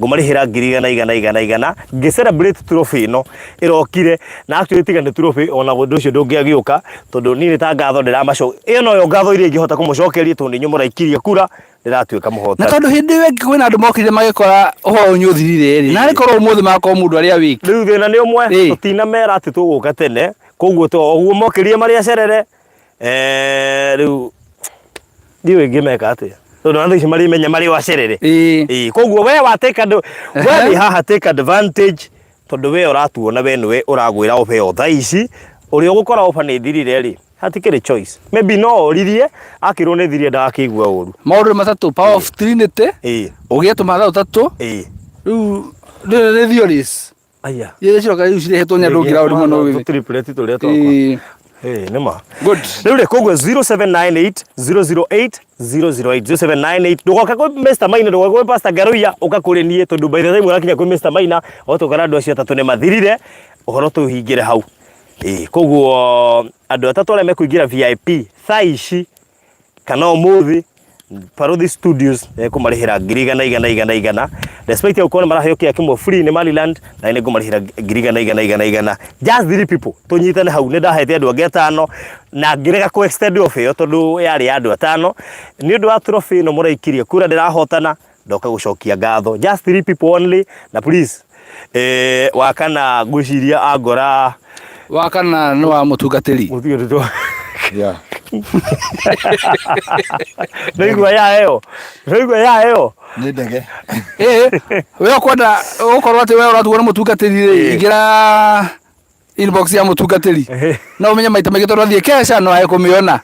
ngũmarĩhĩra ngiri igana igana igana igana ngĩ celebrate trophy ĩno ĩrokire na actually tiga nĩ trophy ona ũndũ ũcio ndũngĩagĩũka tondũ niĩ nĩ ta ngatho ndĩramaco ĩyo noyo ngatho iria ingĩhota kũmũcokeria tondũ nĩ inyuĩ mũraikirie kura ndĩratuĩka Na mũhotani. tondũ hĩndĩ ĩyo ĩngĩ kwĩna andũ mokire magĩkora ũhoro ũyũ nĩ ũthirire rĩ, narĩ korwo ũmũthĩ magakorwo mũndũ arĩa wiki. Rĩu thĩna nĩ ũmwe, Ĩĩ. tũtinamera atĩ tũgũka tene, koguo to ũguo mokĩrire marĩ acerere, rĩu ndiũĩ ingĩmeka atĩa tondũ na thaa ici marĩmenya marĩ o acerere. Ĩĩ. Ĩĩ, koguo we wa take we wĩ haha take advantage tondũ we ũratuona we nĩwe ũragwĩra ũheo thaa ici, ũrĩa ũgũkora offer nĩ ĩthirire rĩ, hatikĩrĩ choice. Maybe no oririe, akĩrwo nĩ ĩthirire ndagakĩigua ũru. Maũndũ nĩ matatũ, power of trinity, Ĩĩ. ũgĩe tũmatha tũtatũ, Ĩĩ. rĩu rĩrĩ nĩ theories. Aya. Iria ciroka rĩu cirehetwo nĩ andũ ngiraũndi mũno Tũ triplet tũrĩa twakwa. Ĩĩ. Ĩĩ, nĩ ma. Good. Rĩu rĩ, koguo 0798 008 008 0798 ndũgoke kwĩ Mr Maina, ndũgoke kwĩ Pastor Ngaruiya, ũka kũrĩ niĩ tondũ by the time ũrakinya kwĩ Mr Maina ũtũkora andũ acio atatũ nĩ mathirire, ũhoro tũhingĩre hau. Ĩĩ, koguo andũ atatũ arĩa mekũingĩra VIP thaa ici kana ũmũthĩ Parothi Studios nĩngũmarĩhĩra ngiri igana igana igana igana despite ya gũkorwo nĩ maraheo kĩrĩa kĩmwe free nĩ Maryland na nĩ ngũmarĩhĩra ngiri igana igana igana igana just three people tũnyitane hau nĩ ndahete andũ angĩ atano na ngĩrega kũ extend offer ĩyo tondũ yarĩ ya andũ atano nĩ ũndũ wa trophy ĩno mũraikirie kura ndĩrahotana ndoka gũcokia ngatho just three people only na please wakana ngwĩciria angora Wa kana nĩ wa mũtungatĩri. Mũtige tũtũ. Yeah. Nĩigua ya ĩyo. Nĩigua ya ĩyo. Nĩ ndege. Ĩĩ, we ũkwenda ũkorwo atĩ we ũratuo nĩ mũtungatĩri rĩ, ingĩra inbox ya mũtungatĩri. No ũmenye maita maingĩ tondũ athiĩ keca no ae kũmĩona.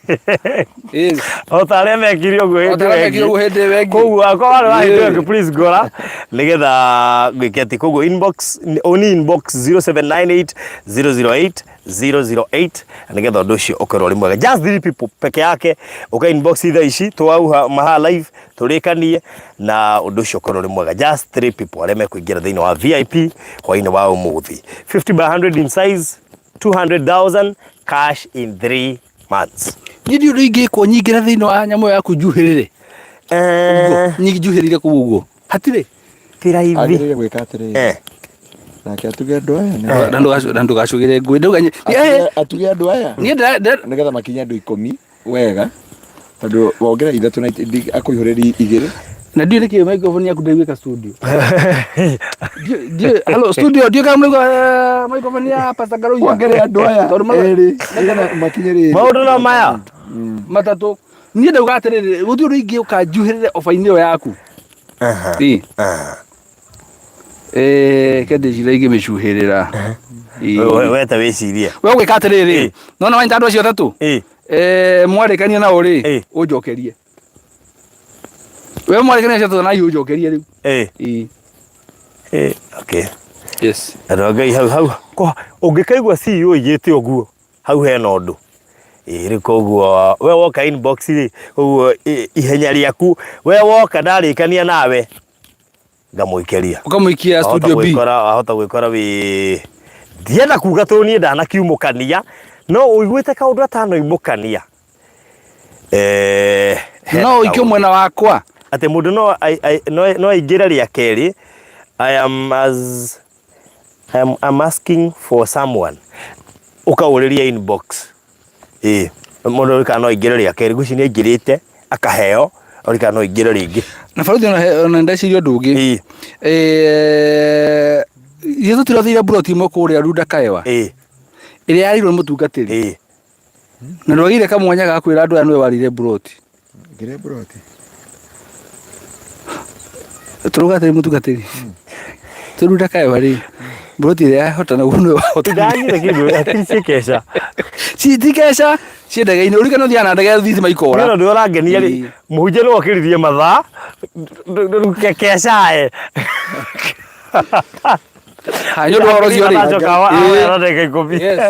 Ĩĩ. O ta arĩa mekire ũguo hĩndĩ O ta arĩa mekire ũguo hĩndĩ ĩyo ĩngĩ. Koguo akorwo warĩ wa hĩndĩ ĩyo Ĩĩ. ĩngĩ please ngora nĩgetha ngwĩke atĩ koguo inbox only inbox 0798 008 008 nĩgetha ũndũ ũcio ũkorwo ũrĩ mwega just three people peke yake ũka inbox thaa ici twauha maha live tũrĩkanie na ũndũ ũcio ũkorwo ũrĩ mwega just three people arĩa mekũingĩra thĩinĩ wa VIP hwainĩ wa ũmũthĩ 50 by 100 in size 200,000 cash in 3 months. Niĩ ndiũĩ ũndũ ingĩkwo nyingĩre thĩinĩ wa nyamũ ĩyo yaku njuhĩrĩre. Nyingĩ njuhĩrĩire kũu ũguo. Hatirĩ. Ti raithi. Agĩrĩire gwĩka atĩrĩrĩ. Nake atuge andũ aya. Na ndũgacũgĩre ngũĩ. Ndauga Atuge andũ aya. Niĩ ndĩra Nĩgetha makinye andũ 10 wega. Tondũ wongerera ithatũ na akũihũrĩria igĩrĩ. Na ndiũ nĩkĩ microphone yaku ndĩiguĩka studio. Ndiũ hello studio ndiũ kana mũraigua microphone ya Pastor Ngaruiya. Kuongerera andũ aya Tondũ erĩ nĩgetha makinye rĩrĩ. Maũndũ no maya. Matatũ. Niĩ ndauga atĩrĩrĩ, gũtirĩ ũndũ ingĩũka njuhĩrĩre ofa-inĩ ĩyo yaku. Ĩ. Eh, ke ndĩcira ingĩmĩcuhĩrĩra. Ĩ. We ta wĩcirie. We ũgwĩka atĩrĩrĩ, nona wanyita andũ acio atatũ? Ĩ. Eh, mwarĩkania nao rĩ, Ĩ. ũnjokerie. We mwarĩkania acio atatũ na ũnjokerie rĩu. Ĩ. Ĩ. Ĩ, okay. Yes. Andũ a Ngai hau hau ũngĩkaigua CEO oigĩte ũguo hau hena ũndũ. Ĩ rĩu koguo we woka inbox rĩ koguo ihenya rĩaku we woka ndarĩkania nawe ngamũikĩria. Ũkamũikia studio B. Wahota gwĩkora wĩ ndienda kuga tondũ niĩ ndanakiumũkania no ũiguĩte kaũndũ atanoimũkania. Eh, hena No ũikio kaũndũ. mwena wakwa. Atĩ mũndũ no no aingĩre rĩa kerĩ. I am as I am, I'm asking for someone. Ũkaũrĩria inbox. Ĩĩ. Mũndũ ũrĩ kana no aingĩre rĩa kerĩ. Ngwĩciria nĩ aingĩrĩte akaheo ũrĩ kana no aingĩre rĩngĩ. Na baruthi ona ndeciria ũndũ ũngĩ. Ĩĩ. Eh, ithuĩ tũtirathire mburoti ĩmwe kũrĩa Runda Kaewa Ĩĩ. ĩrĩa yarĩirwo nĩ mũtungatĩri. Ĩĩ. Na ndwagire kamwanya ga kwĩra andũ aya nĩwe warire mburoti. Ngĩrĩa mburoti. Tũrauga atĩrĩ mũtungatĩri. Tũrunda Kaewa rĩ, mburoti ĩrĩa yahotana ũguo nĩwe wahotana. Ndanyire kĩndũ hakiri ciĩ keca. Ci ti keca ciĩ ndege-inĩ ũrikane ũthiaga na ndege thitima ikora. Nĩ ũndũ ũrangenia rĩ Ĩĩ. mũhunjia nĩ wokĩririe mathaa kecae. Ha, nĩ ũndũ wa ũhoro ũcio rĩ. Acoka Ĩĩ. na ndagĩka ikũmi. Yes.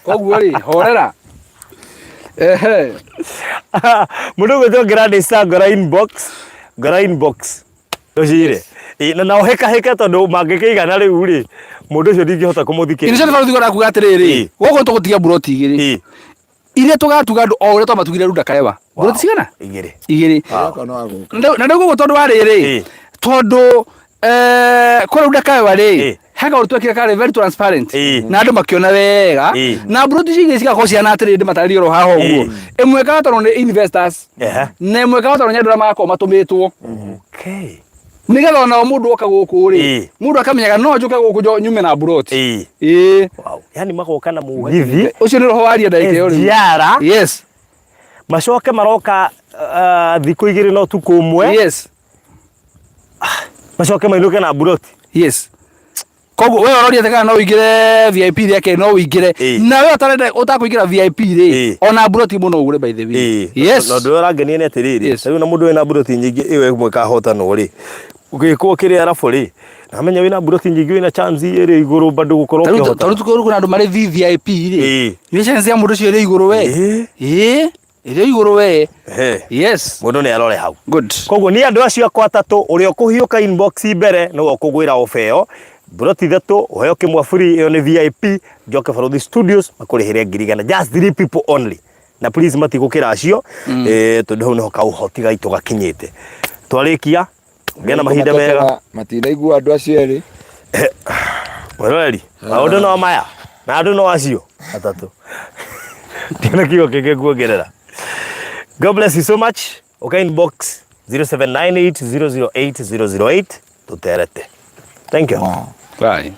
Koguo rĩ, horera. Ehe. Mũndũ ũgwĩtwo Gladys ngora inbox, ngora inbox. Ũcire. Ĩ, Na ũhĩkahĩke tondũ mangĩkĩigana rĩu rĩ, mũndũ ũcio ndingĩhota kũmũthikĩrĩria. Inĩ ciothe baruthi kuga atĩrĩrĩ, Ĩĩ. gũkũ tũgũtiga mburoti igĩrĩ. Ĩĩ. Iria tũgatuga andũ o ũrĩa twamatugire Runda Kaewa. Mburoti cigana? Igĩrĩ. Igĩrĩ. Ũroka no agũka. Na rĩu gũkũ tondũ wa rĩrĩ, Ĩĩ. tondũ kũrĩa Runda Kaewa rĩ, Ĩĩ. he kaũndũ twekire karĩ very transparent Ĩĩ. na andũ makĩona wega Ĩĩ. na mburoti icio igĩrĩ cigakorwo cihana atĩrĩrĩ ndĩmatarĩrie oro haha ũguo. Ĩĩ. Ĩmwe ĩgatarwo nĩ investors Ehe. na ĩmwe ĩgatarwo nĩ andũ arĩa magakorwo matũmĩtwo. Okay. Nĩgetha onao mũndũ oka gũkũ rĩ, Ĩĩ. mũndũ akamenyaga no njũke gũkũ nyume na mburoti. Ĩĩ. Ĩĩ. Wow. Yani magoka na mũgithi. Ũcio nĩ roho waria ndagĩka ĩyo rĩu. SGR. Yes. Macoke maroka thikũ igĩrĩ na ũtukũ ũmwe. Yes. Macoke mainũke na mburoti. Yes. Koguo we ũroria atĩ kana no ũingĩre VIP rĩa kerĩ no ũingĩre. Ĩĩ. Na we ũtarenda ũtakũingĩra VIP rĩ, Ĩĩ. ona mburoti mũno ũgũre by the way. Ĩĩ. Yes. Na ũndũ ũrĩa ũrangenia nĩ atĩrĩrĩ, Yes. rĩu na mũndũ wĩna mburoti nyingĩ ĩyo ĩmwe ĩkahotanwo rĩ, ũgĩkwo kĩrĩa arabu rĩ, na menya wĩna mburoti nyingĩ wĩna chance ĩrĩ igũrũ bado gũkorwo Tarĩu ũkĩhota. tarĩu tũkorwo kwĩna andũ marĩ VVIP rĩ. Ĩĩ. Nĩ chance ya mũndũ ũcio ĩrĩ igũrũ we. Ĩĩ. Ĩĩ. Ĩrĩ igũrũ we. Ehe. Yes. Mũndũ nĩ arore hau. Good. Koguo niĩ andũ acio akwa atatũ ũrĩa ũkũhiũka inbox mbere nĩwe ũkũgwĩra ofa ĩyo. Mburoti ithatũ ũheo kĩmwe free ĩyo nĩ VIP njoke Barũthi Studios makũrĩhĩre 100,000 just three people only. Na please matigũkĩra acio tondũ hau nĩho kaũhoti gaitũ gakinyĩte. Twarĩkia ngĩe na mahinda mega. Matinaigua andũ acio erĩ. Mwĩroreri maũndũ no maya na andũ no acio atatũ. Ndina kiugo kĩngĩ kuongerera. God bless you so much. Ũka inbox 0798008008 tũterete. Thank you. Wow. Bye.